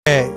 ကဲ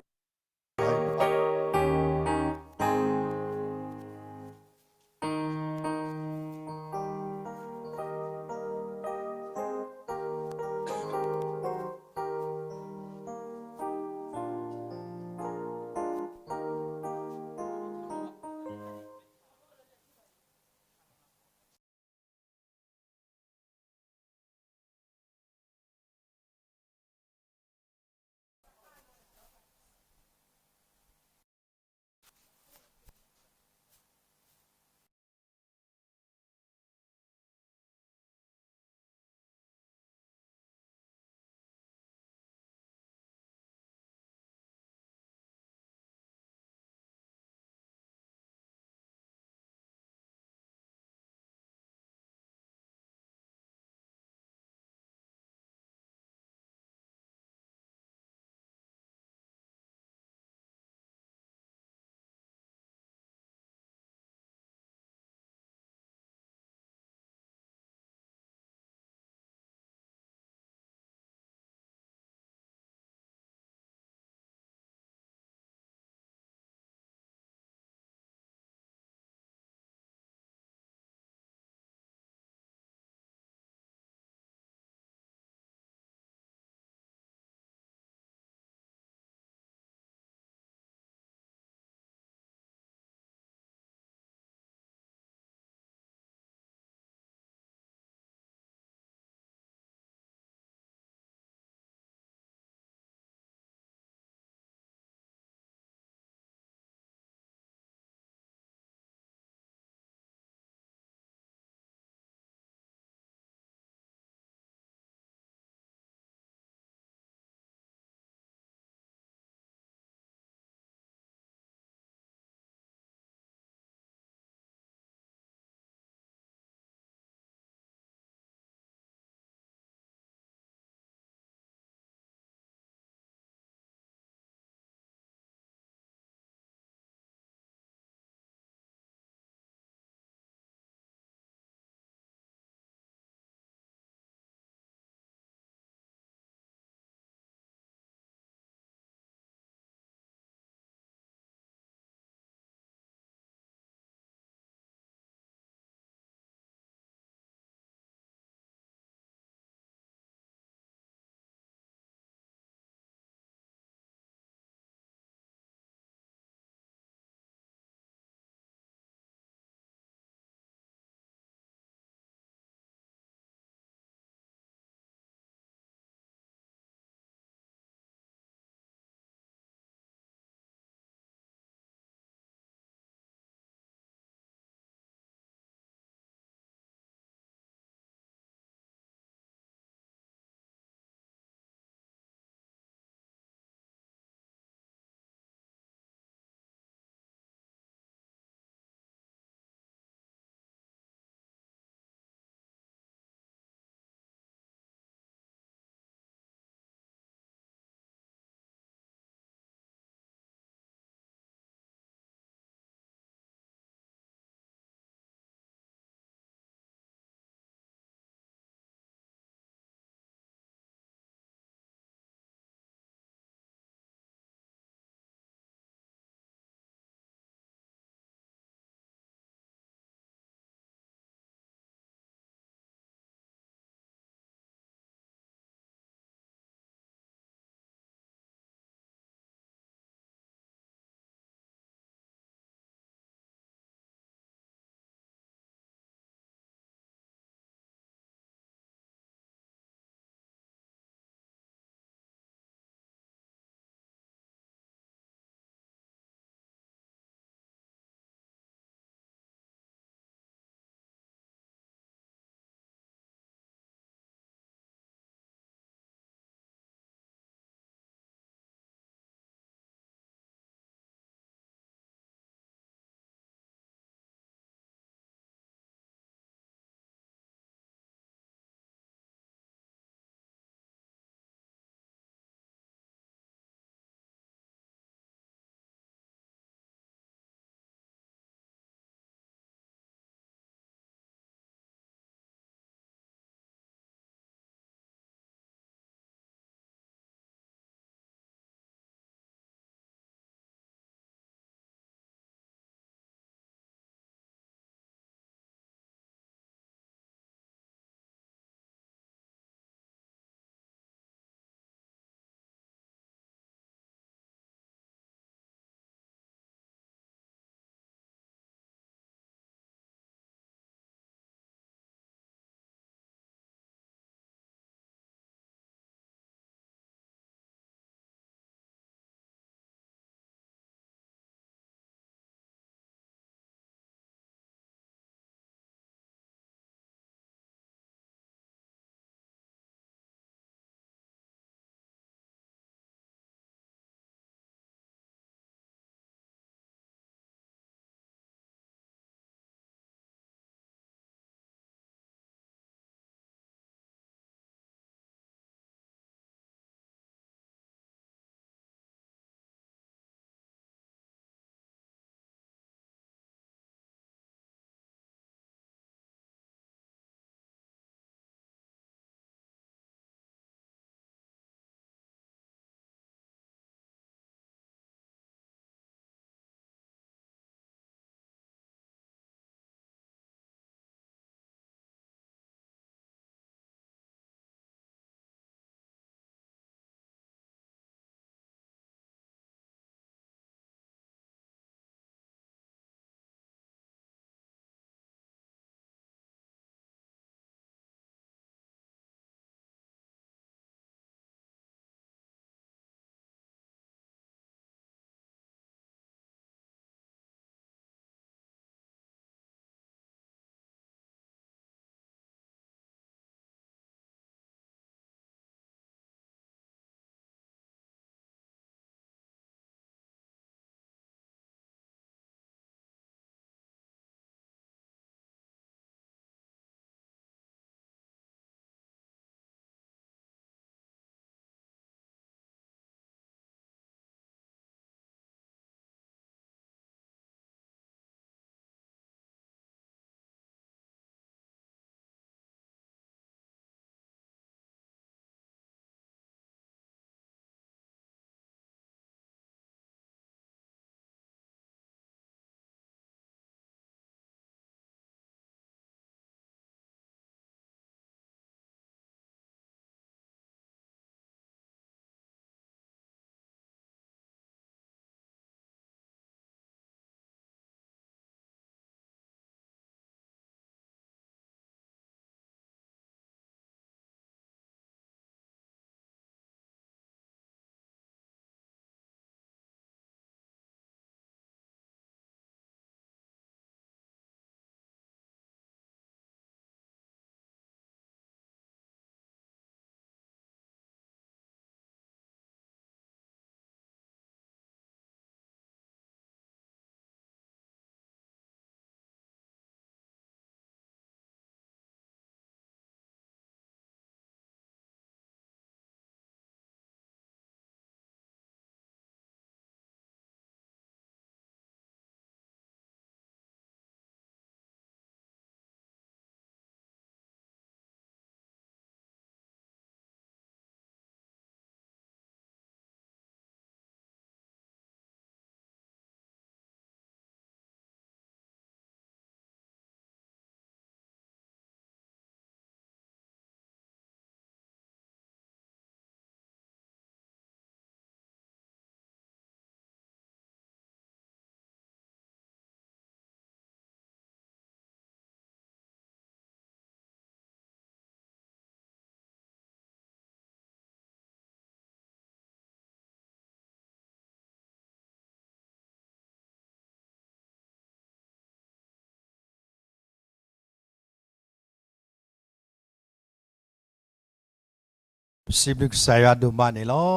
ပစံးဘျုးကစၢ်ယွၤဒိၣ်မးန့ၣ်လီၤ.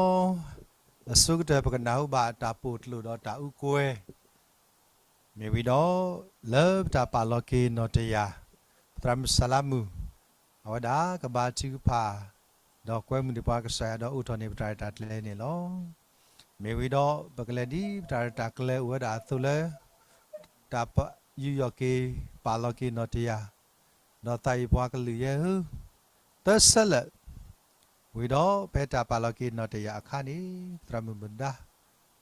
အဆိကတၢၢ်ပကနၢ်ဟူဘၣ်တၢ်ပိာ်ကျိာ်ဒီးတၢ်အူကွဲ မ့ၢ်ဝံၤဒီး လၢပတၢ်ပာ်လီၤက့ၤနီၢ်တယၢ် ပသရၣ်မုၣ်စလါမုၣ် အဝဲဒၣ်ကဘါထုကဖၣ် ဒီးကွဲမုာ်ဒံးပှၤကစၢ်ယွၤဒီးအိးထီၣ်န့ၢ်ပတၢ်ရဲၣ်တၢ်ကျဲၤန့ၣ်လီၤ. မ့ၢ်ဝံၤဒီး ပကလဲၤဒ်ပတၢ်ရဲၣ်တၢ်ကျဲၤအိၣ်ဝဲဒၣ်အသိးလၢ တၢ်ယူးယီၣ်က့ၤ ပာ်လီၤက့ၤနီၢ်တယၢ် ဒီးသးဝံၣ်ပှၤကလုာ်ယဲဧၢ သၢဆၢလၢာ် ဝံၤဒီးဖဲတၢ်ပာ်လီၤက့ၤနီၢ်တယၢ်အခါန့ၣ် သရၣ်မုၣ်မုၢ်ဒါ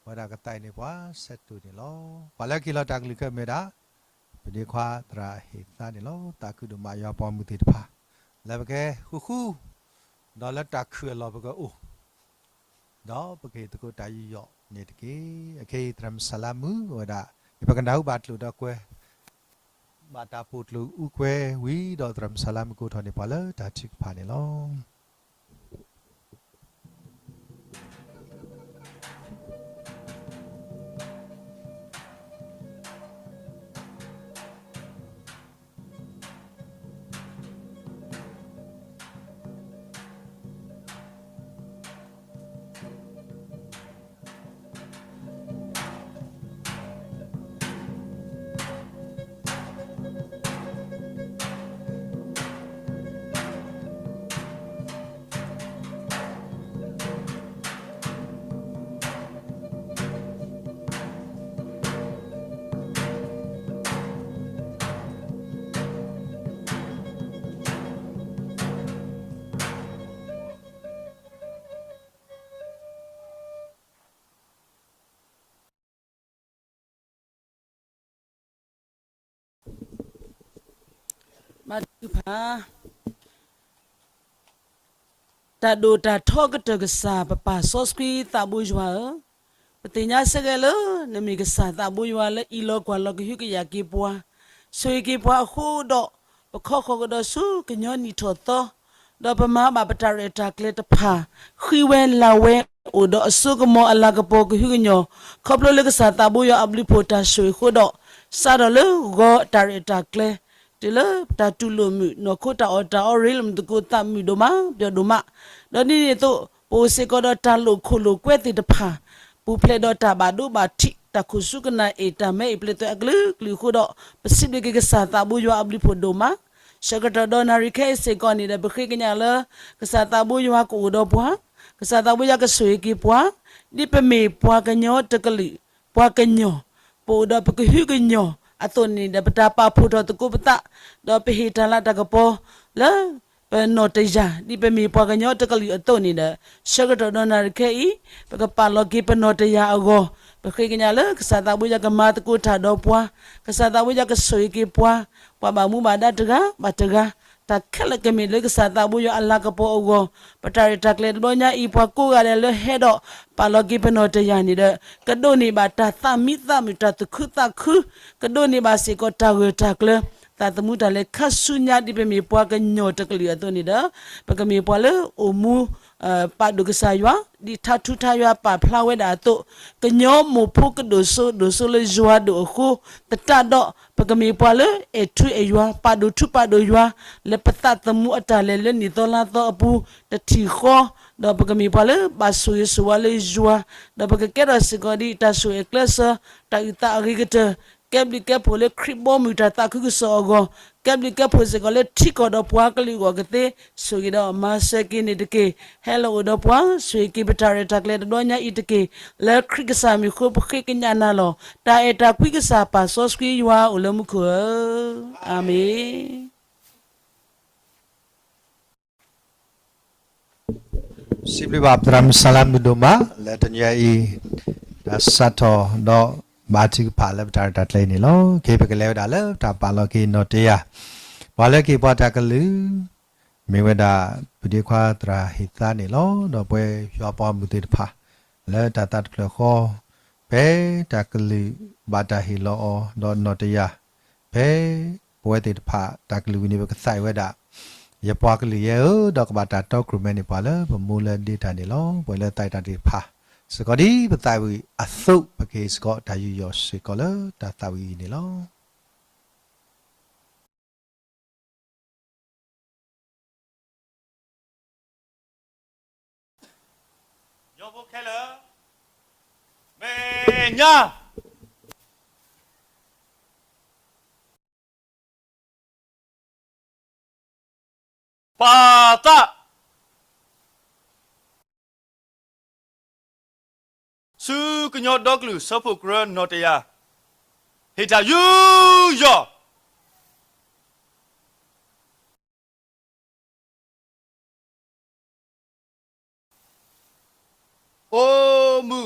ဝဲဒၣ်ကသးဝံၣ်န့ၢ်ပှၤဆဲးတိၢ်န့ၣ်လီၤ. ပှၤလၢကဟ့ၣ်လီၤတၢ်ကလုၢ်ခဲမ့ၢ်ဝဲဒၣ် ပဒ့ခွါသရၣ်ဟ့ၣ်သါန့ၣ်လီၤ. သးခုဒိၣ်မးယွၤပှၤမုၢ်သ့ၣ်တဖၣ် လၢပကဟဲဃုဃု ဒီးလၢတၢ်ခုၣ်အလီၢ်ပကအိၣ် ဒီးပကဟ့ၣ်သကိးတၢ်ယူးယီၣ်န့ၣ်တက့ၢ်. အခဲအံၤသရၣ်မုၣ်စလါမုၣ်ဝဲဒၣ် ယပကနၢ်ဟူဘၣ်ကျိာ်ဒီးကွဲ ဘၣ်တၢ်ပိာ်ကျိာ်အူကွဲဝံၤဒီးသရၣ်မုၣ်စလါမုၣ်ကအိးထီၣ်န့ၢ်ပှၤလၢတၢ်ထုကဖၣ်န့ၣ်လီၤ. ဘါထုကဖၣ်, တၢ်ဒိၣ်တၢ်ထီကတၢၢ်ကစၢ် ပပၢ်စီဆှံသးဘိယွၤဧၢ, ပသ့ၣ်ညါစ့ၢ်ကီးလၢ နမ့ၢ်ကစၢ်သးဘိယွၤလၢအံးလီၤကွၢ်လီၤကဟုကယာ်က့ၤပှၤ, ဆိၣ်ဂ့ၤက့ၤပှၤအဃိဒီး ပခီဃီၤကဒီးဆူကညီနံၣ်ထီၣ်သီ ဒီးပမၤဘၣ်ပတၢ်ရဲၣ်တၢ်ကျဲၤတဖၣ်, ဃံဝဲလၤဝဲ အိၣ်ဒီးအစိကမီၤအလၤကပီၤကဟုကညီၢ်, ခီဖျိလၢကစၢ်သးဘိယွၤအဘျုးဖှိၣ်တၢ်ဆိၣ်ဂ့ၤအဃိဒီး, စးထီၣ်လၢဂီၤတၢ်ရဲၣ်တၢ်ကျဲၤ တုၤလၢပတၢ်တူၢ်လိာ်မုာ် နီၢ်ခိတၢ်အီၣ်တၢ်အီရ့လိာ်မုာ်သကိးသးမုာ်ဒိၣ်မး ပျီဒိၣ်မး, ဒီးဒ်န့ၣ်အသိး ပအိၣ်စ့ၢ်ကီးဒီးတၢ်လိာ်ခိၣ်လိာ်ကွဲသ့ၣ်တဖၣ်, ပူၤဖျဲးဒီးတၢ်ဘၣ်ဒိဘၣ်ထံး တၢ်ခိၣ်ဆူကနၣ်အ့ၣ် တၢ်မၤအ့ၣ်ပျဲၢ်သွဲၣ်အကလုာ်ကလုာ်အဃိဒီး, ပစံးဘျုးက့ၤကစၢ်သးဘိယွၤအဘျုးဖှိၣ်ဒိၣ်မး, ဆၢကတီၢ်ဒီးနၣ်ရံၣ်ခဲအံၤစ့ၢ်ကီးန့ၣ်ဒီး ပဃ့ကညးလၢ ကစၢ်သးဘိယွၤကအိၣ်ဒီးပှၤ, ကစၢ်သးဘိယွၤကဆိၣ်ဂ့ၤက့ၤပှၤ, ဒ်ပမ့ၢ်ပှၤကညီတကလုာ်, ပှၤကညီ, ပအိၣ်ဒီးပကဟုကညီၢ်အသိးန့ၣ်ဒီး ပတၢ်ပာ်ဖှိၣ်ထီၣ်သကိးပသး, ဒီးပဟ့ၣ်တၢ်လၤတၢ်ကပီၤလၢ ပနီၢ်တယၢ် ဒ်ပမ့ၢ်ပှၤကညီတကလုာ်အသိးန့ၣ်ဒီး, ဆၢကတီၢ်ဒီးနၣ်ရံၣ်ခဲအံၤ ပကပာ်လီၤက့ၤပနီၢ်တယၢ်အဂီၢ်, ပဃ့ကညးလၢကစၢ်သးဘိယွၤကမၤသကိးတၢ်ဒီးပှၤ, ကစၢ်သးဘိယွၤကဆိၣ်ဂ့ၤက့ၤပှၤ, ပှၤဘၣ်မူဘၣ်ဒါတဂၤဘၣ်တဂၤ, တၢ်ခဲလၢာ်ကမ့ၢ်လၢကစၢ်သးဘိယွၤအလၤကပီၤအဂီၢ်, ပတၢ်ရဲၣ်တၢ်ကျဲၤတဘျီညါအံၤ ပှၤကိးဂၤဒဲးလၢဟဲဒီးပာ်လီၤက့ၤပနီၢ်တယၢ်န့ၣ်ဒီး, ကဒိးန့ၢ်ဘၣ်တၢ်သးမံသးမုာ် တၢ်သူၣ်ခုသးခု, ကဒိးန့ၢ်ဘၣ်စ့ၢ်ကီးတၢ်ဂၢၢ်တၢ်ကျၢၤ, သးသမူတၢ်လဲၤခါဆူညါ ဒ်ပမ့ၢ်ပှၤကညီတကလုာ်အသိးန့ၣ်ဒီး, ပကမ့ၢ်ပှၤလၢအိၣ်မူ ပာ်ဒိၣ်ကစၢ်ယွၤ ဒ်ထါထူထါယွၤပာ်ဖျါဝဲဒၣ်အသိး, ကညီမိၢ်ဖိကဒိၣ်စိဒိၣ်စိလၢယွၤဒိၣ်အဃိ, သတးဒီး ပကမ့ၢ်ပှၤလၢအဲၣ်ထူအဲၣ်ယွၤ ပာ်ဒိၣ်ထူပာ်ဒိၣ်ယွၤ လၢပသးသမူအတၢ်လဲၤလၢနံၣ်သီလါသီအပူၤ တထံၣ်ဃီ, ဒီးပကမ့ၢ်ပှၤလၢဘၣ်ဆိၣ်ဂ့ၤဆိၣ်ဝါလၢယွၤ, ဒီးပကကဲထီၣ်စ့ၢ်ကီးဒ်တၢ်ဆိၣ်ဂ့ၤကျဲးစၢး တၢ်အုၣ်သးအဂ့ၤကတၢၢ်, ကဲဘျုးကဲဖှိၣ်လၢခရံာ်ဘီမုၢ်တၢ်သးခုကစီၣ်အဂီၢ်, ကဲဘျုးကဲဖှိၣ်စ့ၢ်ကီးလၢထံကီၢ်ဒီးပှၤကလုာ်အဂီၢ်ကသ့, ဆိၣ်ဂ့ၤဒီးမၤစၢၤက့ၤန့ၣ်တက့ၢ်. ဟဲလီၤအိၣ်ဒီးပှၤ ဆိၣ်ဂ့ၤက့ၤပတၢ်ရဲၣ်တၢ်ကျဲၤတဘျီညါအံၤတက့ၢ်. လၢခရံာ်ကစၢ်မံၤအဃိ ပဃ့ကညးနၤလီၤ. တၢ်အဲၣ်တၢ်ကွံကစၢ်ပၢ်စီဆှံယွၤအိၣ်လၢမူခိၣ်ဧၢ, အၤမ့ၣ်. စံးဘျုးဘၣ်ပသရၣ်မုၣ်စလါမုၣ်ဒိၣ်မး လၢတနံၤအံၤ တၢ်စးထီၣ်ဒီးဘါထုကဖၣ်လၢပတၢ်ရဲၣ်တၢ်ကျဲၤအံၤန့ၣ်လီၤ. ခဲအံၤပကလဲၤဝဲဒၣ်လၢတၢ်ပာ်လီၤက့ၤနီၢ်တယၢ်, ပှၤလၢကဟ့ၣ်ပှၤတၢ်ကလုၢ် မ့ၢ်ဝဲဒၣ် ပဒ့ခွါသရၣ်ဟ့ၣ်သါန့ၣ်လီၤ. ဒီးပဝဲယွၤပှၤမုၢ်သ့ၣ်တဖၣ် လၢတၢ်သးတဖျၢၣ်ဃီ ဖဲတၢ်ကလုၢ်ဘၣ်တၢ်ဟ့ၣ်လီၤအီၤ ဒီးနီၢ်တယၢ် ဖဲပဝဲသ့ၣ်တဖၣ်တၢ်ကလုၢ်ဝံၤန့ၣ် ပကသးဝံၣ်ဝဲဒၣ် ယပှၤကလုာ်ယဲဧၢ, ဒီးကဘၣ်တၢ်တီကြိုမးန့ၢ်ပှၤလၢပမူလၢဒ့တၢ်န့ၣ်လီၤ. ပှၤလၢသးဝံၣ်တၢ်သ့ၣ်တဖၣ် စ့ၢ်ကီးဒ်ပသးဝံၣ်အသိး ပကဟ့ၣ်စ့ၢ်ကီးတၢ်ယူးယီၣ်စ့ၢ်ကီးလၢတၢ်သးဝံၣ်အံၤန့ၣ်လီၤ. ဖိခဲလၢာ်, မဲာ်ညါ, ပၢ်သး, ဆူကညီဒီကလုာ်စၢဖှိၣ်ကရၢနီၣ်တယၢ်, ဟ့ၣ်တၢ်ယူးယီၣ် အိၣ်မူ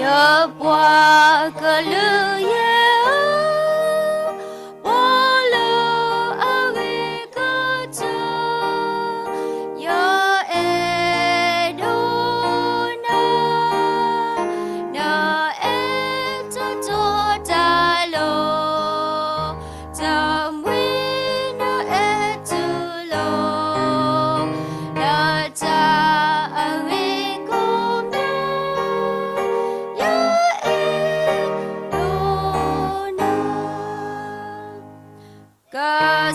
ယပှၤကလုာ်ယဲဧၢ, ပှၤလၢအဂ့ၤကတၢၢ်, ယအဲၣ်ဒိးနၤ, နအဲၣ်တတီတၢ်လီၤ, တမှံနအဲၣ်တူၢ်လိာ်, နတၢ်အဂ့ၤကိးမံၤ, ယအဲၣ်ဒိးနၤ. က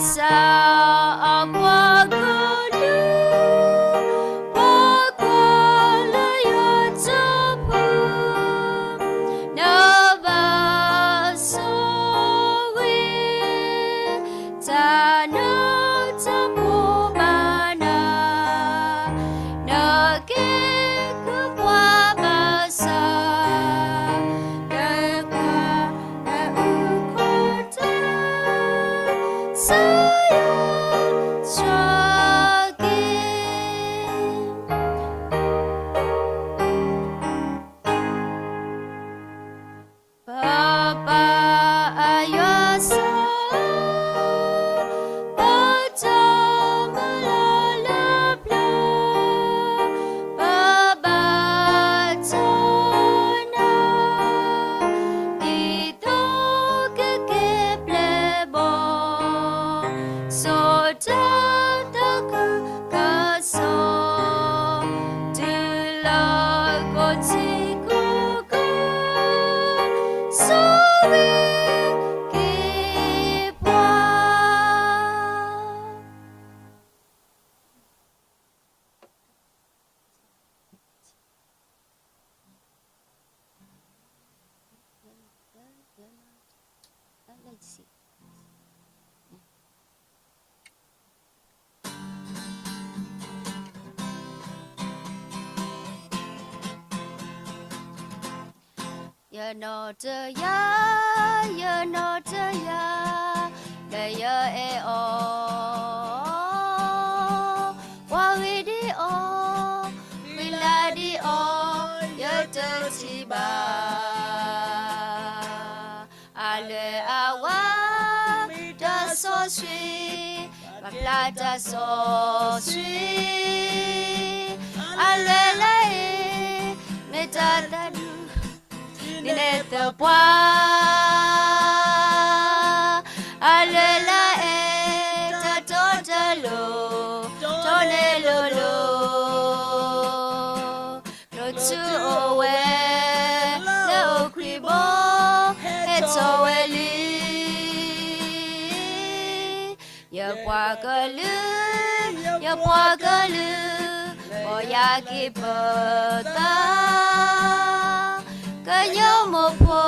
စၢ်အပှၤကလုာ်, ပှၤကွၢ်လၢယတဖု, နဘၣ်ဆိၣ်ဂ့ၤ, တၢ်နတၢ်ဖိဘၣ်နၤ, နကဲကုၢ်ပှၤဘၣ်ဆၣ်, နကွၢ်နအုၣ်ကီၤတၢ်, စၢ်ယွၤဆိၣ်ဂ့ၤ ပပၢ်အယွၤစီၤ, ပတၢ်မုၢ်လၢ်လၢပျၢၤ, ပဘၣ်တၢ်နၤ, ဒ်သိးကက့ၤပျဲၢ်ဘီၣ်, ဆိၣ်တၢ်သးခုကစီၣ်, တုၤလၢကီၢ်ထံးကီၢ်ကီၢ်, ဆိၣ်ဂ့ၤက့ၤပှၤ. ယနီၣ်တယၢ်, ယနီၣ်တယၢ်, လၢယအဲၣ်အီၤ, ပှၤဂ့ၤဒ်အီၤ, ဝံၤလၢဒ်အီၤ, ယတထံၣ်ဘၣ်. အလွဲၢ်အဝါ, မ့ၢ်တၢ်စီဆှံ, ပာ်ဖျါတၢ်စီဆှံ, အလွဲၢ်လၢအံၤ, မ့ၢ်တၢ်သးဒူ ဒ်န့ၣ်သပှၢ်, အလွဲၢ်လၢအအဲၣ်တၢ်တီတၢ်လိၤ, တီန့ၣ်လိၤလိၤ, ကထိအိၣ်ဝဲ, လၢအိၣ်ခွံဘိ, ဟဲထီၣ်ဝဲလံ. ယပှၤကလုာ်, ယပှၤကလုာ်, မ်ယၤက့ၤပသး, ကညီမိၢ်ဖိ,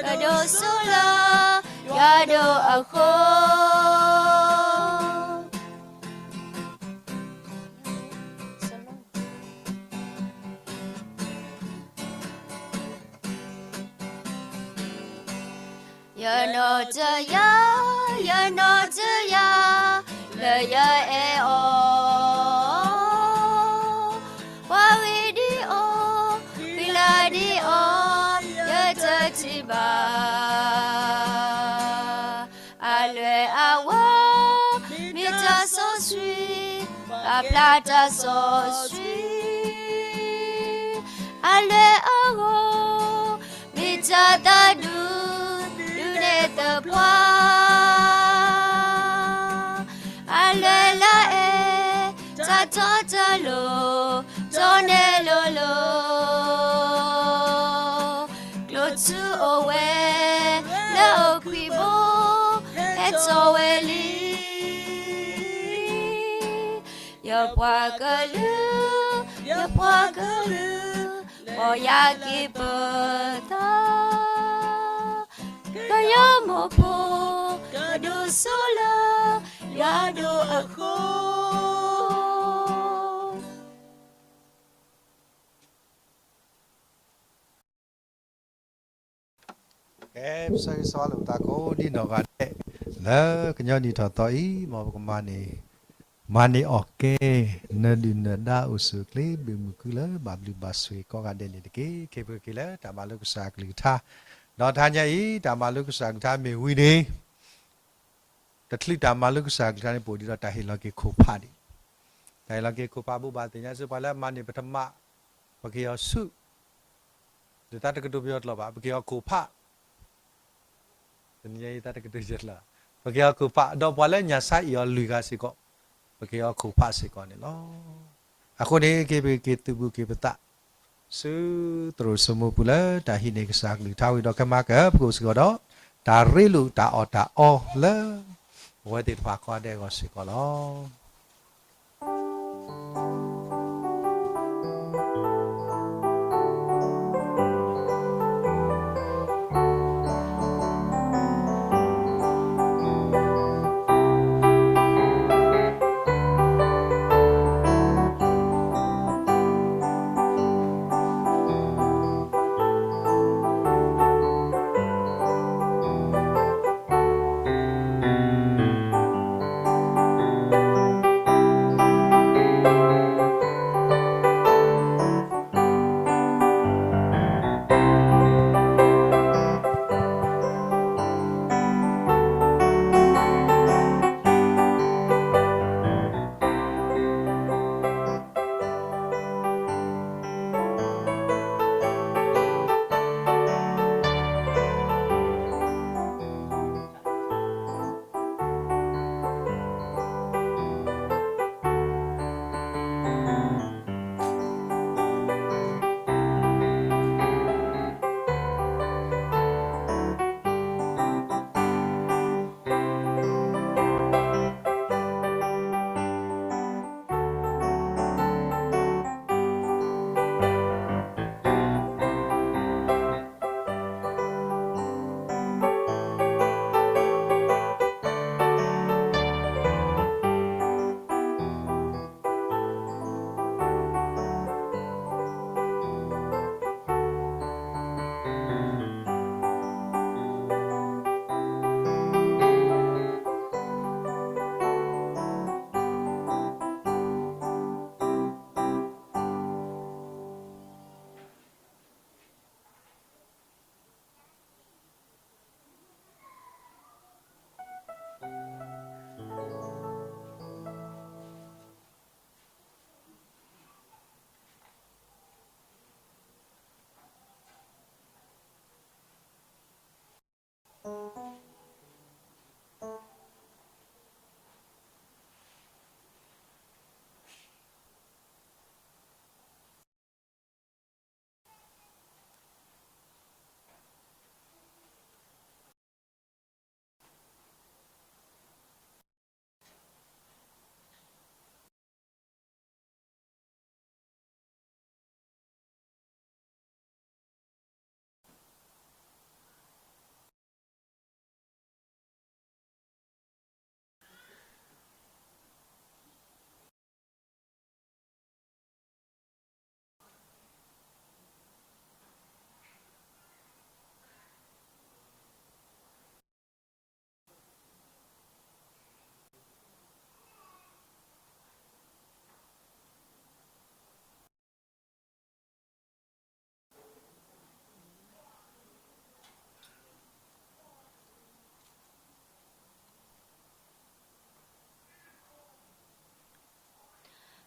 ကဒိးစိလၢ, ယွၤဒိၣ်အဃိ ယနီၣ်တယၢ်, ယနီၣ်တယၢ်, လၢယအဲၣ်အီၤ, ပှၤဂ့ၤဒ်အီၤ, ဝံၤလၢဒ်အီၤ, ယတထံၣ်ဘၣ်. အလွဲၢ်အဝါ, မ့ၢ်တၢ်စီဆှံ, ပာ်ဖျါတၢ်စီဆှံ, အလွဲၢ်အဂီၢ်, မ့ၢ်တၢ်သးဒူ, ဒ်န့ၣ်သပှၢ်, အလွဲၢ်လၢအအဲၣ် နဲၣ်လိၤလိၤ, ကျိၣ်ထူအိၣ်ဝဲ လၢအိၣ်ခွံဘိ ဟဲထီၣ်ဝဲလံ. ယပှၤကလုာ်, ယပှၤကလုာ်, ပီၢ်ယၤက့ၤပသး, ကယီမိၢ်ဖိ ကဒိၣ်စိလၢ ယွၤဒိၣ်အဃိ. ကဲ ပဆၢဂ့ၤဆၢဝါလိာ်ပသးကိးဒံနီၢ်ဂၤဒဲး လၢကညီနံၣ်ထီၣ်သီအံၤ မ်ပကမၤန့ၢ်, မၤန့ၢ်အီၣ်ကဲ နဒုၣ်နဒါအိၣ်ဆူၣ်အိၣ်ချ့ ဘုၣ်မုၢ်ခုလၢဘၣ်ဘျုးဘၣ်ဆိၣ်ဂ့ၤကိးဂၤဒဲးန့ၣ်တက့ၢ်. ခဲပက့ၤလၢတၢ်မၤလိကစၢ်အကလုၢ်ကထါ, ဒီးတဟါညါအံၤ တၢ်မၤလိကစၢ်အကလုၢ်ကထါမ့ၢ်ဝံၤန့ၣ် တချုးတၢ်မၤလိကစၢ်အကလုၢ်ကထါန့ၣ် ပအိၣ်ဒံးဒီးတၢ်ဟ့ၣ်လီၤက့ၤခိၣ်ဖးဒံး, တၢ်ဟ့ၣ်လီၤက့ၤခိၣ်ဖး ဘိးဘၣ်သ့ၣ်ညါစ့ၢ် ပှၤလၢအမၤန့ၢ်ပထမ ပကဟ့ၣ်အီၤဆူၣ်, ဒီးသးတကတိၤပယီၤကျိာ်ဘၣ် ပကဟ့ၣ်အီၤခိၣ်ဖး, တနံၤညါအံၤသးတကတိၤယဲၢ်ကျိာ်, ပကဟ့ၣ်အီၤခိၣ်ဖး ဒီးပှၤလၢညၣ်ဆါဟ့ၣ်အီၤလွံၢ်ဂၤစ့ၢ်ကီး ပကဟ့ၣ်အီၤခိၣ်ဖးစ့ၢ်ကီးန့ၣ်လီၤ. အဃိန့ၣ် က့ၤပက့ၤသုးဘူးက့ၤပသး ဆူသရိာ်စိမိပူၤလၢတၢ်ဟံးန့ၢ်ကစၢ်အကလုၢ်ကထါဝံၤဒီး ခဲမၤကပကအိၣ်စ့ၢ်ကီးဒီး တၢ်ရ့လိာ်တၢ်အီၣ်တၢ်အီလၢ ပဝဲသ့ၣ်တဖၣ်ကိးဂၤဒဲးအဂီၢ်စ့ၢ်ကီးလီၤ.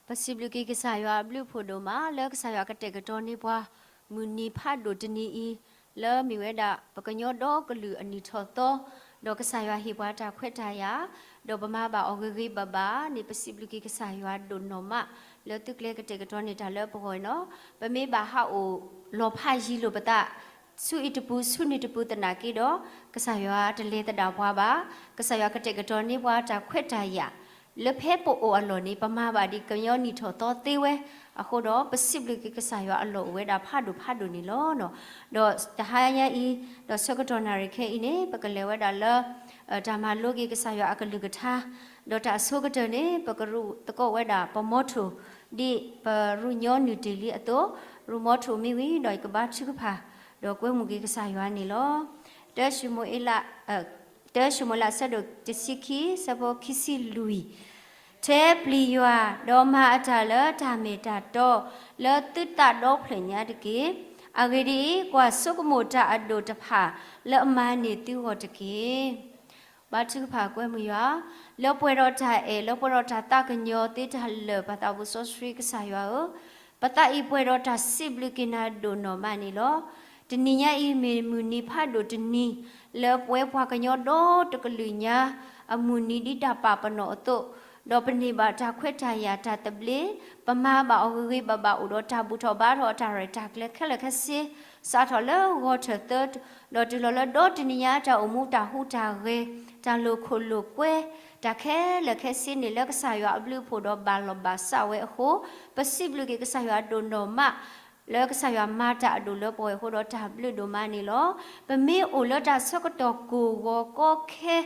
ပစံးဘျုးက့ၤကစၢ်ယွၤအဘျုးအဖှိၣ်ဒိၣ်မး လၢကစၢ်ယွၤကတဲာ်ကတီၤန့ၢ်ပှၤ မုၢ်နံၤဖးဒိၣ်တနံၤအံၤ လၢမ့ၢ်ဝဲဒၣ် ပကညီဒီကလုာ်အနံၣ်ထီၣ်သီ ဒီးကစၢ်ယွၤဟ့ၣ်ပှၤတၢ်ခွဲးတၢ်ယာ်, ဒီးပမၤဘၣ်အီၤဂ့ၤဂ့ၤဘၣ်ဘၣ်န့ၣ် ပစံးဘျုးက့ၤကစၢ်ယွၤဒိၣ်နီၢ်မး လၢသုကျဲကတဲာ်ကတီၤန့ၢ်တၢ်လၢပဂီၢ်အံၤလီၤ. ပမ့ၢ်ဘၣ်ဟးအိၣ်လီၤဖးယံၤလိာ်ပသး ဆူအံၤတပူၤ ဆူန့ၣ်တပူၤသနာ်က့ဒီး, ကစၢ်ယွၤတလဲၤသဒၣ်ပှၤဘၣ်. ကစၢ်ယွၤကတဲာ်ကတီၤန့ၢ်ပှၤတၢ်ခွဲးတၢ်ယာ် လၢဖဲပအိၣ်အလီၢ်န့ၣ် ပမၤဘၣ်ဒ်ကညီနံၣ်ထီၣ်သီသ့ဝဲ, အဃိဒီး ပစံးဘျုးက့ၤကစၢ်ယွၤအလီၢ်အိၣ်ဝဲဒၣ်ဖးဒိၣ်ဖးဒိၣ်န့ၣ်လီၤ. ဒီးတဟါညါအံၤ, ဒီးဆၢကတီၢ်နၣ်ရံၣ်ခဲအံၤန့ၣ် ပကလဲၤဝဲဒၣ်လၢ တၢ်မၤလိက့ၤကစၢ်ယွၤအကလုၢ်ကထါ, ဒီးတၢ်အဆိကတၢၢ်န့ၣ် ပကရူးသကိးဝဲဒၣ်ပမီထိၣ်, ဒ်ပရူးညီနုၢ်တ့ၢ်လံအသိး, ရူးမီထိၣ်မ့ၢ်ဝံၤဒီး ယကဘါထုကဖၣ်, ဒီးကွဲမုာ်က့ၤကစၢ်ယွၤန့ၣ်လီၤ. တၢၡမူၤအ့လး တၢၡမူၤအ့လး အဆၢဒိၣ်တဆံခံ ဆၢဖိခံဆံလွံၢ်, ထဲပျံၤယွၤ, ဒီးမၤအတၢ်လၢတၢ်မ့ၢ်တၢ်တီ လၢသုသးဒီဖျၢၣ်ညါတက့ၢ်. အဂ့ၢ်ဒ်အံၤ, ကွၢ်ဆိကမိၣ်တၢ်အဒိၣ်တဖၣ် လၢအမၤန့ၢ်သုဂီၢ်တက့ၢ်. ဘါထုကဖၣ်ကွဲမုာ်ယွၤ, လၢပှဲၤဒီးတၢ်အဲၣ် လၢပှဲၤဒီးတၢ်သးကညီၤသ့တၢ်လၢာ် ပၢ်သးဘိစီဆှံကစၢ်ယွၤဧၢ, ပသးအံၤပှဲၤဒီးတၢ်စံးဘျုးက့ၤနၤဒိၣ်နီၢ်မးန့ၣ်လီၤ. တနံၤညါအံၤမ့ၢ်မုၢ်နံၤဖးဒိၣ်တနံၤ လၢပဝဲပှၤကညီဒီတကလုာ်ညါ အမုၢ်နံၤဒ်တၢ်ပာ်ပနီၣ်အသိး, ဒီးပန့ၢ်ဘၣ်တၢ်ခွဲးတၢ်ယာ်တၢ်သဘျ့, ပမၤဘၣ်အီၤဂ့ၤဂ့ၤဘၣ်ဘၣ် အိၣ်ဒီးတၢ်ဘူၣ်ထီၣ်ဘါထီၣ်အတၢ်ရဲၣ်တၢ်ကျဲၤခဲလၢာ်ခဲဆ့, စးထီၣ်လၢဂီၤထၢၣ်သၢ, ဒီးတုၤလီၤလၢဒီတနံၤညါတၢ်အိၣ်မူတၢ်ဟူးတၢ်ဂဲၤ, တၢ်လိာ်ခိၣ်လိာ်ကွဲ, တၢ်ခဲလၢာ်ခဲဆ့န့ၣ် လၢကစၢ်ယွၤအဘျုးအဖှိၣ်ဒီးဘၣ်လီၤဘၣ်စးဝဲအဃိ, ပစံးဘျုးက့ၤကစၢ်ယွၤဒိၣ်နီၢ်မး လၢကစၢ်ယွၤမၤတၢ်အဒိၣ်လၢပဂီၢ်အဃိဒီးတၢ်ဘျုးဒိၣ်မးန့ၣ်လီၤ. ပမ့ၢ်အိၣ်လၢတၢ်ဆၢကတီၢ်ကိၢ်ဂီၤကီခဲ,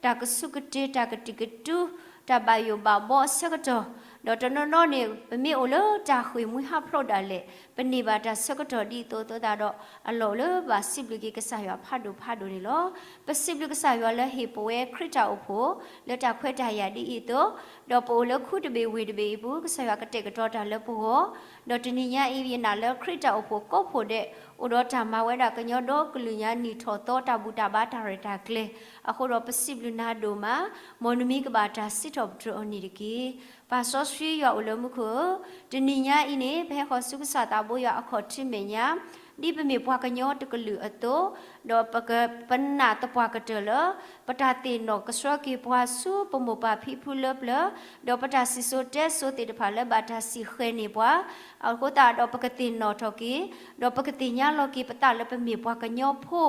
တၢ်ကဆူးကတ့ၢ် တၢ်ကတံာ်ကတူ, တၢ်ဘၣ်ယိၣ်ဘၣ်ဘီအဆၢကတီၢ်, ဒီးတနီၤနီၤန့ၣ် ပမ့ၢ်အိၣ်လၢတၢ်ဃ့ၢ်မှံဟးဖျိးဒၣ်လဲာ်, ပန့ၢ်ဘၣ်တၢ်ဆၢကတီၢ်ဒ်သိးသိးသးဒီး အလီၢ်အိၣ်လၢဘၣ်စံးဘျုးက့ၤကစၢ်ယွၤဖးဒိၣ်ဖးဒိၣ်န့ၣ်လီၤ. ပစံးဘျုးကစၢ်ယွၤလၢဟ့ၣ်ပဝဲခရံာ်တၢ်အိၣ်ဖှိၣ် လၢတၢ်ခွဲးတၢ်ယာ်ဒ်အံၤအသိး, ဒီးပအိၣ်လၢခူတဘ့ၣ်ဝ့ၢ်တဘ့ၣ်အံၤပူၤ ကစၢ်ယွၤကတဲာ်ကတီၤတၢ်လၢပဂီၢ်, ဒီးတနံၤညါအံၤ ယနာ်လၢခရံာ်တၢ်အိၣ်ဖှိၣ်ကိးဖှိၣ်ဒဲး အိၣ်ဒီးတၢ်မၤဝဲဒၣ်ကညီဒီကလုာ်ညါနံၣ်ထီၣ်သီတၢ်ဘူၣ်တၢ်ဘါတၢ်ရဲၣ်တၢ်ကျဲၤ, အဃိဒီးပစံးဘျုးနၤဒိၣ်မး, မ်နမံၤကဘၣ်တၢ်စံးထီၣ်ပတြၢၤအီၤန့ၣ်တက့ၢ်. ပၢ်စီဆှံယွၤအိၣ်လၢမူခိၣ်ဧၢ, တနံၤညါအံၤန့ၣ် ပဟဲဃီၤဆူကစၢ်သးဘိယွၤအခီၣ်ထံးမဲာ်ညါ, ဒ်ပမ့ၢ်ပှၤကညီတကလုာ်အသိး, ဒီးပကပနာ်သပှၢ်ကတၢၢ်လၢ ပတၢ်သ့ၣ်နီၣ်ကဆှၢက့ၤပှၤဆူပမိၢ်ပၢ်ဖံဖုလၢပျၢၤ, ဒီးပတၢ်စံၣ်စိၤတဲစိၤသ့ၣ်တဖၣ်လၢဘၣ်တၢ်စံၣ်ဃဲၤန့ၢ်ပှၤ, အဃိသတးဒီးပကသ့ၣ်နီၣ်ထီၣ်က့ၤ, ဒီးပကသ့ၣ်ညါလီၤက့ၤပသးလၢပမ့ၢ်ပှၤကညီဖိ,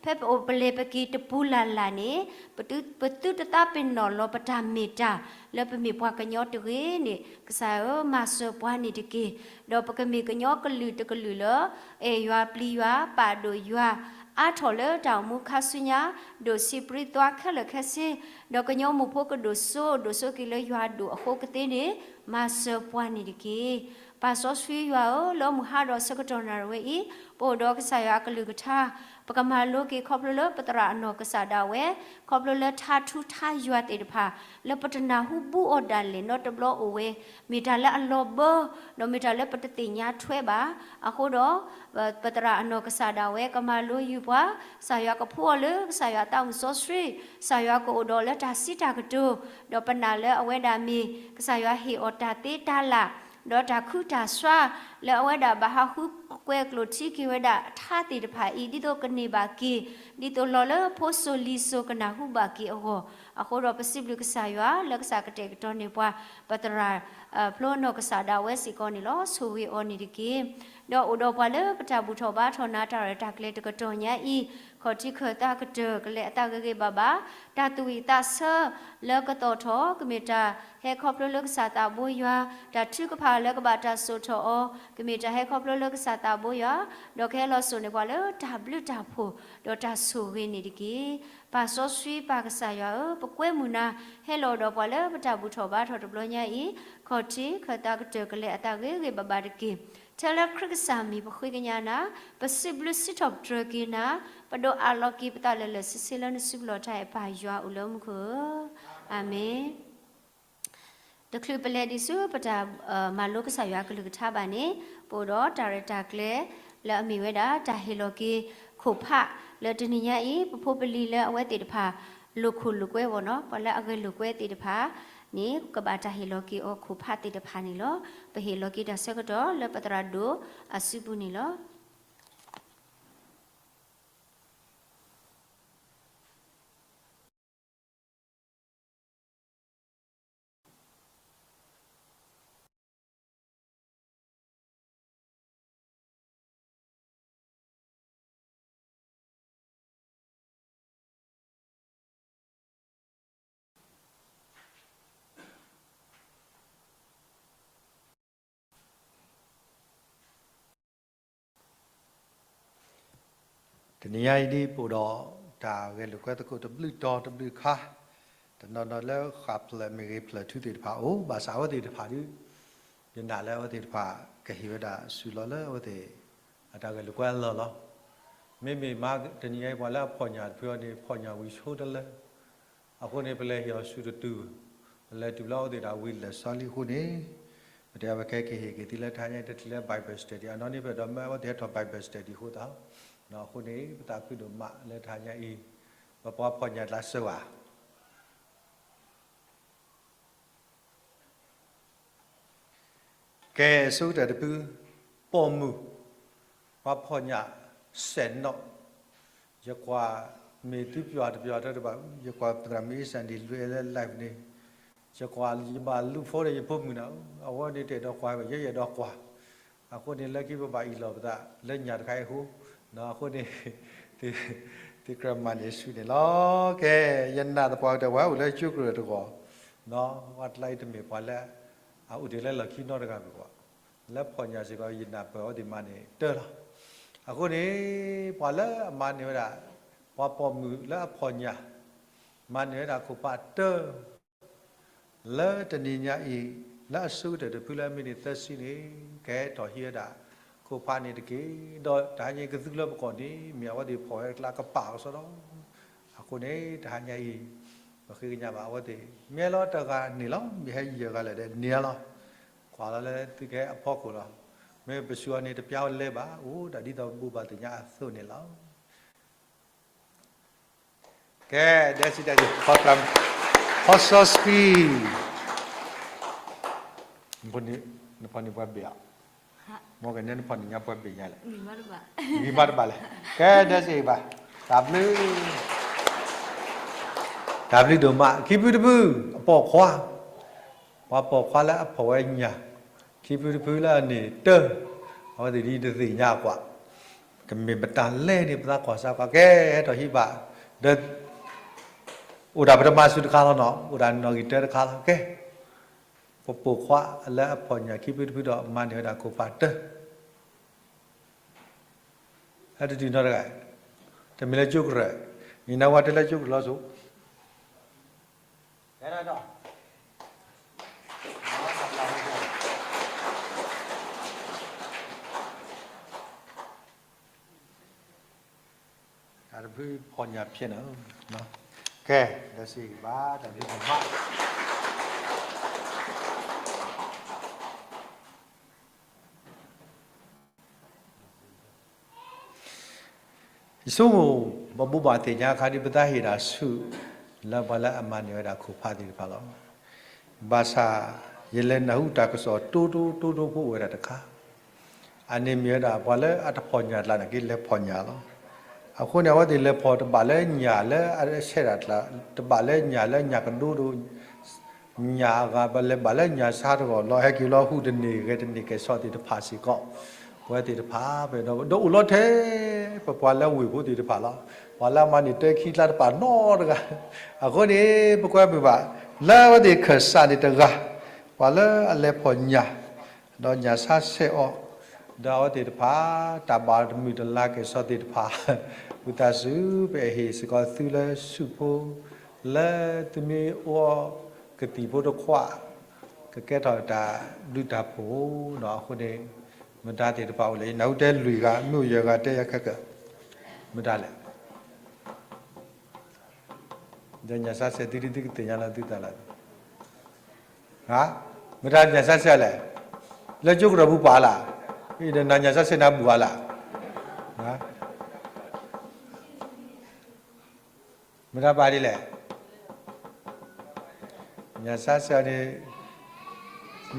ဖဲပအိၣ်ပလဲၤပက့ၤတပူၤလၢ်လၢ်န့ၣ်, ပသုတသးပ့ၤနီၣ်လီၤပတၢ်မ့ၢ်တၢ် လၢပမ့ၢ်ပှၤကညီတဂ့ၤန့ၣ် ကစၢ်ဧၢ မၤစၢၤပှၤန့ၣ်တက့ၢ်. ဒီးပကမ့ၢ်ကညီကလုာ်တကလုာ်လၢ အဲၣ်ယွၤပျံၤယွၤ ပာ်ဒိၣ်ယွၤ အါထီၣ်လၢတၢ်အိၣ်မူခါဆူညါ, ဒိၣ်ဆံးပြံသွါခဲလၢာ်ခဲဆ့, ဒီးကညီမိၢ်ဖိကဒိၣ်စိ ဒိၣ်စိက့ၤလၢယွၤဒိၣ်အဃိကသ့န့ၣ် မၤစၢၤပှၤန့ၣ်တက့ၢ်. ပၢ်စီဆှံယွၤဧၢ, လၢမုၢ်ဟါဒီးဆၢကတီၢ်နၣ်ရံၣ်ဝဲအံၤ, ပအိၣ်ဒီးကစၢ်ယွၤအကလုၢ်ကထါ, ပကမၤလိက့ၤခီဖျိလၢပသရၣ်အနီၢ်ကစၢ်ဒၣ်ဝဲ, ခီဖျိလၢထါထူထါယွၤသ့ၣ်တဖၣ် လၢပတနၢ်ဟူဘူးအီၤဒၣ်လဲာ်နီတဘျီအိၣ်ဝဲ, မ့ၢ်တၢ်လၢအလီၤဘၢ, ဒီးမ့ၢ်တၢ်လၢပတသ့ၣ်ညါထွဲဘၣ်. အဃိဒီး ပသရၣ်အနီၢ်ကစၢ်ဒၣ်ဝဲ ကမၤလိယုာ်ပှၤ, ကစၢ်ယွၤကဖှူအီၤလၢကစၢ်ယွၤသးမုၢ်စီဆှံ, ကစၢ်ယွၤကအိၣ်ဒီးလၢတၢ်စံးတၢ်ကတိၤ, ဒီးပနာ်လၢအဝဲဒၣ်မ့ၢ် ကစၢ်ယွၤဟ့ၣ်အီၤတၢ်သ့တၢ်လၢ်, ဒီးတၢ်ခုတၢ်ဆှါ, လၢအဝဲဒၣ်ဘၣ်ဟးဃုကွဲးကျိာ်ထံက့ၤဝဲဒၣ်ထါသ့ၣ်တဖၣ်အံၤ ဒ်သိးကန့ၢ်ဘၣ်က့ၤ, ဒ်သိးလီၤလၢဖိစိၤလံၤစိၤကနၢ်ဟူဘၣ်က့ၤအဂီၢ်, အဃိဒီးပစံးဘျုးကစၢ်ယွၤ လၢကစၢ်ကတဲာ်ကတီၤန့ၢ်ပှၤ ပသရၣ် ဖျိအနီၢ်ကစၢ်ဒၣ်ဝဲစ့ၢ်ကီးန့ၣ်လီၤ. ဆိၣ်ဂ့ၤအီၤန့ၣ်တက့ၢ်. ဒီးအိၣ်ဒီးပှၤလၢပတၢ်ဘူၣ်ထီၣ်ဘါထီၣ်နၤတၢ်ရဲၣ်တၢ်ကျဲၤတကတီၢ်ညါအံၤ, ခီၣ်ထံးခၢၣ်သးကတၢၢ် ကလဲၤအသးဂ့ၤဂ့ၤဘၣ်ဘၣ်, တၢ်သူၣ်ဝံၣ်သးဆၢလၢကသီၣ်ထီၣ် ကမ့ၢ်တၢ်ဟဲခီဖျိလၢကစၢ်သးဘိယွၤ, တၢ်ထုကဖၣ်လၢကဘၣ်တၢ်စိာ်ထီၣ်အီၤ ကမ့ၢ်တၢ်ဟဲခီဖျိလၢကစၢ်သးဘိယွၤ, ဒီးကဟဲလီၤစိာ်န့ၢ်ပှၤလၢတၢ်ဘျုးတၢ်ဖှိၣ် ဒီးတၢ်ဆိၣ်ဂ့ၤန့ၣ်တက့ၢ်. ပၢ်စီဆှံပၢ်ကစၢ်ယွၤဧၢ, ပကွဲမုာ်နၤ ဟဲလီၤဒီးပှၤလၢပတၢ်ဘူၣ်ထီၣ်ဘါထီၣ်တဘျီညါအံၤ, ခီၣ်ထံးခၢၣ်သးကတၢၢ် ကလဲၤအသးဂ့ၤဂ့ၤဘၣ်ဘၣ်တက့ၢ်. ထဲလၢခရံာ်ကစၢ်မံၤပဃ့ကညးနၤ, ပစံးဘျုးစံးထီၣ်ပတြၢၤက့ၤနၤ, ပဒိးအးလီၤက့ၤပသးလၢာ်လၢာ်ဆ့ဆ့လၢနစုပူၤလီၢ်တၢ်အဲၣ်ပၢ်ယွၤအိၣ်လၢမူခိၣ်ဧၢ, အၤမ့ၣ်. တချုးပလဲၤဒံးဆူပတၢ်မၤလိကစၢ်ယွၤအကလုၢ်ကထါဘၣ်န့ၣ်, ပအိၣ်ဒီးတၢ်ရဲၣ်တၢ်ကျဲၤ လၢအမ့ၢ်ဝဲဒၣ်တၢ်ဟ့ၣ်လီၤက့ၤခိၣ်ဖး လၢတနံၤညါအံၤ ပဖိပလံၤလၢအဝဲသ့ၣ်တဖၣ် လိာ်ခိၣ်လိာ်ကွဲအဂီၢ်နီၤ, ပှၤလၢအဂဲၤလိာ်ကွဲသ့ၣ်တဖၣ်န့ၣ် ကဘၣ်တၢ်ဟ့ၣ်လီၤက့ၤအီၤခိၣ်ဖးသ့ၣ်တဖၣ်န့ၣ်လီၤ. ပဟ့ၣ်လီၤက့ၤတၢ်ဆၢကတီၢ်လၢပသရၣ်ဒိၣ်အစုပူၤန့ၣ်လီၤ. တနံၤညါအံၤဒ်ပအိၣ်ဒီးတၢ်ဂဲၤလိာ်ကွဲသကိးတဘျုးတီၤတဘျုးခါ, တနီၤနီၤလၢဃာ်ဖျၢၣ်မ့ၢ်ဂ့ၤဖျၢၣ်ထူသ့ၣ်တဖၣ်အိၣ်, ဘၣ်ဆၣ်အဝဲသ့ၣ်တဖၣ်ဒ် ယနာ်လၢအဝဲသ့ၣ်တဖၣ် ကဟ့ၣ်ဝဲဒၣ်စုလီၤလၢအဝဲသ့ၣ် အတၢ်ဂဲၤလိာ်ကွဲအလီၢ်လီၤ. မ့မ့ၢ်မးတနံၤညါအံၤ ပှၤလၢအဖီၣ်ညၣ်တဖုအီၤန့ၣ် ဖီၣ်ညၣ်ဝံၤဆိတလၢ အဃိန့ၣ် ပလဲၤဟ့ၣ်အီၤဆူတတုၤ, ပလဲၤတုၤလၢအဝဲသ့ၣ်တၢ်ဝံၤလၢာ်စီလံအဃိန့ၣ်, ပတဲအဝဲခဲကဟ့ၣ်က့ၤသုလၢတဟါညါအံၤ တချုးလၢ Bible study အနီၢ်န့ၣ် ပအဲၣ်ဒိးမၢအဝဲသ့ၣ်ဟဲထီၣ် Bible study အဃိသတး, အဃိန့ၣ် ပသးခုဒိၣ်မးလၢတဟါညါအံၤ, ပပှၤဖီၣ်ညၣ်ကျါစၢၤဘၣ် ကဲ ဆိကတၢၢ်တဖု, ပိာ်မုၣ်, ပှၤဖီၣ်ညၣ်စဲးနီၣ်, ယကွၢ်မ့ၢ်သုပျီတပျီတဘၣ်, ယကွၢ်သရၣ်မုၣ်အ့စၣ်ဒံၣ် လွဲလၢ live န့ၣ်, ယကွၢ်ယဘၣ်လူၤဖိဒီးယဖိမုၣ်န့ၣ်, အဝဲန့ၣ်တအဲၣ်ဒိးကွၢ်ဘၣ် ယဲယအဲၣ်ဒိးကွၢ်, အဃိန့ၣ် လၢခံပဘၣ်အ့ၣ်လိာ်ပသးလၢညၣ်တခါအံၤအဃိ, အဃိန့ၣ် သုကြၢးမၤန့ၢ်ဆူၣ်န့ၣ်လီၤ. ကဲ ယနာ်သပှၢ်ကတၢၢ် ပှၤအိၣ်လၢကၠိကရၢၢ်တဂီၢ်, ပှၤတကျါအံၤတမ့ၢ်ပှၤလၢ အအိၣ်တ့ၢ်လၢလီၢ်ခံနီတဂၤဘၣ်ဘၣ်, လၢဖီၣ်ညၣ်စ့ၢ်ကီး ယနာ်ပၢၢ်အဝဲသ့ၣ်မၤန့ၢ်တၢ်လီၤ. အဃိန့ၣ် ပှၤလၢအမၤန့ၢ်ဝဲဒၣ်, ပှၤပိာ်မုၣ်လၢအဖီၣ်ညၣ်, မၤန့ၢ်ဝဲဒၣ်ခိၣ်ဖးတၢၢ် လၢတနံၤညါအံၤ, လၢအဆိကတၢၢ်တဖုလၢအမ့ၢ်န့ၢ်သၢဆံန့ၣ်, ကဟဲထီၣ်ဟံးဝဲဒၣ်ခိၣ်ဖးန့ၣ်တက့ၢ်. ဒီးတဟါညါအံၤကသူလၢပကီၢ်န့ၣ် မ့ၢ်အဝဲသ့ၣ်ဖီၣ်ဝဲအကျါကပာ်အီၤစီဒီ, အဃိန့ၣ် တဟါညါအံၤ ပဃ့ကညးဘၣ်အဝဲသ့ၣ် မ့ၢ်လီၤတဂၤန့ၣ်လီၤ, မ့ၢ်ဟဲယဲၢ်ဂၤလၢာ်ဒီးန့ၣ်လီၤ. ကွၢ်လီၤလၢသုကဟဲအဖီခိၣ်လီၤ. မ့ၢ်ပစူးအီၤန့ၣ် တပျၢ်ဝဲလဲၤဘၣ်, အိၣ်ဒၣ်ဒ်သိးပဘိးဘၣ်သ့ၣ်ညါအသိးန့ၣ်လီၤ. ကဲ ဒဲစံးဒဲစံး, ဖီစီဆှံ, နဖီၣ်န့ၢ်ပှၤဘ့ၣ်ဧါ, မ်ကနဲနဖီၣ်န့ၢ်ညါပှၤဘ့ၣ်ညါလဲၣ်, ဂံၢ်မးတဘၣ်လဲၣ်. ကဲ ဒဲစံးဘၣ်, တၢ်ဘျုး, တၢ်ဘျုးဒိၣ်မး. ခံဖုတဖု, အပိာ်ခွါ, ပှၤပိာ်ခွါလၢအဖီၣ်ဝဲညၣ်, ခံဖုတဖုလၢအန့ၢ်တၢ်, အဝဲသ့ၣ်ဒ်တသ့ၣ်ညါကွၢ်, ကမ့ၢ်ပတၢ်လဲၣ်န့ၣ် ပသးကွၢ်စၢ်ကွၢ်, ကဲ ဟဲထီၣ်ဟံးဘၣ်, ဒီး အိၣ်ဒၣ်ပတမၤစူၤတခါလီၤနီၤ, အိၣ်ဒၣ်နီၣ်ဂံၢ်တၢတခါလီၤ. ကဲ ပပိာ်ခွါလၢအဖီၣ်ညၣ်ခံဖုတဖုဒီး မၤန့ၢ်ဝဲဒၣ်ခိၣ်ဖးတၢၢ် ဟဲတတုၤနီတဂၤ, တမ့ၢ်လၢကၠိကရၢၢ်, နနၢ်ဟူတဲလၢကၠိကရၢၢ်လီၤစိၤ, တၢ်တဖုဖီၣ်ညၣ်ဖျဲးန့ၣ်, ကဲ ဒီးစံးဘၣ် တၢ်ဘျုးဒိၣ်မး ယဆိကမိၣ် ပဘိးဘၣ်သ့ၣ်ညါအခါဒ်ပသးဟ့ၣ်တၢ်ဆူၣ် လၢပှၤလၢအမၤန့ၢ်ဝဲဒၣ်ခိၣ်ဖးသ့ၣ်တဖၣ်လီၤ. ဘၣ်ဆၣ် ယလဲၤနၢ်ဟူတၢ်ကစီၣ်တိတိတိတိဖိအိၣ်ဝဲဒၣ်တခါ, အန့ၣ်မ့ၢ်ဝဲဒၣ်ပှၤလၢအတဖီၣ်ညၣ်ကျါန့ၣ်က့ လဲၤဖီၣ်ညၣ်လီၤ. အဃိန့ၣ် အဝဲသ့ၣ်လဲၤဖီၣ်တဘၣ်လၢညၣ်လၢအဆဲးတၢ်ကျါ, တဘၣ်လၢညၣ်လၢညၣ်ကဒိဒိ ညၣ်အဂၤ ပလဲၤဘၣ်လၢညၣ်ဆါတဂီၢ်လီၤ, ဟဲက့ၤလီၤဟူးတန့ၢ်ဂဲၤတန့ၢ်ကဲၣ်ဆိးသ့ၣ်တဖၣ်စ့ၢ်ကီး, ပဝဲသ့ၣ်တဖၣ် ပဒီးအိၣ်လီၤထဲ ပပှၤလၢဝ့ၢ်ဖိသ့ၣ်တဖၣ်လီၤ. ပှၤလၢအမၤန့ၢ်တၢ်ခံကျါတဖၣ်နီတဂၤ, အဃိန့ၣ် ပကွဲမုာ်ဘၣ် လၢအဝဲသ့ၣ်ခၢၣ်စးန့ၣ်တဂၤ, ပှၤလၢအလဲၤဖီၣ်ညၣ် ဒီးညၣ်ဆါဆဲးအီၤ, ဒီးအဝဲသ့ၣ်တဖၣ် တၢ်ဘၣ်တမုာ်တလၤကဲၣ်ဆိးသ့ၣ်တဖၣ်, ဝံသးစူၤ ပအဲၣ်ဟ့ၣ်စ့ၢ်ကီးသုလၢဆူၣ်ဖိ, လၢသုမ့ၢ်အိၣ်ကသံၣ်ဖိတခွး, ကကဲထီၣ်တၢ်ဘျုးတၢ်ဖှိၣ်နီၤ. အဃိန့ၣ် မတၤသ့ၣ်တဖၣ်အိၣ်လဲၣ်, ယနၢ်ဟူတဲလွံၢ်ဂၤ, မ့ၢ်အိၣ်ယဲၢ်ဂၤတဲယၤခဲကၢၣ်, မတၤလဲၣ်. ဒီးညၣ်ဆါဆဲးသုဒ်သုကသ့ၣ်ညါလီၤသုသးလီၤ. မတၤညၣ်ဆါဆဲးလဲၣ်, လၢကၠိကရၢၢ်ပူၤပာ်လၢ်, ဒီးနၤညၣ်ဆါဆဲးနၤဘူၣ်အါလၢ်, မတၤပာ်ဒ်လဲၣ်, ညၣ်ဆါဆဲးန့ၣ်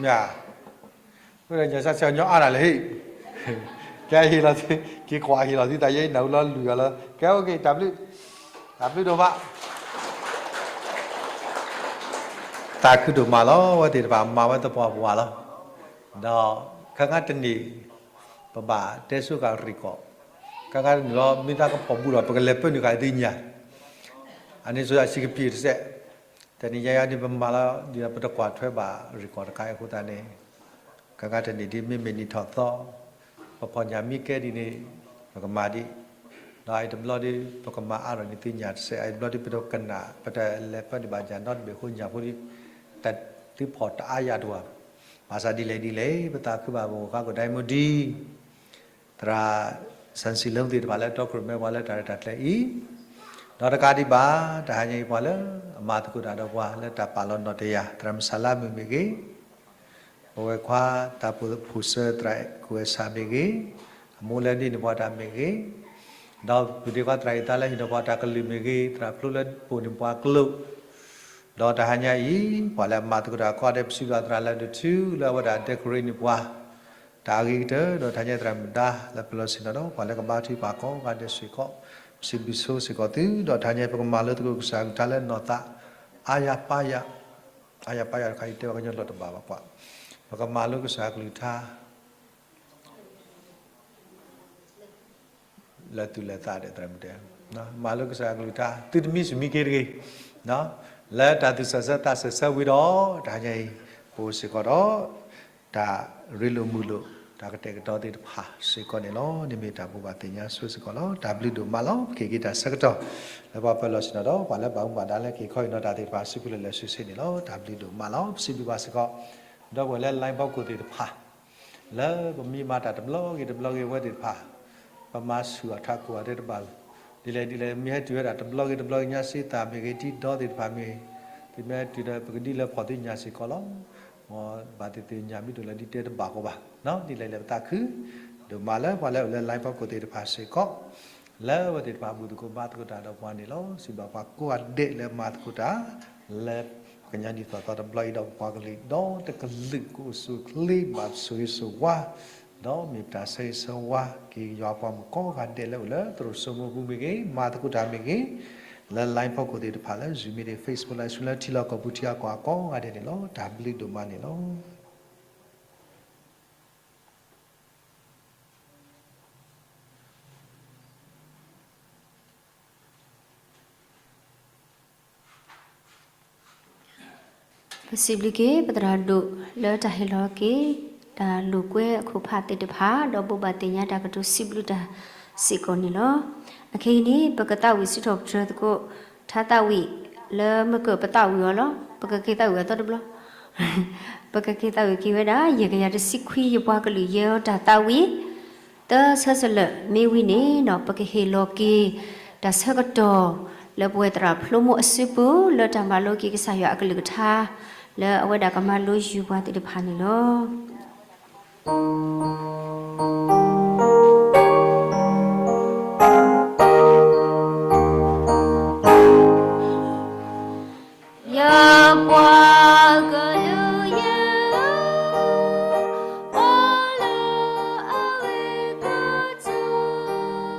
မ့ၢ်ဧါ, အဃိဒီးညၣ်ဆါဆဲးညီအါနၤလၢဟံၣ်, ကဲဟ့ၣ်လီၤသု, က့ၤကွၢ်ဟ့ၣ်လီၤသုသးယဲအံၤနၢ်ဟူလီၤလွံၢ်ဂၤလီၤ. ကဲ အိၣ်က့ၤ တၢ်ဘျုး, တၢ်ဘျုးဒိၣ်မး, သးခုဒိၣ်မးလီၤ. အဝဲသ့ၣ်တဖၣ်မၤဝဲသပှၢ်ပှၢ်လီၤ. ဒီးခဲခါတနံၤ ပဘၣ်တဲဆိဃာ်ရံၣ်ကီၢ်, ခဲခါတနံၤလီၤ မ့ၢ်သးကဖီၣ်ဘူးဒီး ပကလဲၤပၢနုာ်ဃာ်သုညၣ်, အန့ၣ်ဆိအဆံးကပံာ်တစဲး, တနံၤညါအံၤန့ၣ် ပမၤလီၤဒ်ဒီး ပတကွၢ်ထွဲဘၣ်ရံၣ်ကီၢ်တခါအံၤအဃိသတးန့ၣ်, ခဲခါတနံၤဒ်မ့မ့ၢ်နံၣ်ထီၣ်သီ, ပဖီၣ်ညၣ်မံကဲဒ်န့ၣ် ပကမၤဒ် အအံၤတဘျီဒီး ပကမၤအါထီၣ်န့ၢ်သုညၣ်တစဲး, အအံၤတဘျီဒီး ပတကနၣ် ပတလဲၤပၢန့ၢ်ဘၣ်ညၣ်နီတဘ့ၣ်အဃိ ညၣ်ဖိဒီး တၢ်သုဖီၣ်တအါယၤတဝၢ်, ဘၣ်ဆၣ်ဒ်လဲၣ်ဒ်လဲၣ် ပသးခုဘၣ်ပဂီၢ်ဃါ ကဒဲမုၢ်ဒံ သရၣ် စၣ်စံလၢသ့ၣ်တဖၣ်လၢတီခိၣ်ရိၣ်မဲပှၤလၢတၢ်ရဲၣ်တၢ်ကျဲၤအံၤ, ဒီးတကးဒံးဘၣ် တဟါညါအံၤ ပှၤလၢအမၤသကိးတၢ်ဒီးပှၤလၢတၢ်ပာ်လီၤနီၣ်တယၢ် သရၣ်မုၣ်စၢ်လါမုၣ်မ့ၢ်ဂ့ၤ, ပဝဲခွါတၢ်ဖိဖိစၢသရၣ်ကူၣ်အဲၣ်ဆၣ်မ့ၢ်ဂ့ၤ, အမိၢ်လၢဒ်န့ၣ်ပှၤတၢ်မ့ၢ်ဂ့ၤ, ဒီးပုၢ်ဒ့ခွါသရၣ်အံၤသးလၢဟ့ၣ်နီၤပှၤတၢ်ကလုၢ်မ့ၢ်ဂ့ၤ, သရၣ်ဖျိလၢပိာ်န့ၢ်ပှၤကျိာ်, ဒီးတဟါညါအံၤ ပှၤလၢအမၤသကိးတၢ်ကိးဂၤဒဲး ပစံးဘျုးသရၣ်လၢဒိၣ်ထူ လၢအဝဲဒၣ်ဒဲကရ့န့ၢ်ပှၤ တၢ်အဂ့ၤကတၢၢ်, ဒီးတဟါညါသရၣ်မုၣ်ဒါလၢပလီၢ်ဆ့ၣ်နီၤဒီး ပှၤလၢကဘါထုကဖၣ်ကိးဂၤဒဲးစ့ၢ်ကီး, ပစံးဘျုးဆိစ့ၢ်ကီးသု, ဒီးတဟါညါပကမၤလိသကိးကစၢ်အကလုၢ်ကထါလၢနီၢ်သး အါယၤပါယၤ, အါယၤပါယၤတခါအံၤ တဲဘၣ်ကညီလီၤတဘၣ်ဘၣ်ကွၢ်, ပကမၤလိကစၢ်အကလုၢ်ကထါ လၢသူၣ်လၢသးဒီးသရၣ်မုၣ်တဲ, မၤလိကစၢ်အကလုၢ်ကထါ သုတမံစူၢ်မံက့ၤတဂ့ၤ, လၢတၢ်သူၣ်စၢ်ဆၢသးစၢ်ဆၢဝံၤဒီး တဟါညါအံၤ ပအိၣ်စ့ၢ်ကီးဒီး တၢ်ရ့လိာ်မုာ်လိာ် တၢ်ကတဲာ်ကတီၤသ့ၣ်တဖၣ်စ့ၢ်ကီးန့ၣ်လီၤ. န့ၣ်မ့ၢ်တၢ်ဘိးဘၣ်သ့ၣ်ညါဆိစ့ၢ်ကီးလီၤ. တၢ်ဘျုးဒိၣ်မးလီၤ. ပကဟ့ၣ်က့ၤတၢ်ဆၢကတီၢ် လၢပှၤပၢၤလီၢ်ဆ့ၣ်နီၤဒီး ပှၤလၢဘၣ်မူဘၣ်ဒါလၢက့ၤခီအံၤနီၤတၢ်သ့ၣ်တဖၣ်စုပူၤလၢာ်လၢာ်ဆ့ဆ့န့ၣ်လီၤ. တၢ်ဘျုးဒိၣ်မးလီၤ. ပစံးဘျုးဘၣ်စ့ၢ်ကီး ဒီပုၢ်ဝဲၢ်လၢ line ဖီခိၣ်သ့ၣ်တဖၣ် လၢပမ့ၢ်မၤတၢ်တဘျီဂ့ၤတဘျီဂ့ၤဝဲသ့ၣ်တဖၣ် ပမၤဆူၣ်အထးခိၣ်အီၤတဲတဘၣ်, ဒ်လဲၣ်ဒ်လဲၣ် မ့ၢ်ဟဲတုၤဝဲဒၣ်တဘျီဂ့ၤတဘျီဂ့ၤ ညါစ့သးမ့ၢ်ဂ့ၤ ထံဒီသ့ၣ်တဖၣ်မ့ၢ်ဂ့ၤ, သုမ့ၢ်ဟဲတုၤဒီး ပကဒ်လၢဖီၣ်သုညၣ်စ့ၢ်ကီးလီၤ. မ်ဘၣ်သ့ၣ်သ့ၣ်ညၣ်မ့ၢ်တအိၣ်လၢဒ်တဲတဘၣ်ဃီဘၣ်, ဒ်လဲၣ်လဲၣ်ပသးခု ဒိၣ်မးလၢပှၤလၢအိၣ်လၢ line ဖီခိၣ်သ့ၣ်တဖၣ်စ့ၢ်ကီး လၢအဝဲသ့ၣ်တဖၣ်ဘူၣ်သကိးဘါသကိးတၢ်ဒီးပှၤန့ၣ်လီၤ. စံးဘျုးပှၤကိးဂၤဒဲးလၢမၤသကိးတၢ် လၢကညီနံၣ်သီသီတဘျီအံၤဒီးပပှၤကလုာ် ဒီးတကလုာ်ကအိၣ်ဆူၣ်အိၣ်ချ့ ဘၣ်ဆိၣ်ဂ့ၤဆိၣ်ဝါ ဒီးမ့ၢ်ပတၢ်ဆၢဂ့ၤဆၢဝါ က့ၤယွၤပှၤမုၣ်ကိးဂၤဒဲးလၢအိၣ်လၢသရိာ်စိမိၢ်ပူၤမ့ၢ်ဂ့ၤ, မၤသကိးတၢ်မ့ၢ်ဂ့ၤ, လၢ line ဖီခိၣ်သ့ၣ်တဖၣ်လၢ Zoom မ့ၢ်ဂ့ၤ Facebook လၢဆူလၢထံလီၢ်ကီၢ်ပူၤထံအကီၢ်အကိးဂၤဒဲးန့ၣ်လီၤ. တၢ်ဘျုးဒိၣ်မးန့ၣ်လီၤ. ပစံးဘျုးက့ၤ ပသရၣ်ဒိၣ်လၢတၢ်ဟ့ၣ်လီၤက့ၤ တၢ်လိာ်ကွဲအခိၣ်ဖးသ့ၣ်တဖၣ် ဒီးဘိးဘၣ်သ့ၣ်ညါတၢ်ကတိၤစံးဘျုးတၢ်စ့ၢ်ကီးန့ၣ်လီၤ. အခဲအံၤန့ၣ် ပကသးဝံၣ်စံးထီၣ်ပတြၢၤသကိး ထါသးဝံၣ်လၢမ့ၢ်ကပသးဝံၣ်အီၤလီၤ. ပကက့ၤသးဝံၣ်အသီတဘျီ ပကက့ၤသးဝံၣ်က့ၤဝဲဒၣ် ယဲၢ်ကယၤတဆံခွံ ယပှၤကလုာ်ယဲၢ်အီၤတၢ်သးဝံၣ် သၢဆၢစလၢာ် မ့ၢ်ဝံၤန့ၣ်ဒီး ပကဟ့ၣ်လီၤက့ၤ တၢ်ဆၢကတီၢ် လၢပဝဲသရၣ်ဖျိမိၢ်အစုပူၤ လၢတၢ်မၤလိက့ၤကစၢ်ယွၤအကလုၢ်ကထါ လၢအဝဲဒၣ်ကမၤလိယုၢ်ပှၤသ့ၣ်တဖၣ်န့ၣ်လီၤ. ယပှၤကလုာ်ယဲ အိၣ်လၢအဂ့ၤကတၢၢ်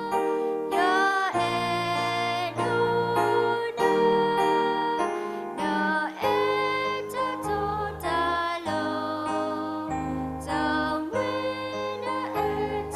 ယအဲၣ်ဒိးနၤ နအဲၣ်တၢ်တီတၢ်လိၤ တၢ်မ့ၢ်နအဲၣ်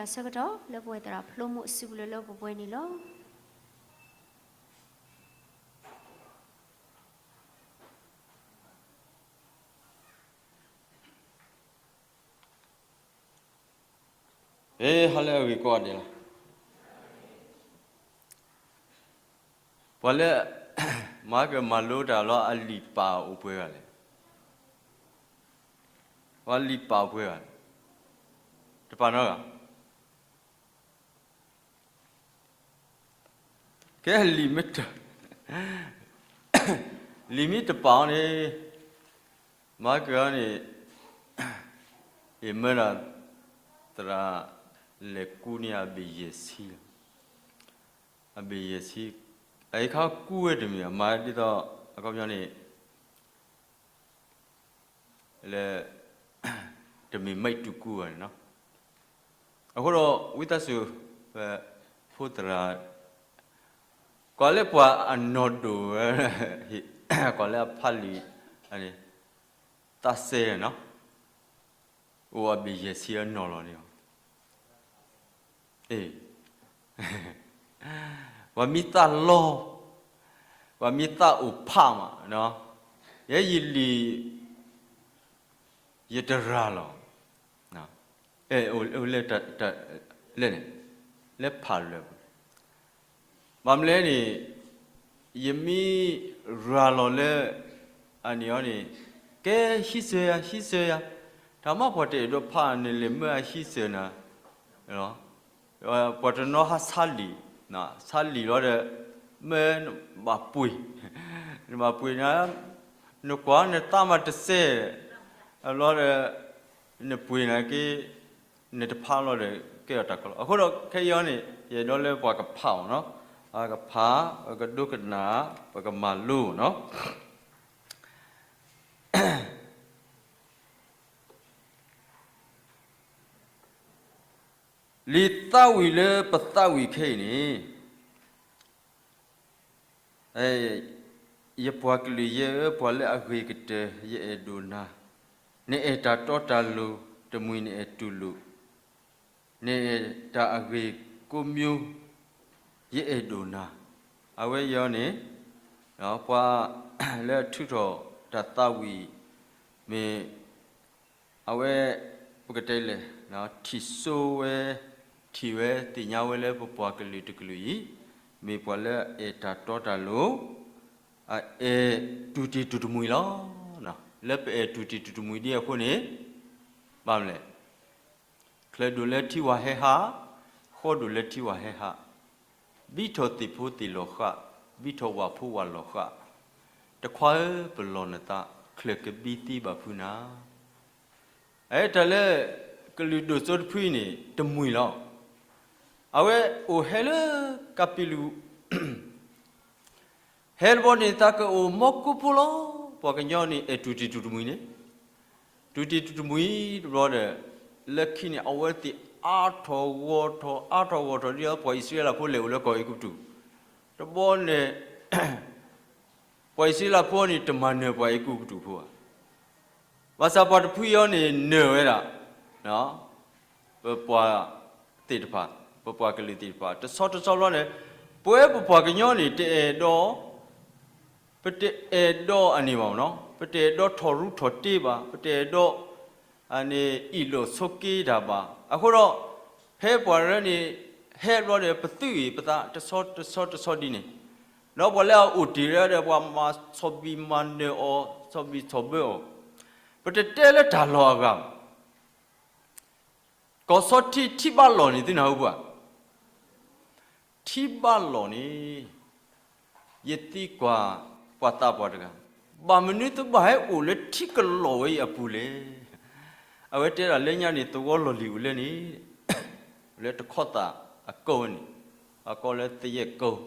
အဆၢကတီၢ် လၢပဝဲသရၣ်ဖျိမိၣ်အစုပူၤလၢလၢပှဲၤပှဲၤန့ၣ်လီၤ. ဟဲလၢအဂ့ၤကိးဂၤဒဲးလီၤ. ပှၤလၢ မၤကမၤလိတၢ်လီၤအလံာ်ပာ်အိၣ်ပှဲၤဂၤလဲၣ်. ပှၤလံာ်ပာ်အိၣ်ပှဲၤဂၤလဲၣ်. တပာ်နီတဂၤ. ကဲလံာ်မ့ၢ်တ လံာ်မ့ၢ်တပာ်အီၤန့ၣ် မၤကန့ၣ် ယမၢဒၣ် သရၣ်လဲၤကူန့ၢ်အဘ့ၣ်ယဲၢ်ဆံ, အဘ့ၣ်ယဲၢ်ဆံ, အအံၤခါကူဝဲတမ့ၢ် မၤဒ်သိး အခီပညီန့ၣ် လၢ တမ့ၢ်မ့ၢ်တူၢ်ကူဘၣ်န့ၣ်နီၤ. အဃိဒီး ဝံသးစူၤ ပဖိသရၣ် ကွၢ်လၢပှၤအနီၢ်ဒိၣ်ဝဲ ကွၢ်လၢအဖးလံာ် သးစဲနီၤ, အိၣ်အဘ့ၣ်ယဲၢ်ဆံအနီၢ်လီၤန့ၣ်လီၤ. အ့ ပှၤမ့ၢ်သးလီၤ, ပှၤမ့ၢ်သးအိၣ်ဖးမး, ယဲယလံာ် ယတရၤလီၤ, လၢ လၢဖးလွဲၢ်ပူၤ ဘၣ်မနုၤလဲၣ်န့ၣ် ယမ့ၢ်ရၤလီၤလၢ အန့ၣ်အီၤန့ၣ် ကဲဟံးစၢၤယၤ ဟံးစၢၤယၤ, တၢ်မၤပှၤတအဲၣ်ဒိးဖးန့ၣ် လဲၤမၢအဟံးစၢၤနၤ, ပှၤတနီၤဟးဆါလံာ်, ဆါလံာ်လီၤဒီး မၢနဘၣ်ပှ့ၤ, နဘၣ်ပှ့ၤနၤ, နကွၢ်နသးမၤတစဲး, အလီၤဒီး နပှ့ၤနၤက့ နတဖးလီၤဒီး ကဲအီၤတၢ်ကီလီၤ. အဃိဒီးခဲအံၤအီၤန့ၣ် ယအဲၣ်ဒိးလၢပှၤကဖးအီၤနီၤ, ပှၤကဖး, ပကဒိကနၣ်, ပကမၤလိနီၤ. လံာ်သးဝံၣ်လၢပသးဝံၣ်ခဲအံၤန့ၣ် ယပှၤကလုာ်ယဲဧၢ, ပှၤလၢအဂ့ၤကတၢၢ် ယအဲၣ်ဒိၣ်နၤ, နအဲၣ်တၢ်တီတၢ်လိၤ, တမှံၤနအဲၣ်တူၢ်လိာ်, နအဲၣ်တၢ်အဂ့ၤကိးမံၤ, ယအဲၣ်ဒိၣ်နၤ. အဝဲအံၤန့ၣ် ပှၤလၢအထုးထီၣ်တၢ်သးဝံၣ် မ့ၢ် အဝဲ ပကတဲလဲၣ် ထံၣ်စိဝဲ, ထံၣ်ဝဲသ့ၣ်ညါဝဲလၢပပှၤကလုာ်တကလုာ်အံၤ မ့ၢ်ပှၤလၢအအဲၣ်တၢ်တီတၢ်လိၤ, အအဲၣ်တူၢ်တံၢ်တူၢ်တမှံၤလီၤ. လၢပအဲၣ်တူၢ်တံၢ်တူၢ်တမှံၤဒ်အဃိန့ၣ် ဘၣ်မနုၤလဲၣ်, ချၢၣ်ဒိၣ်လၢထံဝၤဟဲဟး, ဃီဒိၣ်လၢထံဝၤဟဲဟး, ဘံထီၣ်သ့ၣ်ဖိသ့ၣ်လီၤဃာ်, ဘံထီၣ်ဝၣ်ဖိဝၣ်လီၤဃာ်, တခွါဧၢ ပလီၢ်နသး, ချၢၣ်ကဘံသ့ဘၣ်ဖုးနၤ. အတၢ်လၢ ကလုာ်ဒိၣ်စိတဖုအံၤန့ၣ် တမှံၤလီၤ. အဝဲအိၣ်ဟဲလၢ ကပံလူး ဟဲတဘျီန့ၣ် သးကအိၣ်မီကိဖိလီၤ. ပှၤကညီန့ၣ် အဲၣ်တူၢ်တံၢ်တူၢ်တမှံၤန့ၣ်, တူၢ်တံၢ်တူၢ်တမှံၤတဘျီဒီး လၢခံန့ၣ် အဝဲသ့ၣ်အါထီၣ်ဂီၢ်ထီၣ် အါထီၣ်ဂီၢ်ထီၣ်ဒ်သိး ပှၤအံၣ်စရ့လးဖိလဲၤအိၣ်လၢကီၢ်အဲၤကူပတူး, တဘျီန့ၣ် ပှၤအံၣ်စရ့လးဖိန့ၣ် တမၤနၢၤပှၤအဲၤကူပတူးဖိဘၣ်. ဘၣ်ဆၣ်ပှၤတဖုအံၤန့ၣ် နၢၤဝဲဒၣ် ပပှၤသ့ၣ်တဖၣ်, ပပှၤကလုာ်သ့ၣ်တဖၣ် တဆီတဆီဘျီန့ၣ်, ပဝဲပပှၤကညီန့ၣ် တအဲၣ်ဒိး, ပတအဲၣ်ဒိးအန့ၣ်ဘၣ်နီၤ, ပတအဲၣ်ဒိးထီၣ်ရူထီၣ်တ့ဘၣ်, ပတအဲၣ်ဒိး အန့ၣ်အ့ၣ်လိာ်ဆိးက့တၢ်ဘၣ်. အဃိဒီး ဖဲပှၤရၢန့ၣ် ဟဲဘျီဒီး ပသူၣ်အ့ၣ်ပသး တဆီတဆီတဆီဒ်န့ၣ်, ဒီးပှၤလၢအအိၣ်တ့ၢ်ဒီး ပှၤမၤဆီၣ်ဘံၣ်မၤနၢၤအီၤ ဆီၣ်ဘံၣ်ဆီၣ်ဘၢအီၤ, ပတတဲလၢတၢ်လီၢ်အဂၤဘၣ်. ကီၢ်ဆီထံထံဘၣ်လီၢ်န့ၣ် သုနၢ်ဟူဘၣ် ထံဘၣ်လီၢ်န့ၣ် ယသံကွၢ်ပှၤသးပှၢ်တဂၤ, ဘၣ်မနုၤသုဘၣ်ဟဲအိၣ်လၢထံကလီၢ်ဝဲအံၤအပူၤလဲၣ်. အဝဲတဲဒၣ်လၢညါန့ၣ် သဝီလီၢ်လံၤအိၣ်လၢန့ၣ်, လၢတခီသၣ်အကိးဝဲန့ၣ်, အကိးလၢသယဲၢ်ကိး,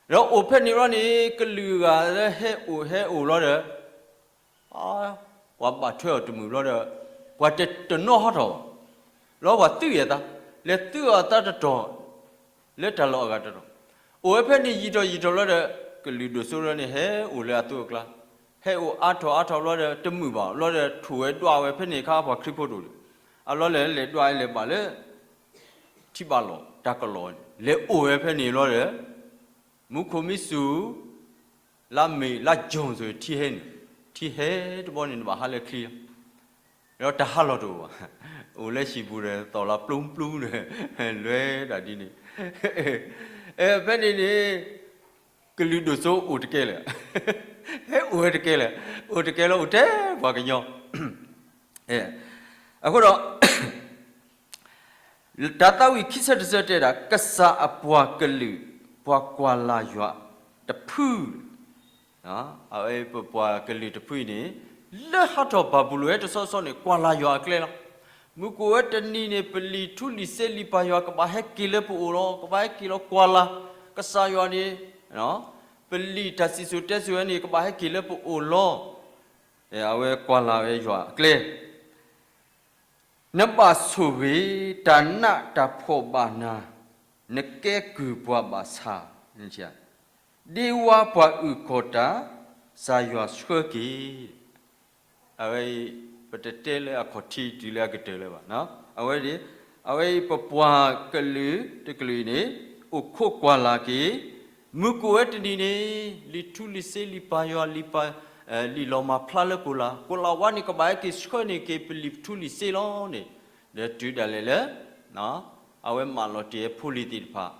ဒီးအိၣ်ဖဲန့ၣ်ဘျီန့ၣ် ကလုာ်ဂၤလၢဟဲအိၣ်ဟဲအိၣ်လီၤဒီး ပှၤဘၣ်ထွဲအီၤတမုာ်ဘျီဒီး ပှၤတနီၤဟးထီၣ်ဘၣ်, လီၤပှၤသုးအသး, လဲၤသုးအသးတတီၤ လၢတၢ်လီၢ်အဂၤတတီၤ, အိၣ်ဝဲဖဲန့ၣ်ယံာ်ထီၣ်ယံာ်ထီၣ်ဘျီဒီး ကလုာ်ဒိၣ်စိလၢန့ၣ် ဟဲအိၣ်လၢအသိးအကျါ, ဟဲအိၣ်အါထီၣ်အါထီၣ်ဘျီဒီး တမုာ်ဘၣ်ဘျီဒီး ထိၣ်ဝဲဒွးဝဲဖဲန့ၣ်အခါ ပှၤခရံာ်ဖိတအိၣ်လၢၤ, အလီၢ်လဲၤလဲၤဒွးလဲၤဘၣ်လၢ ထံဘၣ်လီၢ်တၢ်ကလီၢ်န့ၣ် လဲၤအိၣ်ဝဲဖဲန့ၣ်လီၤဒီး မူခိၣ်မံဆူၣ် လါမ့ၤလါယူၤဆိၣ် ထံဟဲန့ၣ် ထံဟဲတဘျီန့ၣ် နဘၣ်ဟးလၢချံလီၤ. ဒီးတၢ်ဟးလီၤတအိၣ်ဘၣ်, အိၣ်လၢဟံၣ်ပူၤဒီး သီၣ်လီၤပျူၤပျူၤဒီး လွဲဒၣ်ဒ်န့ၣ်. ဖဲန့ၣ်န့ၣ် ကလုာ်ဒိၣ်စိအိၣ်တကဲလၢၤ, ဟဲအိၣ်ဝဲတကဲလၢၤ, အိၣ်တကဲလၢၤ အိၣ်ထဲပှၤကညီ. အဃိဒီး တၢ်သးဝံၣ်ခံဆၢတဆၢတဲဒၣ် ကစၢ်အပှၤကလုာ် ပှၤကွၢ်လၢ်ယွၤတဖု, အဝဲပပှၤကလုာ်တဖုအံၤန့ၣ် လၢဟးထီၣ်ဘၤဘူလိၣ်ဝဲတဆီဆီန့ၣ် ကွၢ်လၢ်ယွၤအကျဲလီၤ. မုၢ်ကအိၣ်ဝဲတနံၤန့ၣ် ပလံာ်ထူလံာ်စ့လံာ်ပၢ်ယွၤကဘၣ်ဟဲက့ၤလၢပအိၣ်လီၤ, ကဘၣ်ဟဲက့ၤလီၤကွၢ်လၢ် ကစၢ်ယွၤန့ၣ် ပလံာ်တၢ်စံၣ်စိၤတဲစိၤဝဲန့ၣ် ကဘၣ်ဟဲက့ၤလၢပအိၣ်လီၤ. အဝဲကွၢ်လၢ်ဝဲယွၤအကျဲ နဘၣ်ဆိၣ်ဂ့ၤတၢ်နးတၢ်ဖှီၣ်ဘၣ်နၤ, နကဲကုၢ်ပှၤဘၣ်ဆၣ်, ဒ့ဝါပှၤအုၣ်ကီၤတၢ်, ကစၢ်ယွၤဆှၢက့ၤ. အဝဲအံၤ ပတတဲလၢအခီၣ်ထံးတုၤလၢအကတၢၢ်လၢၤဘၣ်. အဝဲ အဝဲအံၤပပှၤကလုာ်တကလုာ်အံၤန့ၣ် အိၣ်ခိးကွၢ်လၢ်က့ၤ မုၢ်ကအိၣ်ဝဲတနံၤန့ၣ် လံာ်ထူလံာ်စ့လံာ်ပၢ်ယွၤလံာ်ပၢ် လံာ်လီၤမၤဖျါလၢကိၣ်လၤ, ကိၣ်လၤဝါန့ၣ် ကဘၣ်ဟဲက့ၤဆှၢန့ၢ်က့ၤပလံာ်ထူလံာ်စ့လီၤန့ၣ်, ဒီးတုၤဒၣ်လဲာ်လၢ အဝဲမၢလီၤတ့ၢ်ဝဲဖိလံၤသ့ၣ်တဖၣ်,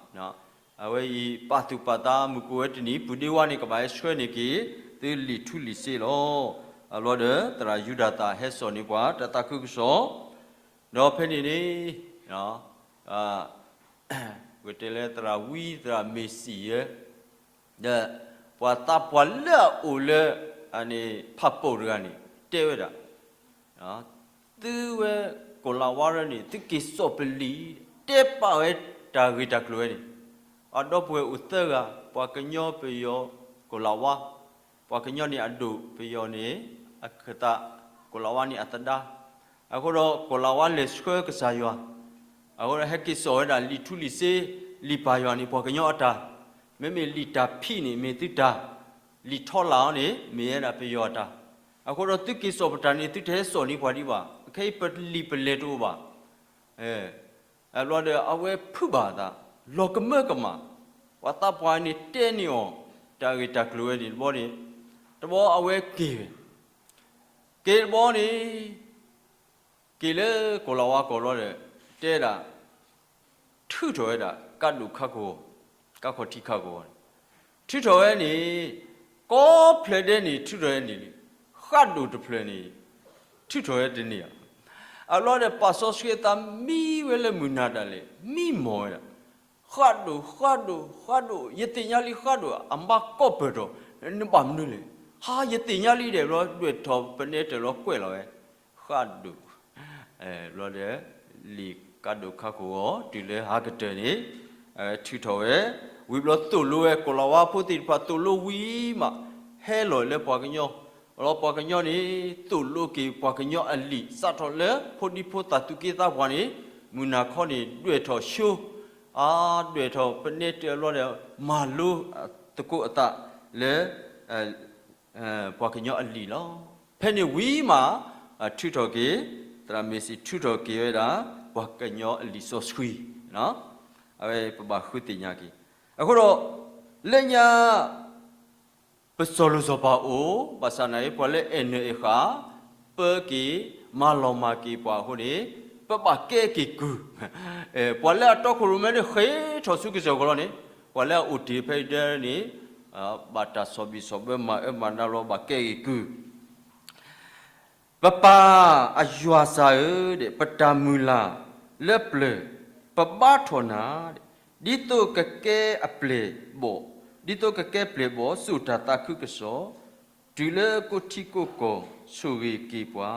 အဝဲအံၤပာ်သူၣ်ပာ်သး မုၢ်ကအိၣ်ဝဲတနံၤ ပုၢ်ဒ့ဝါန့ၣ် ကဘၣ်ဟဲဆှၢန့ၢ်က့ၤ သုလံာ်ထူလံာ်စ့လီၤ. အဘျီဒီး သရၣ်ယူဒၤသၣ်ဟဲစိာ်န့ၢ်ပှၤ တၢ်သးခုကစီၣ်, ဒီးဖဲန့ၣ်န့ၣ် ပကတဲလၢသရၣ်ဝံ သရၣ်မ့ၤစံၣ်ယဲ ဒီးပှၤသးပှၢ်လၢအအိၣ်လၢ ဖးပိာ်တဂၤန့ၣ် တဲဝဲဒၣ်, သုဝဲကိၣ်လၤဝါရၢန့ၣ် သုက့ၤစိာ်ပလံာ်, တဲပာ်ဝဲတၢ်ဂ့ၢ်တၢ်ကျိၤဝဲန့ၣ်, အဒီပုၢ်ဝဲၢ်အိၣ်သၢဂၤ, ပှၤကညီပယီၤကိၣ်လၤဝါ, ပှၤကညီန့ၣ်အဒိၣ် ပယီၤန့ၣ် အကသး, ကိၣ်လၤဝါန့ၣ်အသဒါ, အဃိဒီးကိၣ်လၤဝါလဲၤဆှၢကစၢ်ယွၤ, အဃိဒီးဟဲက့ၤစိာ်ဝဲဒၣ်လံာ်ထူလံာ်စ့, လံာ်ပၢ်ယွၤန့ၣ် ပှၤကညီအတၢ်, မ့မ့ၢ်လံာ်တၢ်ဖံးန့ၣ်မ့ၢ်သုတၢ်, လံာ်ထီလာ်အီၤန့ၣ် မ့ၢ်ဝဲဒၣ်ပယီၤအတၢ်, အဃိဒီးသုက့ၤစိာ်ပတၢ်န့ၣ် သုတဟဲစိာ်န့ၢ်ပှၤဒံးဘၣ်, ခဲအံၤပလံာ်ပလဲၢ်တအိၣ်ဘၣ်. အဘျီဒီးအဝဲဖုးဘၣ်အသး, လီၤကမၢကမၣ်, ပှၤသးပှၢ်န့ၣ်တဲန့ၢ်အီၤ တၢ်ဂ့ၢ်တၢ်ကျိၤဝဲန့ၣ်တဘျီန့ၣ်, တဘျီအဝဲက့ၤဝဲ, က့ၤတဘျီန့ၣ် က့ၤလၢကိၣ်လၤဝါကီၢ်ဘျီဒီး တဲဒၣ် ထုးထီၣ်ဝဲဒၣ် ကးဒိၣ်ခါကဝီၤ, ကးခီၣ်ထံးခါကဝီၤန့ၣ်, ထုးထီၣ်ဝဲန့ၣ် ကိးဖျၢၣ်ဒဲးန့ၣ် ထုးထီၣ်ဝဲန့ၣ်လံ, ဃးဒိၣ်တဖျၢၣ်န့ၣ် ထုးထီၣ်ဝဲတန့ၢ်ဧါ. အဘျီဒီးပာ်စီဆှံအသးမံဝဲလၢမုၢ်နၤဒၣ်လဲာ်, မံမီၢ်ဝဲဒၣ် ဃးဒိၣ် ဃးဒိၣ် ဃးဒိၣ်, ယသ့ၣ်ညါလံဃးဒိၣ်, အမါကိးပၢၢ်ထီၣ်, နဘၣ်မနုၤလဲၣ်, ဟါ ယသ့ၣ်ညါလံဒီး ဘျီဒွဲၣ်ထီၣ်ပနဲတၢၢ် ဘျီကွဲးလီၤဝဲ, ဃးဒိၣ်, ဘျီဒီး လံာ်ကးဒိၣ်ခါကဝီၤ တုၤလၢဟါကတၢၢ်န့ၣ် ထုးထီၣ်ဝဲ, ဝံၤဘျီသိၣ်လိဝဲ ကိၣ်လၤဝါဖိသ့ၣ်တဖၣ်သိၣ်လိဝံၤမး ဟဲလီၤလၢပှၤကညီ, ဒီးပှၤကညီန့ၣ် သိၣ်လိက့ၤပှၤကညီအလံာ် စးထီၣ်လၢဖိဒံဖိသၣ်သူၣ်က့သးပှၢ်န့ၣ် မုၢ်နၤခီန့ၣ် ဒွဲၣ်ထီၣ်ဆိ, အဒွဲၣ်ထီၣ်ပနဲတၢၢ်ဘျီဒီး မၤလိသကိးအသးလၢ ပှၤကညီအလံာ်လီၤ. ဖဲန့ၣ်ဝံၤမး ထုးထီၣ်က့ၤ, သရၣ်မ့ၤစံၣ်ထုးထီၣ်က့ၤဝဲဒၣ် ပှၤကညီအလံာ်စီဆှံ, အဝဲပဘၣ်ဃုသ့ၣ်ညါက့ၤ. အဃိဒီး လၢညါ ပစီၤလိၤစီၤပၤအိၣ်, ဘၣ်ဆၣ်နာ်က့ ပှၤလၢအဲၣ်နၢၤအဲၣ်ဃာ် ပၢက့ၤ မၤလီၤမၢ်က့ၤပှၤအဃိန့ၣ် ပဘၣ်ကဲက့ၤကုၢ်, ပှၤလၢအတီခိၣ်ရိၣ်မဲန့ၣ် ဃ့ထီၣ်ဆူကစၢၢ်ကီးလီၤန့ၣ်, ပှၤလၢအအိၣ်တ့ၢ်ဖဲအံၤဒဲန့ၣ် ဘၣ်တၢ်ဆီၣ်ဘံၣ်ဆီၣ်ဘၢ မၤအၢမၤနးလီၤ ဘၣ်ကဲက့ၤကုၢ် ပပၢ်အယွၤစၢ်ဧၢ, ပတၢ်မုၢ်လၢ်လၢပျၢၤ ပဘါထီၣ်နၤ, ဒ်သိးကကဲအပျဲၢ်ဘီၣ်, ဒ်သိးကကဲပျဲၢ်ဘီၣ် စိာ်တၢ်သးခုကစီၣ်, တုၤလၢကိးထံကိးကီၢ်ဆိၣ်ဂ့ၤက့ၤပှၤ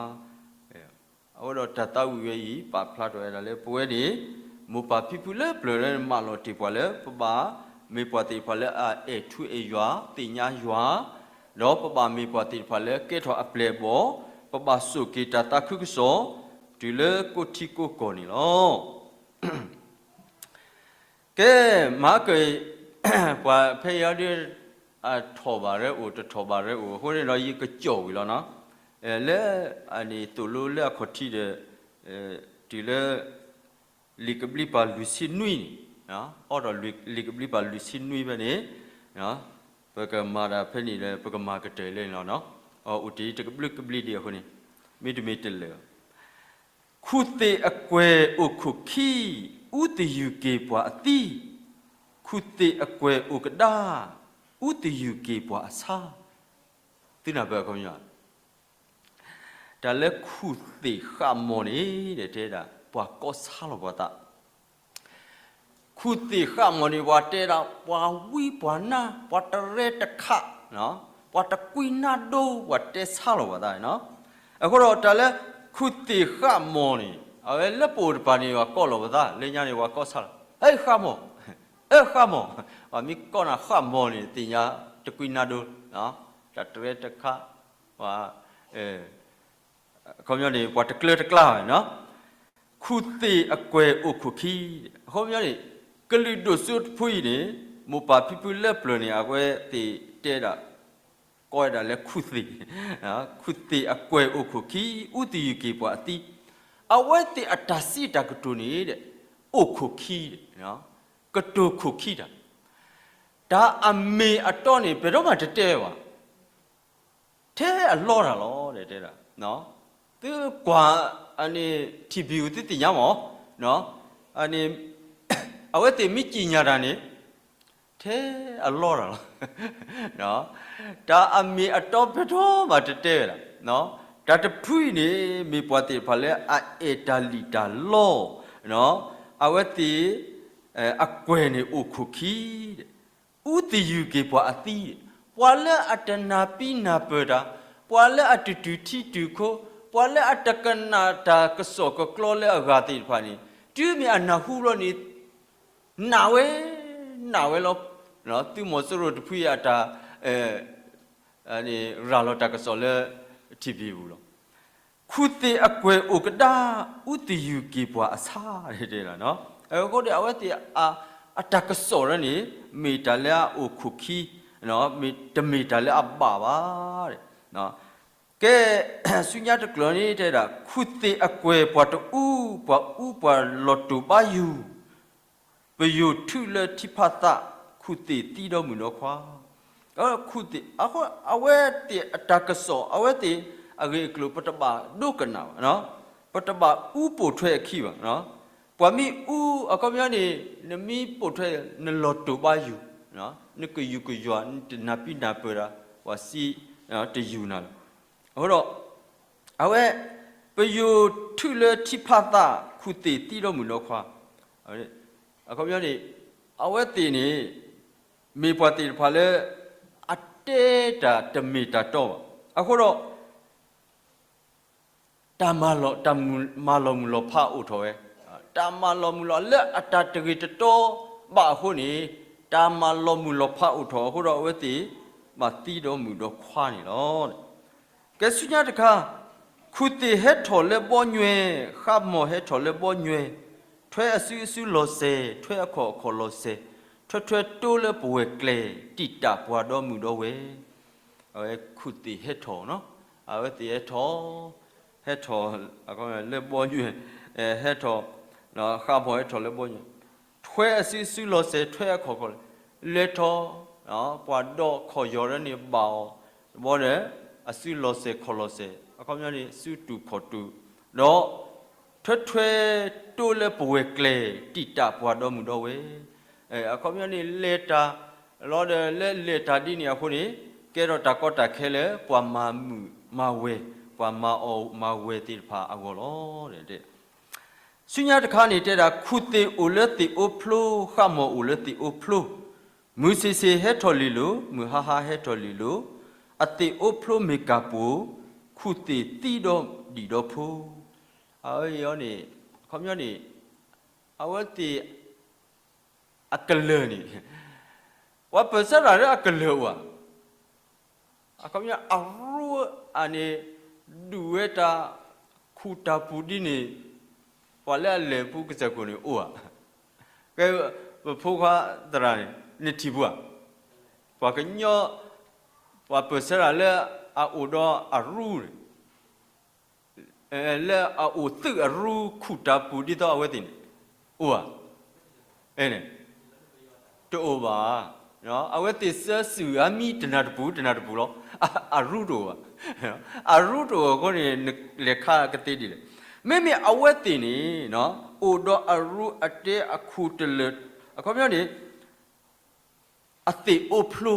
အဃိဒီးတၢ်သးဝံၣ်ဝဲအံၤ ပာ်ဖျါထီၣ်ဝဲဒၣ်လၢပဝဲန့ၣ် မိၢ်ပၢ်ဖံဖုလၢပျၢၤလၢမၢလီၤတ့ၢ်ပှၤလၢ ပဘၣ်မ့ၢ်ပှၤသ့ၣ်တဖၣ်လၢအအဲၣ်ထူအဲၣ်ယွၤ သ့ၣ်ညါယွၤ, ဒီးပဘၣ်မ့ၢ်ပှၤသ့ၣ်တဖၣ်လၢကဲထီၣ်အပျဲၢ်အဘီၣ်, ပဘၣ်စိာ်က့ၤတၢ်သးခုကစီၣ် တုၤလၢကိးထံကိးကီၢ်န့ၣ်လီၤ. ကဲ, မၤက, ပှၤဖဲအံၤဒ် အထီၣ်ဘၣ်ရၢအိၣ် တထီၣ်ဘၣ်ရၢအိၣ် အဃိန့ၣ်ဒီး ယကကၠီၣ်ဝံၤလီၤနီၤ. လၢအန့ၣ်သိၣ်လိလၢအခီၣ်ထံးဒီး တုၤလၢ လံာ်ကဘျံးပၤလွံၢ်ဆံနွံန့ၣ်, အိၣ်ဒီးလံာ်ကဘျံးပၤလွံၢ်ဆံနွံဖဲန့ၣ်, ပကမၤဒၣ်ဖဲန့ၣ်လၢပကမၤကတၢၢ်လၢန့ၣ်လီၤ. အိၣ်တ့ၢ်တကဘျုးကဘျံးဒံးအဃိန့ၣ်, မ့တမ့ၢ်တလၢာ် ခူၣ်သ့ၣ်အကွဲၢ်အိၣ်ခိၣ်ခံ, အူသယုၢ်က့ၤပှၤအသံ, ခူၣ်သ့ၣ်အကွဲၢ်အိၣ်ကဒါ, အူသယုၢ်က့ၤပှၤအဆါ, သုနၢ်ပၢၢ်အခီပညီ တၢ်လၢခူၣ်သ့ၣ်ဃးမီၤန့ၣ် တဲဒၣ် ပှၤကီၢ်ဆါလီၤပှၤသး, ခူၣ်သ့ၣ်ဃးမီၤန့ၣ် ပှၤတဲဒၣ် ပှၤဝံပှၤနါ, ပှၤတရဲတခး, ပှၤတကွံနါဒိ, ပှၤတဲဆါလီၤပှၤသးန့ၣ်လီၤ. အဃိဒီးတၢ်လၢ ခူၣ်သ့ၣ်ဃးမီၤန့ၣ် အဝဲလၢပအိၣ်တပၤန့ၣ် ပှၤကီၢ်လီၤပှၤသး, လၢညါန့ၣ် ပှၤကီၢ်ဆါလီၤ, ဟဲဃးမီၤ, ဟဲဃးမီၤ, ပှၤမ့ၢ်ကီၢ်နၤဃးမီၤန့ၣ် သ့ၣ်ညါတကွံနါဒိ, တၢ်တရဲတခး, ပှၤ အခီပညီန့ၣ် ပှၤတကျၢတကျါဘၣ်န့ၣ်လီၤ. ခူၣ်သ့ၣ်အကွဲၢ်အိၣ်ခိၣ်ခံ, အခီပညီန့ၣ် ကလုာ်ဒိၣ်စိတဖုအံၤန့ၣ် မိၢ်ပၢ်ဖံဖုလၢပျၢၤန့ၣ် အဝဲသ့ၣ်တဲဒၣ် ကိးဝဲဒၣ်လၢခူၣ်သ့ၣ်, ခူၣ်သ့ၣ်အကွဲၢ်အိၣ်ခိၣ်ခံ, အူသယုၢ်က့ၤပှၤအသံ, အဝဲသ့ၣ်အတၢ်စံးတၢ်ကတိၤန့ၣ် အိၣ်ခိၣ်ခံ, ကတိၤခိၣ်ခံတၢ် တၢ်အမ့ၢ်အတီန့ၣ် ပဒီမးတတဲဘၣ်, ထဲအလီတၢ်လီၤ တဲဒၣ်, သုကွၢ် အန့ၣ် ထံၣ်ဘံၣ်အူ သုသ့ၣ်ညါမး, အန့ၣ် အဝဲသ့ၣ်မ့ၢ်ကံၣ်ညါတၢ်န့ၣ် ထဲအလီတၢ်လီၤ. တၢ်အမ့ၢ်အတီပဒီမးတတဲဝဲဒၣ်, တၢ်တဖုအံၤန့ၣ် မ့ၢ်ပှၤသ့ၣ်တဖၣ်လၢအအဲၣ်တၢ်လံၣ်တၢ်လီ, အဝဲသ့ၣ် အကွဲၢ်န့ၣ်အိၣ်ခိၣ်ခံ အူသယုၢ်က့ၤပှၤအသံ, ပှၤလၢအတနၢ်ပံနၢ်ပၢၢ်တၢ်, ပှၤလၢအတတုၤထံတုၤခိ, ပှၤလၢအတကနၣ်တၢ်ကစီၣ်ကကျီလၢအဂၤသ့ၣ်တဖၣ်န့ၣ် တုၤမ့ၢ်အနၢ်ဟူဘျီန့ၣ် နာ်ဝဲ, နာ်ဝဲလီၤ. သုးမီၤစိရိၤတဖုအံၤအတၢ် ရၤလီၤတၢ်ကစီၣ်လၢထံၣ်ဘံၣ်အူလီၤ. ခူၣ်သ့ၣ်အကွဲၢ်အိၣ်ကဒါ, အူသယုၢ်က့ၤပှၤအဆါ, တဲဒၣ်, အဃိဒီးအဝဲသ့ၣ် အတၢ်ကစီၣ်ဒ်န့ၣ် မ့ၢ်တၢ်လၢအအိၣ်ခိၣ်ခံ, တမ့ၢ်တၢ်လၢအဘၣ်ဘၣ်. ကဲ, ဆူညါတကျၢၤန့ၣ်တဲဒၣ် ခူၣ်သ့ၣ်အကွဲၢ်ပှၤတအူ, ပှၤအူပှၤလီၤတိၢ်ဘါယူၤ, ပယိၤထုးလၢထံဖးသး, ခူၣ်သ့ၣ်သံဒီမုၣ်ဒီခွါ. ခူၣ်သ့ၣ်, အဝဲသ့ၣ်အတၢ်ကစီၣ်, အဝဲသ့ၣ်အဂ့ၢ်အကျိၤ ပတဘၣ်ဒိကနၣ်ဘၣ်, ပတဘၣ်အူပိာ်ထွဲအခံဘၣ်. ပှၤမ့ၢ်အူ အခီပညီန့ၣ် နမ့ၢ်ပိာ်ထွဲ နလီၤတိၢ်ဘါယူၤ, နကယူၤကယွၤ နတနၢ်ပံနၢ်ပၢၢ်တၢ် ပှၤစံးတယူၤနၤလီၤ. အဃိဒီး အဝဲ ပယိၤထုးလၢထံဖးသး ခူၣ်သ့ၣ်သံဒီမုၣ်ဒီခွါ, အခီပညီန့ၣ် အဝဲသ့ၣ်န့ၣ် မ့ၢ်ပှၤသ့ၣ်တဖၣ်လၢ အတဲတၢ်တမ့ၢ်တၢ်တီဘၣ်. အဃိဒီး တၢ်မၤလီၤ, တၢ်မၤလီၤမုၢ်လီၤဖးအိၣ်ထီၣ်ဝဲ, တၢ်မၤလီၤမုၢ်လီၤလၢအတၢ်တဂ့ၤတတီဘၣ်အဃိန့ၣ် တၢ်မၤလီၤမုၢ်လီၤဖးအိၣ်ထီၣ်အဃိဒီး အဝဲသ့ၣ်ဘၣ်သံဒီမုၣ်ဒီခွါန့ၣ်လီၤ. ကဲဆူညါတခါ, ခူၣ်သ့ၣ်ဟဲထီၣ်လၢဘီညွဲ, ဃးမီၤဟဲထီၣ်လၢဘီညွဲ, ထွဲအစုအစုလီၤစဲၤ, ထွဲအခီၣ်အခီၣ်လီၤစဲၤ, ထွဲထွဲတိလၢပဝဲၢ်ကျဲ, တံာ်တာ်ပှၤဒီမုၣ်ဒီဝဲၢ်. အဝဲခူၣ်သ့ၣ်ဟဲထီၣ်, အဝဲသ့ၣ်ဟဲထီၣ်, ဟဲထီၣ် လၢဘီညွဲ, ဟဲထီၣ်, ဃးမီၤဟဲထီၣ်လၢဘီညွဲ, ထွဲအစုအစုလီၤစဲၤ, ထွဲအခီၣ်အခီၣ်, လဲၤထီၣ်, ပှၤဒီခီၣ်ယီၤဒ်န့ၣ်ဘၣ်အီၤ, ဘီဒီး အစုလီၤစဲၤခီၣ်လီၤစဲၤ, အခီပညီန့ၣ် စုတူာ်ခီၣ်တူာ်, ဒီး ထွဲထွဲတိလၢပဝဲၢ်ကျဲ, တံာ်တာ်ပှၤဒီမုၣ်ဒီဝဲၢ်. အခီပညီန့ၣ် လဲၤတၢ်, လီၤဒီးလၢလဲၤတၢ်ဒ်န့ၣ်အဃိန့ၣ် ကဲထီၣ်တၢ်ကီတၢ်ခဲလၢပှၤမၤမုာ်မၤဝဲၢ်, ပှၤမၤအီၣ်မၤဝဲၢ်သ့ၣ်တဖၣ်အဂီၢ်လီၤ. ဆူညါတခါန့ၣ်တဲဒၣ် ခူၣ်သ့ၣ်အိၣ်လၢသ့ၣ်အိဖျိ, ဃးမီၤအိၣ်လၢသ့ၣ်အိဖျိ, မုၢ်ဆ့ၣ်ဆ့ၣ်ဟဲထီၣ်လံၤလိၤ, မုၢ်ဟါဟါဟဲထီၣ်လံၤလိၤ, အသ့ၣ်အိဖျိမ့ၢ်ကၢ်ပူၤ, ခူၣ်သ့ၣ်သံဒီဒံၣ်ဒီဖိ. အဝဲအံၤန့ၣ် အခီပညီန့ၣ် အဝဲသ့ၣ်အကလၢၢ်န့ၣ် ပှၤပၢၢ်ဆၢတၢ်လၢအကလၢၢ်အိၣ်ဧါ. အခီပညီ အရူအန့ၣ် ဒုးဝဲတၢ်ခူၣ်တၢ်ပူၤဒ်န့ၣ် ပှၤလၢအလဲၤဖုကစၢၢ်ခိၣ်န့ၣ်အိၣ်ဧါ. ကဲ ပဖိခွါသရၣ်န့ၣ် နထံၣ်ဖူဧါ. ပှၤကညီ ပှၤပၢၢ်ဆၢတၢ်လၢအအိၣ်ဒီးအရူန့ၣ် လၢအအိၣ်သုးအရူခူၣ်တၢ်ပူၤဒ်သိးအဝဲသ့ၣ်န့ၣ် အိၣ်ဧါ, အဲန့ၣ်, တအိၣ်ဘၣ်. အဝဲသ့ၣ်ဆှၢစုၤအါမံၤတနၢ်တပူၤ တနၢ်တပူၤလီၤ. အရူတအိၣ်ဘၣ်. အရူတအိၣ်အဃိန့ၣ် နလဲၤခးကသ့ဒ်လဲၣ်. မ့မ့ၢ်အဝဲသ့ၣ်န့ၣ် အိၣ်ဒီးအရူအတဲအခိၣ်တလၢာ်, အခီပညီန့ၣ် အသ့ၣ်အိၣ်ဖျိ,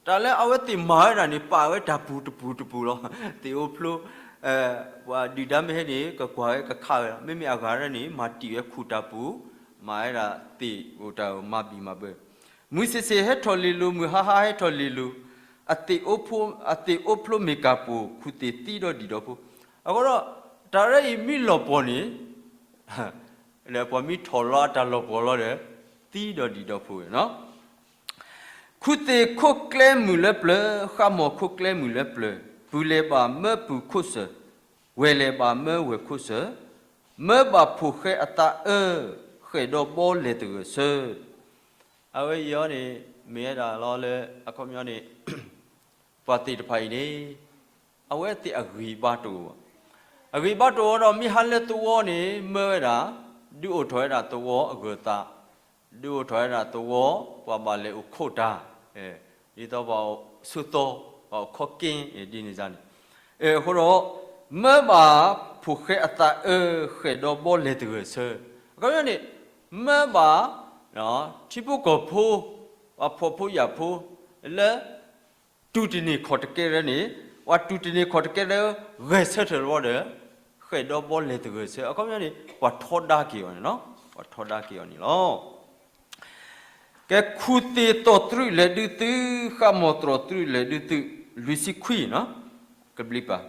တၢ်လၢအဝဲသ့ၣ်မၤဝဲဒၣ်န့ၣ် ပာ်ဝဲတၢ်ပူၤတပူၤတပူၤလီၤ. သ့ၣ်အိၣ်ဖျိ, ပှၤဒုၣ်ဒါမ့ၢ်ဟဲန့ၣ် ကကွၢ်ဝဲကခးဝဲလီၤ. မ့မ့ၢ်အဂၤရဲၣ်န့ၣ် မၤတံၢ်ဝဲခိၣ်တၢ်ပူၤ, မၤဝဲဒၣ်သ့ၣ်အိၣ်တၢ်မၤဘံၣ်မၤဘၢ. မုၢ်ဆ့ၣ်ဆ့ၣ်ဟဲထီၣ်လံၤလိၤ, မုၢ်ဟါဟါဟဲထီၣ်လံၤလိၤ, အသ့ၣ်အိၣ်ဖျိမ့ၢ်ကၢ်ပူၤ, ခူၣ်သ့ၣ်သံဒီးဒံၣ်ဒီဖိ. အဃိဒီး တၢ်ရဲၣ်အံၤမ့ၢ်လီၤပှီၢ်န့ၣ် ဒီးပှၤမ့ၢ်ထီၣ်လီၤအတၢ်လီၤပှီၢ်လီၤဒီး သံဒီးဒံၣ်ဒီဖိဝဲလီၤ. ခူၣ်သ့ၣ်ခိၣ်ကျဲမုၢ်လၢပျၢၤ, ဃါမီၤခိၣ်ကျဲမုၢ်လၢပျၢၤ, ပုၢ်လဲၤဘၣ်မၢပုၢ်ခိၣ်စၢၤ, ဝဲၢ်လဲၤဘၣ်မၢဝဲၢ်ခိၣ်စၢၤ, မၢဘၣ်ဖိၣ်ဃဲအသးအၢ, ဃဲၣ်ဒီဘီလဲၤသဂၢၢ်ဆၢ. အဝဲအံၤအီၤန့ၣ် မ့ၢ်ဝဲဒၣ်လီၤလၢ အခီပညီန့ၣ် ပှၤသ့ၣ်တဖၣ်အံၤန့ၣ် အဝဲသ့ၣ်အဂံၢ်ဘါတအိၣ်ဘၣ်. အဂံၢ်ဘါတအိၣ်ဒီး မ့ၢ်ဟါလၢသဝီန့ၣ် မၢဝဲဒၣ် ဒုးအိၣ်ထီၣ်ဝဲဒၣ်သဝီအဂၢၢ်သး, ဒုးအိၣ်ထီၣ်ဝဲဒၣ်သဝီ ပှၤဘၣ်လဲၤအိၣ်ခိးတၢ်, ဒ်သိးပှၤအိၣ်ဆိးသီ, ပှၤအိၣ်ခီက့, ဒ်န့ၣ်န့ၣ်. အဃိဒီး မၢဘၣ်ဖိၣ်ဃဲအသးအၢ, ဃဲၣ်ဒီဘီလဲၤသဂၢၢ်ဆၢ. အခီပညီန့ၣ် မၢဘၣ် ထံဖိကီၢ်ဖိ, ပှၤဖှီၣ်ဖိယာ်ဖိ လၢ တူၢ်တန့ၢ်ခီၣ်တကဲလၢန့ၣ်, ပှၤတူၢ်တန့ၢ်ခီၣ်တကဲလၢ ဂဲၤဆၢထၢၣ်လီၤဒီး ဃဲၣ်ဒီဘီလဲၤသဂၢၢ်ဆၢ. အခီပညီန့ၣ် ပှၤထီဒါက့ၤအီၤန့ၣ်လီၤ. ပှၤထီဒါက့ၤအီၤန့ၣ်လီၤ. ကဲခူၣ်သ့ၣ်သီၣ်တြုးလဲၤဒုးသု, ဃါမီၤတြီၢ်တြုးလဲၤဒုးသု, လွံၢ်ဆံခွံနီၤ, ကဘျံးပၤ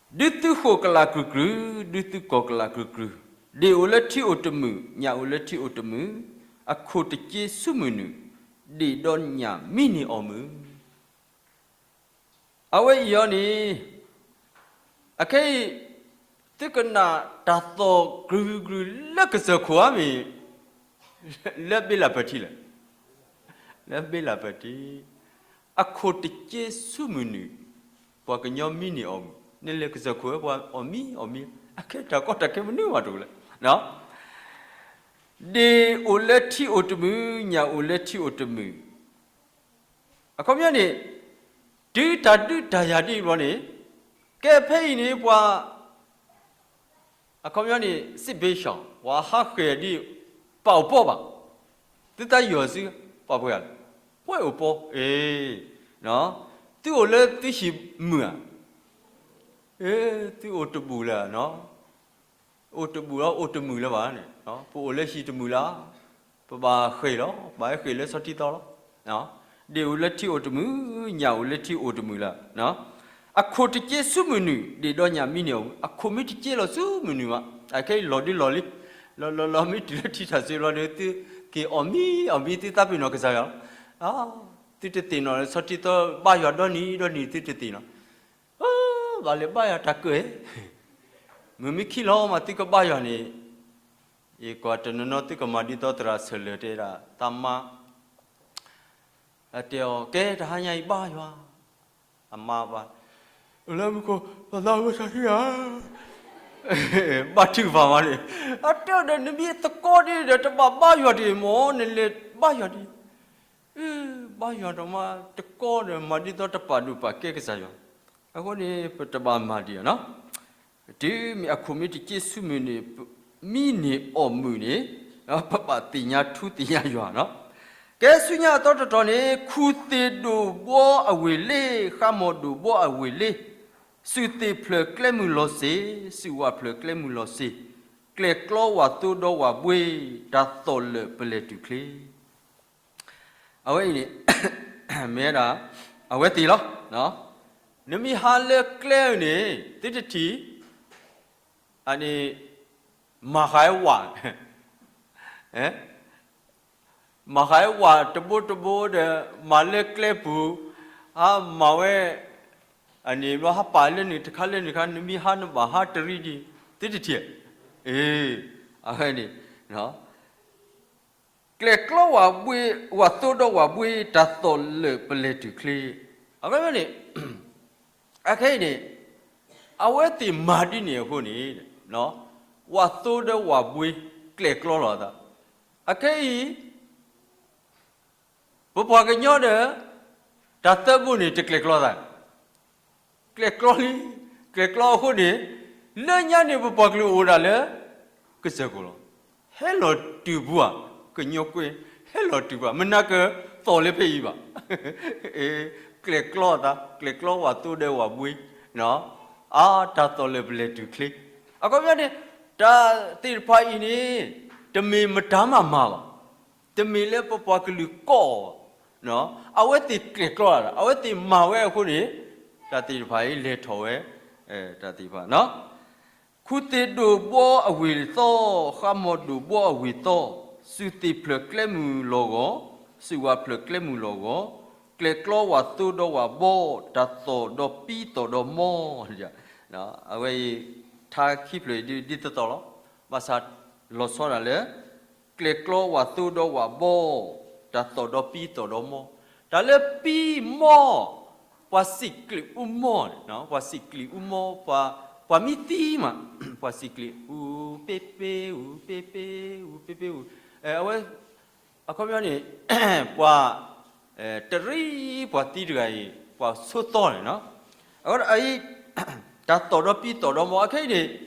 ဒုးသုဃိၣ်ကလးကရုၢ်ကရုၢ်, ဒုးသုကီၢ်ကလးကရုၢ်ကရုၢ်, ဒ့ၣ်အိၣ်လၢထံအိၣ်တမုာ်, ညၣ်အိၣ်လၢထံအိၣ်တမုာ်, အခိၣ်တက့ဆူမုၢ်နုာ်, ဒ့ၣ်ဒီးညၣ်မံန့ၢ်အီၣ်မုာ်. အဝဲအံၤအီၤန့ၣ် အခဲအံၤ သုကနၣ်တၢ်သီၣ်ကရုၢ်ကရုၢ်လၢကစၢၢ်ခိၣ်ဧါမ့ၢ် လၢဘ့လးပၢၢ်ထံလဲၣ်, လၢဘ့လးပၢၢ်ထံ, အခိၣ်တက့ဆူမုၢ်နုာ်, ပှၤကညီမံန့ၢ်အီၣ်မုာ်, နလဲၤကစၢၢ်ခိၣ်ဝဲပှၤအီၣ်မံအီၣ်မံ, အခဲတၢ်ကီတၢ်ခဲမနုၤမးတအိၣ်လဲၣ်. ဒ့ၣ်အိၣ်လၢထံအိၣ်တမုာ်, ညၣ်အိၣ်လၢထံအိၣ်တမုာ်, အခီပညီန့ၣ် တုၤတၢ်ဒုးတၢ်ယၤဒ်အံၤဘျီန့ၣ် ကဲဖဲအံၤန့ၣ် ပှၤ အခီပညီန့ၣ် စစ်ဘေးရှောင်, ပှၤဟးဃ့ၢ်ဒ် ပာ်အိၣ်ပီဘၣ်, သုသးယီၤစု ပာ်ပှဲၤဂၤလဲၣ်, ပှဲၤအိၣ်ပီ, အ့, သုအိၣ်လၢသုဟံၣ်မုာ်ဧါ, အ့, သုအိၣ်တဘူၣ်လၢၤ, အိၣ်တဘူၣ်လီၤ အိၣ်တမုာ်လၢၤဘၣ်န့ၣ်, ပအိၣ်လၢဟံၣ်တမုာ်လၢၤ, ပဘၣ်ဃ့ၢ်လီၤ, ဘၣ်ဟဲဃ့ၢ်လၢဆီထံသီလီၤ. ဒ့ၣ်အိၣ်လၢထံအိၣ်တမုာ်, ညၣ်အိၣ်လၢထံအိၣ်တမုာ်လၢၤ, အခိၣ်တက့ဆူမုၢ်နုာ်, ဒ့ၣ်ဒီးညၣ်မံန့ၢ်အီၣ်မုာ်, အခိၣ်မ့ၢ်တက့လီၤဆူမုၢ်နုာ်ဘၣ်, အခဲအံၤလီၤဒုးလီၤလံ, လီၤလီၤလီၤမ့ၢ်တုၤလၢထံထၣ်စ့ဘျီဒီး သုက့ၤအီၣ်မံအီၣ်မံ သုသးပ့ၤနီၣ်ကစၢ်ယွၤလီၤ. သုတသ့ၣ်နီၣ်လၢဆီထံသီ ဘါယွၤဒီနံၤဒီနံၤ သုတသ့ၣ်နီၣ်, ဘၣ်လဲၤဘါယွၤတၢ်ကၢၢ်, မုၢ်မ့ၢ်ခံလီၤမး သုကဘါယွၤန့ၣ်, ယကွၢ်တနီၤနီၤ သုကမၤဒ်သိးသရၣ်ဆၢၣ်လၢာ်တဲဒၣ် သးမါ အတဲအီၤ ကဲတဟါညါအံၤဘါယွၤ, အမါဘၣ်, လၢမူခိၣ် ပသးဝဲဆၢထံၣ်ဧါ, ဘါထုကဖၣ်မးန့ၣ်, အတဲဒီး နမ့ၢ်သကိးဒ်ဒီး တဘၣ်ဘါယွၤတဂ့ၤမၢ်, နလဲၤဘါယွၤဒ်, ဘါယွၤဒီးမး တကိးဒီး မၤဒ်သိးတပာ်ဒိၣ်ပာ်ကဲကစၢ်ယွၤ, အဃိန့ၣ် ပတဘၣ်မၤဒံးဧါနီၤ. တုၤမ့ၢ်အခိၣ်မ့ၢ်တက့ဆူမုၢ်နုာ်, မံန့ၢ်အီၣ်မုာ်န့ၣ်, ပဘၣ်သ့ၣ်ညါထူသ့ၣ်ညါယွၤနီၤ. ကဲဆူညါအသီတတီၤန့ၣ် ခူၣ်သ့ၣ်ဒိၣ်ဘှီအဝ့ၢ်လ့, ဃါမီၤဒိၣ်ဘှီအဝ့ၢ်လ့, စုၣ်သ့ၣ်ဖျၢၣ်ကျဲမုၢ်လီၤစ့, စုၣ်ဝၣ်ဖျၢၣ်ကျဲမုၢ်လီၤစ့, ကျဲၣ်ကျီဝၣ်သိဒီးဝၣ်ဘှ့, တၢ်သီၣ်လၢာ်ပလဲၤတုၤချ့ အဝဲအံၤန့ၣ် မ့ၢ်ဝဲဒၣ် အဝဲသ့ၣ်လီၤ. နမ့ၢ်ဟးလၢကျဲန့ၣ် သုတထံၣ်, အန့ၣ် မၤဃာ်ဝၣ်, မၤဃာ်ဝၣ်တဘိတဘိဒီး မၤလၢကျဲပူၤ, ဟးမၤဝဲ အန့ၣ်ဘျီဟးပာ်လၢန့ၣ်တခါလၢန့ၣ်တခါ နမ့ၢ်ဟးနဘၣ်ဟးတရံးဒံး သုတထံၣ်, အဝဲန့ၣ် ကျဲၣ်ကျီဝၣ်ဘှ့, ဝၣ်သိဒီးဝၣ်ဘှ့, တၢ်သီၣ်လၢာ်ပလဲၤတုၤချ့, အဝဲန့ၣ် အခဲအံၤန့ၣ် အဝဲသ့ၣ်မၤဒ်န့ၣ်အဃိန့ၣ် ဝၣ်သိဒီးဝၣ်ဘှ့ ကျဲၣ်ကျီလီၤအသး. အခဲအံၤ ပပှၤကညီဒီး တၢ်သၢဘိန့ၣ် တကျဲၣ်ကျီသး, ကျဲၣ်ကျီလံ, ကျဲၣ်ကျီအဃိန့ၣ် လၢညါန့ၣ် ပပှၤကလုာ်အိၣ်ဒၣ်လၢ ကစၢၢ်ခိၣ်လီၤ. ဟဲလီၤတုၤပှၤ ကညီကွဲ ဟဲလီၤတုၤပှၤ မနၤကသီၣ်လၢဖဲအံၤဘၣ်. ကျဲၣ်ကျီသး, ကျဲၣ်ကျီဝဲသိဒီးဝဲဘှ့, အါ တၢ်သီၣ်လၢပလဲၤတုၤချ့. အခီပညီန့ၣ် တၢ်သ့ၣ်တဖၣ်အံၤန့ၣ် တမ့ၢ်မတၤမၤမၤဘၣ်, တမ့ၢ်လၢပပှၤကလုာ်ကိးဘၣ်, အဝဲသ့ၣ်ကျဲၣ်ကျီသး, အဝဲသ့ၣ်မၤဝဲအဃိန့ၣ် တၢ်သ့ၣ်တဖၣ်အံၤလဲၤထီၣ်ဝဲ, တၢ်သ့ၣ်တဖၣ် ခူသ့ၣ်ဒိၣ်ဘှီအဝ့ၢ်သီ, ဃါမီၤဒိၣ်ဘှီအဝ့ၢ်သီ, စုသ့ၣ်ဖျၢၣ်ကျဲမုၢ်လီၤဂီၤ, စုဝးဖျၢၣ်ကျဲမုၢ်လီၤဂီၤ, ကျဲၣ်ကျီဝဲသိဒီးဝဲဘှီ, တၢ်သီၣ်ဒီးပံသီၣ်ဒီးမီ, အဝဲအံၤ ထါခံဖျၢၣ်ဒ်သိးသိးလီၤ. ဘၣ်ဆၣ်လီၤဆီဒၣ်လၢ ကျဲၣ်ကျီဝဲသိဒီးဝဲဘှီ, တၢ်သီၣ်ဒီးပံသီၣ်ဒီးမီ, တၢ်လၢပံမီ, ပှၤစံးကျံးအူမီန့ၣ်, ပှၤစံးကျံးအူမီ, ပှၤမ့ၢ်သံမး, ပှၤစံးကျံးအူပ့ပ့အူ, ပ့ပ့အူ, ပ့ပ့အူ, အဝဲ အခီပညီန့ၣ် ပှၤ တရံးပှၤသံတဂၤအံၤ ပှၤဆိသီန့ၣ်, အဝဲအံၤ တၢ်သီၣ်ဒီးပံသီၣ်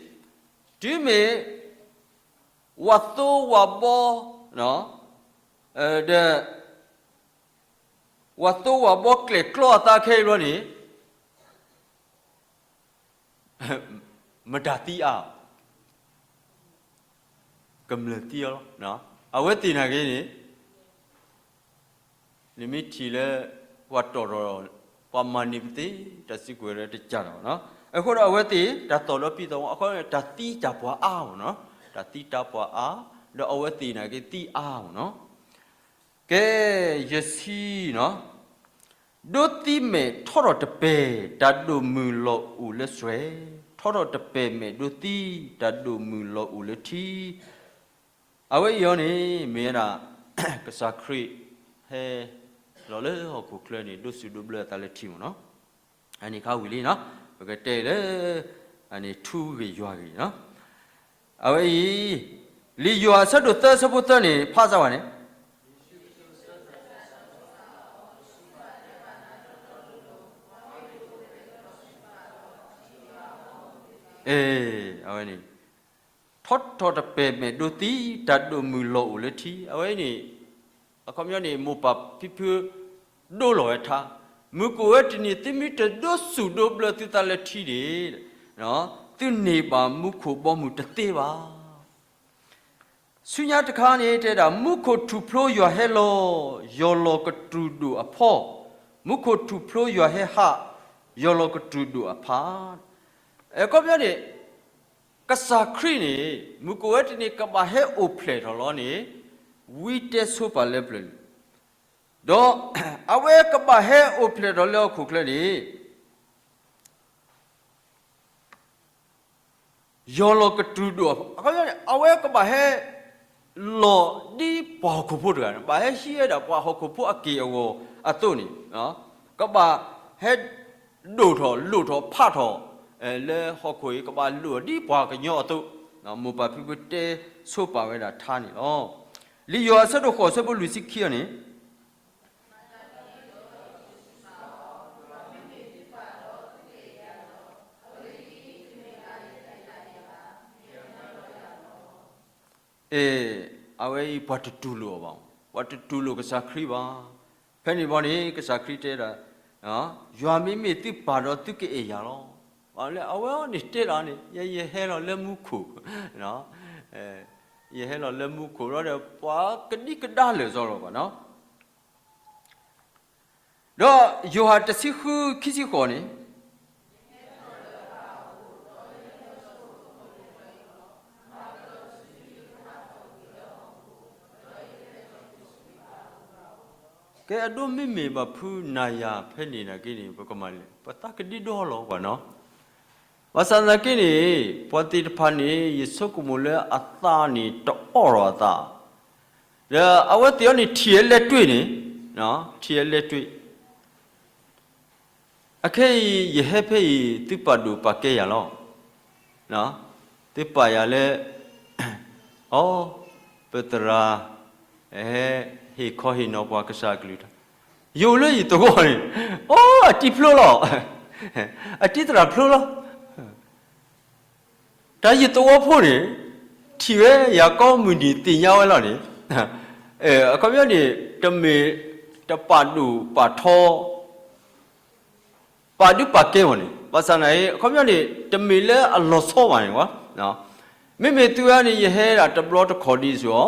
ဒီးမီ အခဲအံၤန့ၣ် တုၤမ့ၢ် ဝဲသိဝဲဘှီ ဒီး ဝဲသိဝဲဘှီကျဲၣ်ကျီအသးခဲအံၤဘျီန့ၣ် မတၤသံအါ, ကမျၢၢ်သံအါလီၤ. အဝဲသ့ၣ်နာ်က့န့ၣ် နမ့ၢ်ထံၣ်လၢ ပှၤတီၢ်ထီၣ် ပှၤမၤန့ၢ်ပသ့ တၢ်စုကဝဲၤလၢတကးထီၣ်နီၤ. အဃိဒီးအဝဲသ့ၣ် တၢ်သီၣ်ဒီးပံသီၣ် အခီပညီ တၢ်သံတၢ်ပှၤအါမးနီၤ, တၢ်သံတၢ်ပှၤအါ, ဒီးအဝဲသ့ၣ်နာ်က့သံအါမးနီၤ. ကဲ ယဆံနီၤ, ဒိးသံမဲာ်ထီထီၣ်တပဲာ် တၢ်ဒိၣ်မုၢ်လီၤအိၣ်လၢစွဲ, ထီထီၣ်တပဲာ်မဲာ်ဒိးသံ တၢ်ဒိၣ်မုၢ်လီၤအိၣ်လၢထံ. အဝဲအံၤအီၤန့ၣ် မ့ၢ်ဝဲဒၣ် ကစၢ်ခရံာ် ဟဲလီၤလၢဟီၣ်ခိၣ်ချၢန့ၣ် ဒိးစူၣ်ဒိးဘျၢအသးလၢထံမးနီၤ. အန့ၣ်ခါဝံၤလံနီၤ, ပကတဲလၢ အန့ၣ်ထူဂ့ၤယွၤဂ့ၤနီၤ. အဝဲအံၤ လံာ်ယိၤဟၣ်အဆၢဒိၣ်သၢအဆၢဖိသၢန့ၣ် ဖးစၢ်ဝဲန့ၣ် အဝဲန့ၣ် ထီထီၣ်တပဲာ်မဲာ်ဒိးသံ တၢ်ဒိၣ်မုၢ်လီၤအိၣ်လၢထံ. အဝဲအံၤန့ၣ် အခီပညီန့ၣ် မိၢ်ပၢ်ဖံဖု ဒိလီၤဝဲထါ, မုၢ်ကအိၣ်ဝဲတနံၤ သုမ့ၢ်တဒိးစူၣ်ဒိးဘျၢသုသးလၢထံန့ၣ် သုန့ၢ်ဘၣ်မူခိၣ်ဘီမုၢ်တသ့ဘၣ်. ဆူညါတခါန့ၣ် တဲဒၣ် မူခိၣ်ထူၣ်ဖျိယွၤဟဲလီၤ, ယီၢ်လီၤကတြူၢ်ဒိၣ်အဖီ, မူခိၣ်ထူၣ်ဖျိယွၤဟဲဟး, ယီၢ်လီၤကတြူၢ်ဒိၣ်အဖီ. အခီပညီန့ၣ် ကစၢ်ခရံာ်န့ၣ် မုၢ်ကအိၣ်ဝဲတနံၤ ကဘၣ်ဟဲအိၣ်ဖျဲၣ်ထီၣ်လီၤန့ၣ် ဝံတဲဆိပာ်လၢပျၢၤလံ. ဒီးအဝဲကဘၣ်ဟဲအိၣ်ဖျဲၣ်ထီၣ်လၢဟီၣ်ခိၣ်ချၢန့ၣ် ယီၢ်လီၤကတြူၢ်ဒိၣ်, အခီပညီန့ၣ် အဝဲကဘၣ်ဟဲလီၤဒ်ပှၤဟီၣ်ခိၣ်ဖိတဂၤန့ၣ်, ဘၣ်ဟဲဟံးဝဲဒၣ်ပှၤဟီၣ်ခိၣ်ဖိအက့ၢ်အဂီၤအသိးန့ၣ်, ကဘၣ်ဟဲဒိၣ်ထီၣ်လိၣ်ထီၣ်ဖးထီၣ် လၢဟီၣ်ခိၣ်အံၤ ကဘၣ်လိၣ်ဒ်ပှၤကညီအသိး, မိၢ်ပၢ်ဖံဖုတဲဆိပာ်ဝဲဒၣ်ထါန့ၣ်လီၤ. လံာ်ယိၤဟၣ်အဆၢဒိၣ်ဃိးအဆၢဖိလွံၢ်ဆံခံန့ၣ် အဲ အဝဲအံၤပှၤတတူၢ်လိာ်အီၤဘၣ်, ပှၤတတူၢ်လိာ်ကစၢ်ခရံာ်ဘၣ်. ဖဲန့ၣ်ဘီန့ၣ် ကစၢ်ခရံာ်တဲဒၣ်, ယွၤမ့မ့ၢ်သုပၢ်ဒီးသုကအဲၣ်ယၤလီၤ. လၢအဝဲန့ၣ်တဲဒၣ်န့ၣ် ယ ယဟဲလီၤလၢမူခိၣ်, ယဟဲလီၤလၢမူခိၣ်ဒီး ပှၤကဒံကဒါလၢာ်စီလီၤဘၣ်နီၤ. ဒီးယိၤဟၣ်တဆံဃု ခံဆံဃိးန့ၣ် ကဲအဒိမ့မ့ၢ်ဘၣ်ဖုနၤယၤဖဲန့ၣ်နာ်က့န့ၣ် ပကမၤလဲၣ် ပသးကဒံဒီလီၤကွၢ်နီၤ. ဘၣ်ဆၣ်သနာ်က့န့ၣ် ပှၤသ့ၣ်တဖၣ်န့ၣ် ယဆိကမိၣ်လၢအသးန့ၣ်တအိၣ်ထီၣ်အသး, ဒီးအဝဲသ့ၣ်အီၤန့ၣ် ထံၣ်အလဲၤတွ့ၢ်န့ၣ်, ထံၣ်အလဲၤတွ့ၢ် အခဲအံၤ ယဟဲဖဲအံၤ သုပာ်ဒိၣ်ပာ်ကဲယၤလီၤ. သုပာ်ယၤလၢ အိ, ပသရၣ် ဟဲဟ့ၣ်ခီဟ့ၣ်နီၤပှၤကစၢ်အကလုၢ်တၢ်, ယအိၣ်လၢယသဝီန့ၣ်, အိ, အတံၤဖျိလီၤ, အတံၤသရၣ်ဖျိလီၤ. တၢ်ယသဝီဖိန့ၣ် ထံၣ်ဝဲယၤကိးမုၢ်နံၤသ့ၣ်ညါဝဲလီၤန့ၣ်, အခီပညီန့ၣ် တမ့ၢ်တပာ်ဒိၣ်ပာ်ထီ ပာ်ဒုးပာ်ကဲမ့ၢ်န့ၣ်, ဘၣ်ဆၣ်သနာ်က့ အခီပညီန့ၣ် တမ့ၢ်လၢအလီၤဆီဘၣ်န့ၣ်ဝဲ, မ့မ့ၢ်သုဝဲန့ၣ် ယဟဲဒၣ်တဘျီတခီၣ်ဒ်သိးအီၤ,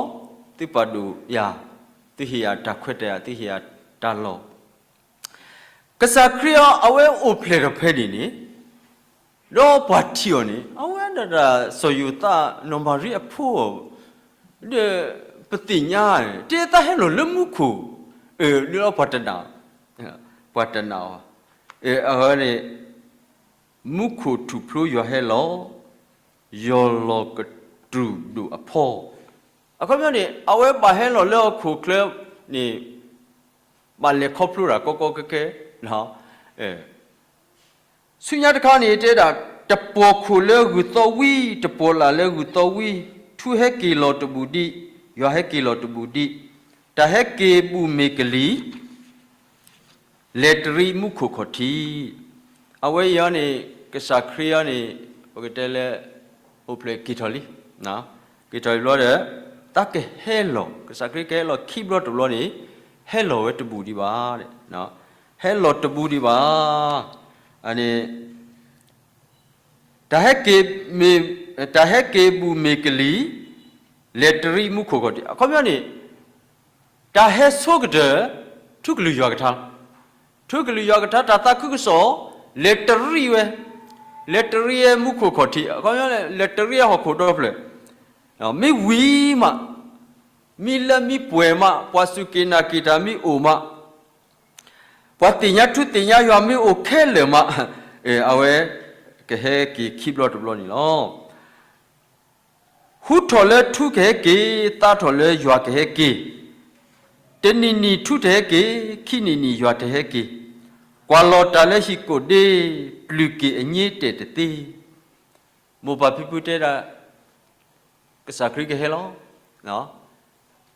သုပာ်ဒိၣ်ယၤ, သုဟ့ၣ်ယၤတၢ်ခွဲးတၢ်ယာ်, သုဟ့ၣ်ယၤတၢ်လီၢ် ကစၢ်ခရံာ်အီၤ အဝဲအိၣ်ဖျဲၣ်ထီၣ်ဖဲန့ၣ်န့ၣ်, ဒီးပှၤထံၣ်အီၤန့ၣ် အဝဲဒၣ်ဒၣ်စီၤယိၤသးနီၢ်မၤရံအဖိ, ဒီးပသ့ၣ်ညါန့ၣ် တဲသးဟဲလီၤလၢမူခိၣ်, ဒ်လီၤပှၤတနာ်, ပှၤတနာ်အီၤ, အဝဲန့ၣ် မူခိၣ်ထူၣ်ဖျိယွၤဟဲလီၤ, ယီၢ်လီၤကတြူၢ်ဒိၣ်အဖီ, အခီပညီန့ၣ် အဝဲဘၣ်ဟဲလီၤလၢဟီၣ်ခိၣ်ချၢန့ၣ် ဘၣ်လဲၤခီဖျိတၢ်ကီကီခဲခဲ, ဆူညါတခါန့ၣ် တဲဒၣ် တပှီၢ်ခိၣ်လၢဂုၢ်သီဝံၤ, တပှီၢ်လၢ်လၢဂုၢ်သီဝံၤ, ထူဟဲက့ၤလီၤတဘူးဒံး, ယွၤဟဲက့ၤလီၤတဘူးဒံး, တၢ်ဟဲက့ၤဘူးမ့ၢ်ကလံၤ လဲၤတရံးမူခိၣ်ခီၣ်ထံး, အဝဲအံၤန့ၣ် ကစၢ်ခရံာ်အံၤန့ၣ် ပကတဲလၢ အိၣ်ဖျဲၣ်က့ၤထီၣ်လံ, က့ၤထီၣ်လံဘျီဒီး တၢ်ကဟဲလီၤ, ကစၢ်ခရံာ်ကဟဲလီၤခံဘျီတဘျီန့ၣ် ဟဲလီၤဝဲတဘူးဒံးဘၣ်, ဟဲလီၤတဘူးဒံးဘၣ်, န့ၣ် တၢ်ဟဲက့ၤမ့ၢ်, တၢ်ဟဲက့ၤဘူးမ့ၢ်ကလံၤ လဲၤတရံးမူခိၣ်ခီၣ်ထံး, အခီပညီန့ၣ် တၢ်ဟဲဆိကတၢၢ် ထူကလုၢ်ယွၤကထါ, ထူကလုၢ်ယွၤကထါ တၢ်သးခုကစီၣ် လဲၤတရံးဝဲ, လဲၤတရံးဝဲမူခိၣ်ခီၣ်ထံး, အခီပညီ လဲၤတရံးဝဲဟီၣ်ခိၣ်ဒီဖျၢၣ်, မ့ၢ်ဝံၤမး, မ့ၢ်လၢမ့ၢ်ပှဲၤမး, ပှၤစူၢ်က့ၤနာ်က့ၤတၢ်မ့ၢ်အိၣ်မး, ပှၤသ့ၣ်ညါထူသ့ၣ်ညါယွၤမ့ၢ်အိၣ်ခဲလၢာ်မး, အဝဲကဟဲက့ၤခံဘျီတဘျီန့ၣ်လီၤ. ဟူထီၣ်လၢထူကဟဲက့ၤ, သါထီၣ်လၢယွၤကဟဲက့ၤ, တနံၤနံၤထူတဟဲက့ၤ, ခံနံၤနံၤယွၤတဟဲက့ၤ, ကွၢ်လီၤတၢ်လၢဟံၣ်ကိၣ်ဒ့, ပျုၢ်က့ၤအည့တဲာ်တသ့. မိၢ်ပၢ်ဖံဖုတဲဒၣ် ကစၢ်ခရံာ်ကဟဲလီၤ,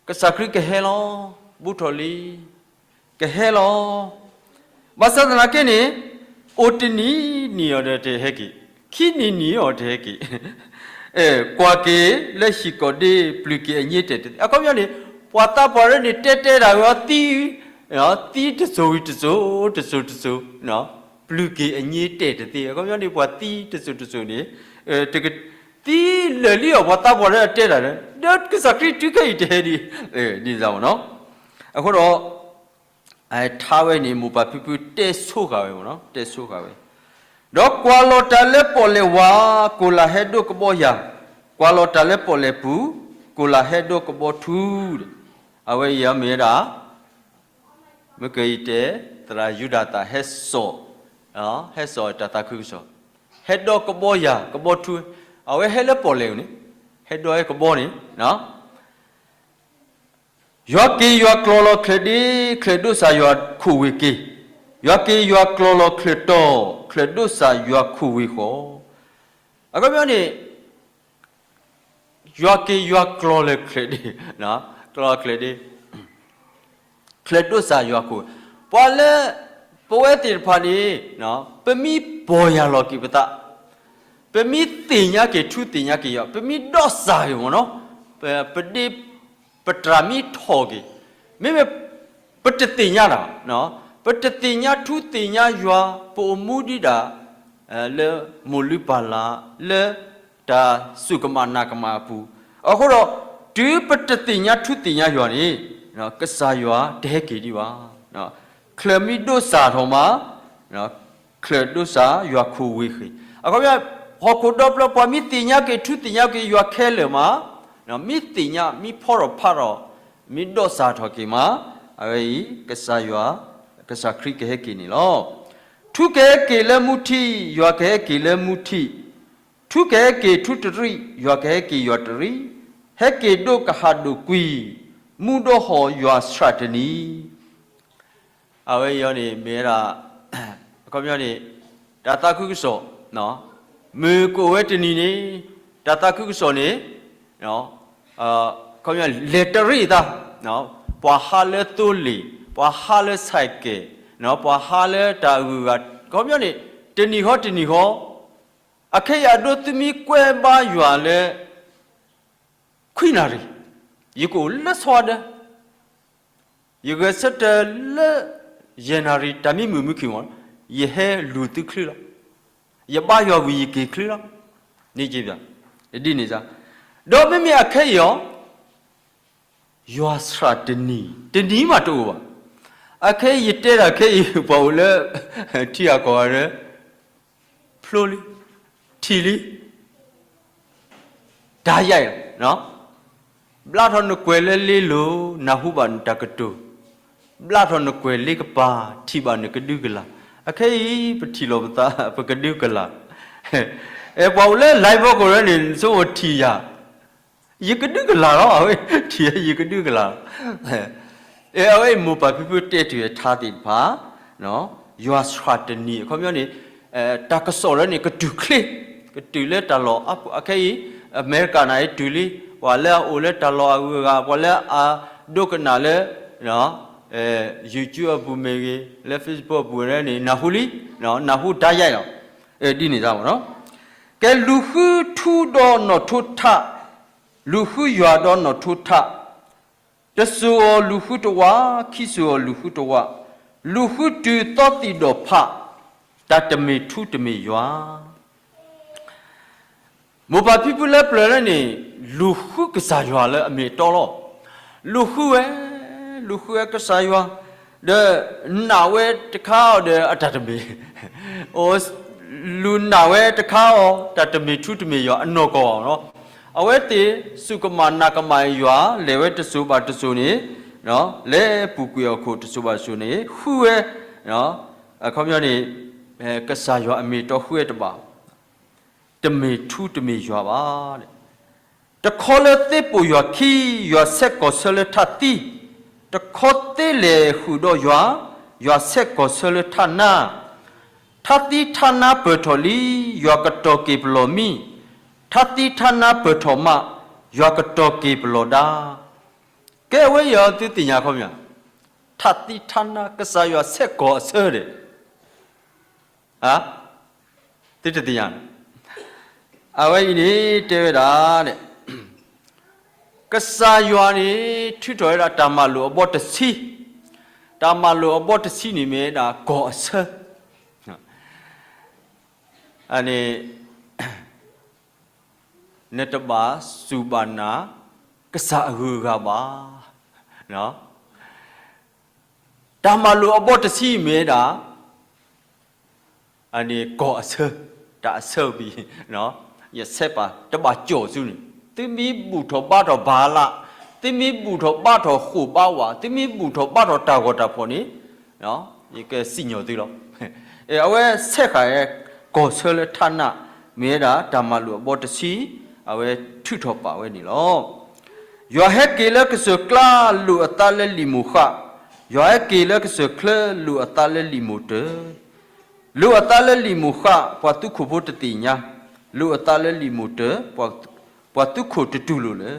ကစၢ်ခရံာ်ကဟဲလီၤ, ဘူးထီၣ်လံ, ကဟဲလီၤ. ဘၣ်ဆၣ်သနာ်က့န့ၣ် အိၣ်တနံၤနံၤအီၤဒီးတဟဲက့ၤ, ခံနံၤနံၤအီၤတဟဲက့ၤ, ကွၢ်က့ၤလၢဟံၣ်ကိၣ်ဒ့ ပျုၢ်က့ၤအည့တဲာ်တသ့. အခီပညီန့ၣ် ပှၤသးပှၢ်ရၢန့ၣ် တဲတဲဒၣ်ဝဲအီၤသံ, သံတစိၤဝံၤတစိၤ, တစိၤတစိၤ, ပျုၢ်က့ၤအည့တဲာ်တသ့. အခီပညီန့ၣ် ပှၤသံတစိၤတစိၤန့ၣ် တက သံလၢာ်လံအီၤ ပှၤသးပှၢ်ရၢတဲဒၣ်, ဒီးကစၢ်ခရံာ်တုၤခဲအံၤတဟဲဒံး, ဒ်န့ၣ်မ့ၢ်နီၤ. အဃိဒီး ထါဝဲန့ၣ် မိၢ်ပၢ်ဖံဖုတဲဆိဃာ်ဝဲမ့ၢ်နီၤ, တဲဆိဃာ်ဝဲ, ဒီးကွၢ်လီၤတၢ်လၢပီၣ်လဲၣ်ဝါ, ကိၢ်လၢ်ဟဲဒိးကဘီယၤ, ကွၢ်လီၤတၢ်လၢပီၣ်လဲၣ်ပူၤ, ကိၢ်လၢ်ဟဲဒိးကဘီထူ, အဝဲအံၤမ့ၢ်ဝဲဒၣ် မ့ၢ်ကယတဲ သရၣ်ယူဒၤသၢ်ဟဲစိာ်, ဟဲစိာ်တၢ်သးခုကစီၣ်, ဟဲဒိးကဘီယၤ ကဘီထူ, အဝဲဟဲလၢပီၣ်လဲၣ်န့ၣ်, ဟဲဒိးဟဲကဘီန့ၣ် ယွၤက့ၤယွၤကျီၤလီၤချၢၣ်ဒ့, ချၢၣ်ဒိးစၢ်ယွၤခိၣ်ဝ့ၢ်က့ၤ, ယွၤက့ၤယွၤကျီၤလီၤချၢၣ်တီၤ, ချၢၣ်ဒိးစၢ်ယွၤခိၣ်ဝ့ၢ်ဃီ, အခီပညီန့ၣ် ယွၤက့ၤယွၤကျီၤလီၤချၢၣ်ဒ့, ကျီၤလီၤချၢၣ်ဒ့, ချၢၣ်ဒိးစၢ်ယွၤခိၣ်, ပှၤလၢ ပဝဲသ့ၣ်တဖၣ်န့ၣ် ပမ့ၢ်ပီၢ်ယၢ်လီၤက့ၤပသး, ပမ့ၢ်သ့ၣ်ညါက့ၤထူသ့ၣ်ညါက့ၤယွၤ, ပမ့ၢ်ဒိးစၢ်က့ၤမ့ၢ်နီၤ, ပဒ့ ပတြၢ်မ့ၢ်ထီၣ်က့ၤ, မ့မ့ၢ် ပတသ့ၣ်ညါတၢ်, ပတသ့ၣ်ညါထူသ့ၣ်ညါယွၤ, ပအိၣ်မူဒံးဒၣ် လၢမိၢ်လုၢ်ပၢ်လၢ် လၢတၢ်စူၢ်ကမၣ်နာ်ကမၣ်အပူၤ, အဃိဒီး တုၤပတသ့ၣ်ညါထူသ့ၣ်ညါယွၤန့ၣ် ကစၢ်ယွၤတဟဲက့ၤဒံးဘၣ်. ချၢၣ်မ့ၢ်ဒိးစၢ်ထီၣ်မး ချၢၣ်ဒိးစၢ်ယွၤခိၣ်ဝ့ၢ်ဃ့ၢ်, အခီပညီ ဟီၣ်ခိၣ်ဒီဖျၢၣ် ပှၤမ့ၢ်သ့ၣ်ညါက့ၤထူသ့ၣ်ညါက့ၤယွၤခဲလၢာ်မး, မ့ၢ်သ့ၣ်ညါ မ့ၢ်ဖီထီၣ်ဖးထီၣ် မ့ၢ်ဒိးစၢ်ထီၣ်က့ၤမး, အဝဲအံၤ ကစၢ်ယွၤ ကစၢ်ခရံာ်ကဟဲက့ၤန့ၣ်လီၤ. ထူကဟဲက့ၤလၢမူထံ, ယွၤကဟဲက့ၤလၢမူထံ, ထူကဟဲက့ၤထူတရံး, ယွၤကဟဲက့ၤယွၤတရံး, ဟဲက့ၤဒိးကဟၣ်ဒိၣ်ကွံာ်, မူဒီးဟီၣ်ယွၤဆှၣ်တနံၤ အဝဲအံၤန့ၣ် မ့ၢ်ဝဲဒၣ် အခီပညီန့ၣ် တၢ်သးခုကစီၣ် မုၢ်ကအိၣ်ဝဲတနံၤန့ၣ် တၢ်သးခုကစီၣ်န့ၣ် ခီပညီ လဲၤတရံးအသး, ပှၤဟးလၢသိလ့ၣ်, ပှၤဟးလၢဆဲးကဲး, ပှၤဟးလၢတၢ်အဂုၤအဂၤ, ခီပညီန့ၣ် တနံၤဃီတနံၤဃီ, အခဲအံၤအဒိ သုမ့ၢ်ကွဲဘါယွၤလၢ ခွံနၣ်ရံၣ်, ယကအိၣ်လၢဆီဒၢ ယဂဲၤဆၢထၢၣ်လၢ ယဲၢ်နၣ်ရံၣ်တၢ်မံမုာ်မုာ်ခံမီၤ, ယဟဲလူၤသုချုးလီၤ. ယဘါယွၤဝံၤယက့ၤချုးလီၤ. န့ၣ်က့ၤဘၣ်, ဒ်န့ၣ်စ့ၢ်, ဒီးမ့မ့ၢ်အခဲအံၤအီၤ, ယွၤဆှၣ်တနံၤ, တနံၤမးတအိၣ်ဘၣ်. အခဲအံၤယတဲတၢ်ခဲအံၤ ပှၤအိၣ်လၢ ထံဂၤကီၢ်ဂၤဒီး ဖျိလံ, ထံၣ်လံ, ဒါရိုက်လီၤ. ဘျါထီၣ်နကွဲၤလၢလ့လိၤ, နၢ်ဟူဘၣ်နတၢ်ကတိၤ, ဘျါထီၣ်နကွဲၤလ့ကပၤ, ထံၣ်ဘၣ်နကဒုကလၢ်. အခဲအံၤ ပထံၣ်လိာ်ပသး ပကဒုကလၢ်. အဲ ပှၤအိၣ်လၢ live ဘီကီၢ်ရၢန့ၣ် နဆိကမိၣ်ထံၣ်ယၤ ယကဒုကလၢ်လီၤ. အဝဲထံၣ်ယၤ ယကဒုကလၢ်လီၤ. အဲ အဝဲအံၤ မိၢ်ပၢ်ဖံဖုတဲတုၤအထါသ့ၣ်တဖၣ်, ယွၤဆှၣ်တနံၤ အခီပညီန့ၣ်, တၢ်ကစီၣ်လၢန့ၣ် ကတုၤချ့, ကတုၤလၢတၢ်လီၢ်အါပူၤ, အခဲအံၤ အမဲရကၤန့ၣ်တုၤလံ, ပှၤလၢအအိၣ်လၢတၢ်လီၢ်အဂုၤအဂၤ, ပှၤလၢအဒိကနၣ်လၢ YouTube အပူၤမ့ၢ်ဂ့ၤ, လၢ Facebook အပူၤန့ၣ် နၢ်ဟူလံ, နၢ်ဟူဒါရိုက်လီၤ. ဒ်န့ၣ်စ့ၢ်မီၤနီၤ. ကဲ လူၤဃုထူဒီးနီၣ်ထိထး, လူၤဃုယွၤဒီးနီၣ်ထိထး, တစိၤအီၤလူၤဃုတဝး, ခံစိၤအီၤလူၤဃုတဝး, လူၤဃုတုၤသီသံၣ်ဒီးဖး, တၢ်တမ့ၢ်ထူတမ့ၢ်ယွၤ မိၢ်ပၢ်ဖံဖုလၢပျၢၤလၢန့ၣ်, လူၤဃုကစၢ်ယွၤလၢအမ့ၢ်အတီလီၤ. လူၤဃုဝဲ, လူၤဃုဝဲကစၢ်ယွၤ, ဒီးနာ်ဝဲတခါအီၤဒီးအတၢ်တမ့ၢ်, လူၤနာ်ဝဲတခါအီၤ တၢ်တမ့ၢ်ထူတမ့ၢ်ယွၤအနီၢ်ကီၢ်လီၤ. အဝဲသ့ၣ်စူၢ်ကမၣ်နာ်ကမၣ်ယွၤ လဲၤဝဲတစိၤဘၣ်တစိၤန့ၣ်, လၢပူၤကွံာ်အခိၣ်တစိၤဘၣ်တစိၤန့ၣ် ဃုဝဲ, အခီပညီန့ၣ်, ကစၢ်ယွၤအမ့ၢ်အတီဃုဝဲတဘၣ်, တမ့ၢ်ထူတမ့ၢ်ယွၤဘၣ်. တခီလၢသ့ပိာ်ယွၤခံ, ယွၤဆဲးကီၢ်ဆၢလၢထးသံ, တခီသ့လဲၤဃုာ်ဒီးယွၤ, ယွၤဆဲးကီၢ်ဆၢလၢထးနါ, ထးသံထးနါပၢၢ်ထီၣ်လံ, ယွၤကတီၤက့ၤပလီၢ်မံ, ထးသံထးနါပၢၢ်ထီၣ်မး, ယွၤကတီၤက့ၤပလီၢ်ဒါ. ကဲ အဝဲအံၤအီၤသုသ့ၣ်ညါခီပညီ, ထးသံထးနါ ကစၢ်ယွၤဆဲးကီၢ်အဆၢဒီး သုတသ့ၣ်ညါ, အဝဲအံၤန့ၣ်တဲဝဲဒၣ်, ကစၢ်ယွၤန့ၣ် ထုးထီၣ်ဝဲဒၣ်တၢ်မၤလိာ်အဘီတဆံ, တၢ်မၤလိာ်အဘီတဆံန့ၣ်မ့ၢ်ဝဲဒၣ်ကီၢ်အဆၢ, န့ၣ် နတဘၣ်စူၢ်ဘၣ်နာ် ကစၢ်အဂုၤအဂၤဘၣ်. တၢ်မၤလိာ်အဘီတဆံမ့ၢ်ဝဲဒၣ် န့ၣ်ကီၢ်အဆၢ, တၢ်အဆၢဘံ, ယဆဲးပာ်တဘၣ်ကၠီၣ်ဆူန့ၣ်, သုမ့ၢ်ဘူၣ်ထီၣ်ဘါထီၣ်ဘၤလး, သုမ့ၢ်ဘူၣ်ထီၣ်ဘါထီၣ်ဃိာ်ဘါဝး, သုမ့ၢ်ဘူၣ်ထီၣ်ဘါထီၣ်တၢ်ဂီၤတၢ်ဖီၣ်န့ၣ်, ယကစံၣ်ညီၣ်သုလီၤ. အဝဲဆဲးဃာ်ကီၢ်ဆၢလၢထးနါ, မ့ၢ်ဝဲဒၣ်တၢ်မၤလိာ်အဘီတဆံ, အဝဲထုးထီၣ်ပာ်ဝဲန့ၣ်လီၤ. ယွၤဟဲက့ၤလၢကစၢၢ်ကျါ လိာ်အသးလၢလံာ်မိၢ်ဃး, ယွၤဟဲက့ၤလၢကစၢၢ်ချၢ လိာ်အသးလၢလံာ်မိၢ်တၢၢ်, လိာ်အသးလၢလံာ်မိၢ်ဃး ပှၤသုးခိၣ်ဖိတသ့ၣ်ညါ, လိာ်အသးလၢလံာ်မိၢ်တၢၢ် ပှၤသုးခိၣ်တတူၢ်လိာ်လၢ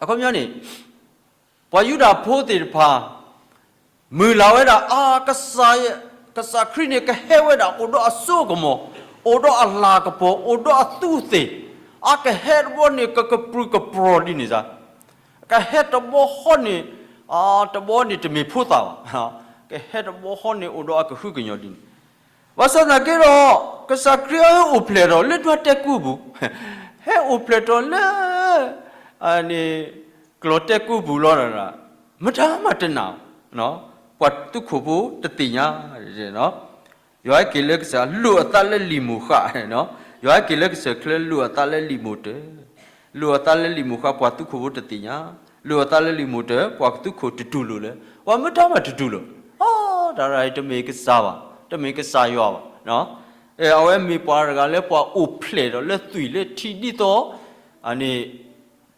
အခီပညီန့ၣ်, ပှၤယူဒၤဖိသ့ၣ်တဖၣ် မုၢ်လၢ်ဝဲဒၣ် အါ, ကစၢ်ခရံာ်န့ၣ် ကဟဲဝဲဒၣ် အိၣ်ဒီးအစိအကမီၤ, အိၣ်ဒီးအလၤကပီၤ, အိၣ်ဒီးအသူးအသ့ၣ်, အကဟဲတဘျီန့ၣ် ကကပြုၢ်ကပြီၤဒ်န့ၣ်စ့ၢ်, ကဟဲတဘျီဃီန့ၣ်, တဘျီန့ၣ်တမ့ၢ်ဖိသၣ်ဘၣ်, ကဟဲတဘျီဃီန့ၣ် အိၣ်ဒီးအကဟုကညီၤဒ်န့ၣ် ဘၣ်ဆၣ်သနာ်က့ဒီး ကစၢ်ခရံာ်ဟဲအိၣ်ဖျဲၣ်ထီၣ်လၢဒွးတဲကူပူၤ, ဟဲအိၣ်ဖျဲၣ်ထီၣ်လၢ န့ၣ် ကျီၢ်တဲကူပူၤလီၤ, မတၤမးတနာ်, ပှၤသုးခိၣ်ဖိတသ့ၣ်ညါ, ယွၤဟဲက့ၤလၢကစၢၢ် လိာ်အသးလၢလံာ်မိၢ်ဃး, ယွၤဟဲက့ၤလၢကစၢၢ်ချၢ လိာ်အသးလၢလံာ်မိၢ်တၢၢ်, လိာ်အသးလၢလံာ်မိၢ်ဃး ပှၤသုးခိၣ်ဖိတသ့ၣ်ညါ, လိာ်အသးလၢလံာ်မိၢ်တၢၢ် ပှၤသုးခိၣ်တတူၢ်လိာ်လၢ, ပှၤမတၤမးတတူၢ်လိာ်, အ တၢ်ရၢ်အံၤတမ့ၢ်ကစၢ်ဘၣ်, တမ့ၢ်ကစၢ်ယွၤဘၣ်, အဝဲမ့ၢ်ပှၤတဂၤလၢပှၤအိၣ်ဖျဲၣ်ထီၣ်လၢသွံၣ်လၢထံဒ်သိး န့ၣ်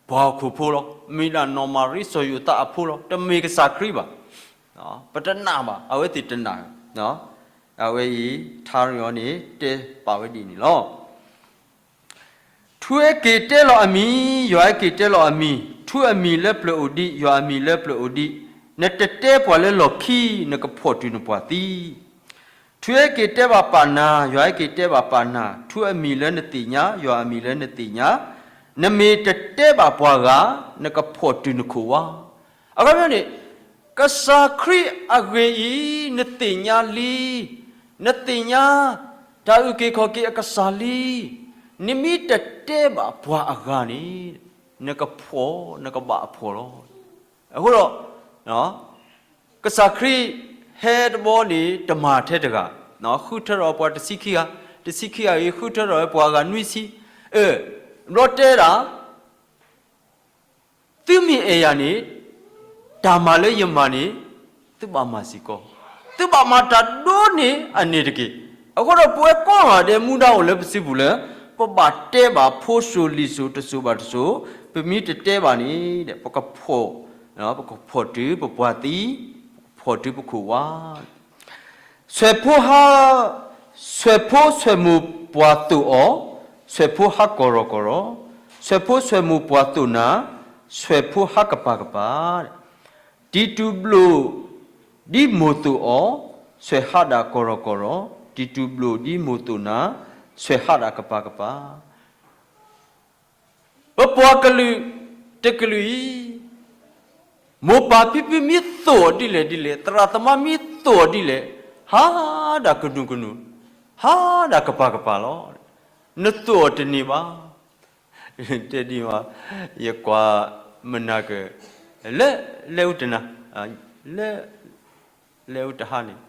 ပှၤဟီၣ်ခိၣ်ဖိလီၤ, မ့ၢ်ဒၣ်နီၢ်မၤရံစီၤယိၤသးအဖိလီၤ, တမ့ၢ်ကစၢ်ခရံာ်ဘၣ်, ပတနာ်ဘၣ်, အဝဲသ့ၣ်တနာ်, အဝဲအံၤ ထါရံအီၤန့ၣ် တဲပာ်ဝဲဒ်န့ၣ်လီၤ. ထူ ထူအဲက့ၤတဲလီၤအမံၤ, ယွၤအဲက့ၤတဲလီၤအမံၤ, ထူအမံၤလၢပျၢၤအိၣ်ဒံး, ယွၤအမံၤလၢပျၢၤအိၣ်ဒံး, နတတဲပှၤလၢလီၢ်ခံ, နကဖှီၣ်တုၤနပှၤသံ. ထူအဲက့ၤတဲဘၣ်ပာ်နၤ, ယွၤအဲက့ၤတဲဘၣ်ပာ်နၤ, ထူအမံၤလၢနသ့ၣ်ညါ, ယွၤအမံၤလၢနသ့ၣ်ညါ, နမ့ၢ်တတဲဘၣ်ပှၤဂၤ, နကဖှီၣ်တုၤနခိၣ်ဝါ. အခီပညီန့ၣ်, ကစၢ်ခရံာ်အဂ့ၢ်အံၤ နသ့ၣ်ညါလံ, နသ့ၣ်ညါ တၢ်အုၣ်က့ၤခီၣ်က့ၤအကစၢ်လံ, နမ့ၢ်တတဲဘၣ်ပှၤအဂၤန့ၣ်, နကဖှီၣ် နကဘၣ်အဖှီၣ်လီၤ. အဃိဒီး ကစၢ်ခရံာ်ဟဲတဘျီန့ၣ် တမၤထဲတဂၤ, ဃုထၢထီၣ်ပှၤတဆံခံဂၤ, တဆံခံဂၤအံၤ ဃုထၢထီၣ်ပှၤဂၤနွံဆံ, အၢ, ဘျီတဲဒၣ် သုမ့ၢ်အဲၣ်ယၤန့ၣ်, တၢ်မၤလၢယမၤန့ၣ်, သုဘၣ်မၤစ့ၢ်ကီး, သုဘၣ်မၤတၢ်ဒိၣ်န့ၢ်အန့ၣ်တက့ၢ်. အဃိဒီးပဝဲကိးဂၤဒဲးမူဒါအိၣ်လၢပစုပူၤလၢ ပဘၣ်တဲဘၣ်ဖိစိၤလံၤစိၤတစိၤဘၣ်တစိၤ, ပမ့ၢ်တတဲဘၣ်န့ၣ်, ပကဖှီၣ်, ပကဖှီၣ်တုၤပပှၤသံ, ပကဖှီၣ်တုၤပခိၣ်ဝါ ဆွဲၣ်ဖိဟါ, ဆွဲၣ်ဖိဆွဲၣ်မိၢ်ပှၢ်သိၣ်အီၤ, ဆွဲၣ်ဖိဟါကီၢ်ရီၢ်ကီၢ်ရီၢ်, ဆွဲၣ်ဖိဆွဲၣ်မိၢ်ပှၢ်သိၣ်နၤ, ဆွဲၣ်ဖိဟါကပၤကပၤ, တံၤတူၢ်ဘျိၣ်ဒ်မိၢ်သိၣ်အီၤ, ဆွဲၣ်ဟါဒၣ်ကီၢ်ရီၢ်ကီၢ်ရီၢ်, တံၤတူၢ်ဘျိၣ်ဒ်မိၢ်သိၣ်နၤ, ဆွဲၣ်ဟါဒၣ်ကပၤကပၤ. ပပှၤကလုာ်တကလုာ်အံၤ, မိၢ်ပၢ်ဖံဖုမ့ၢ်သိၣ်အီၤဒ်လဲၣ်ဒ်လဲၣ်, သရၣ်သမါမ့ၢ်သိၣ်အီၤဒ်လဲၣ်, ဟါဒၣ်ကနူၤကနူၤ, ဟါဒၣ်ကပၤကပၤလီၤ. နသိၣ်အီၤတန့ၢ်ဘၣ်. တဲဒ်မး, ယကွၢ်မနၤက, လၢ, လဲၤအူတနၤ, လၢ, လဲၤအူတဟါန့ၣ်,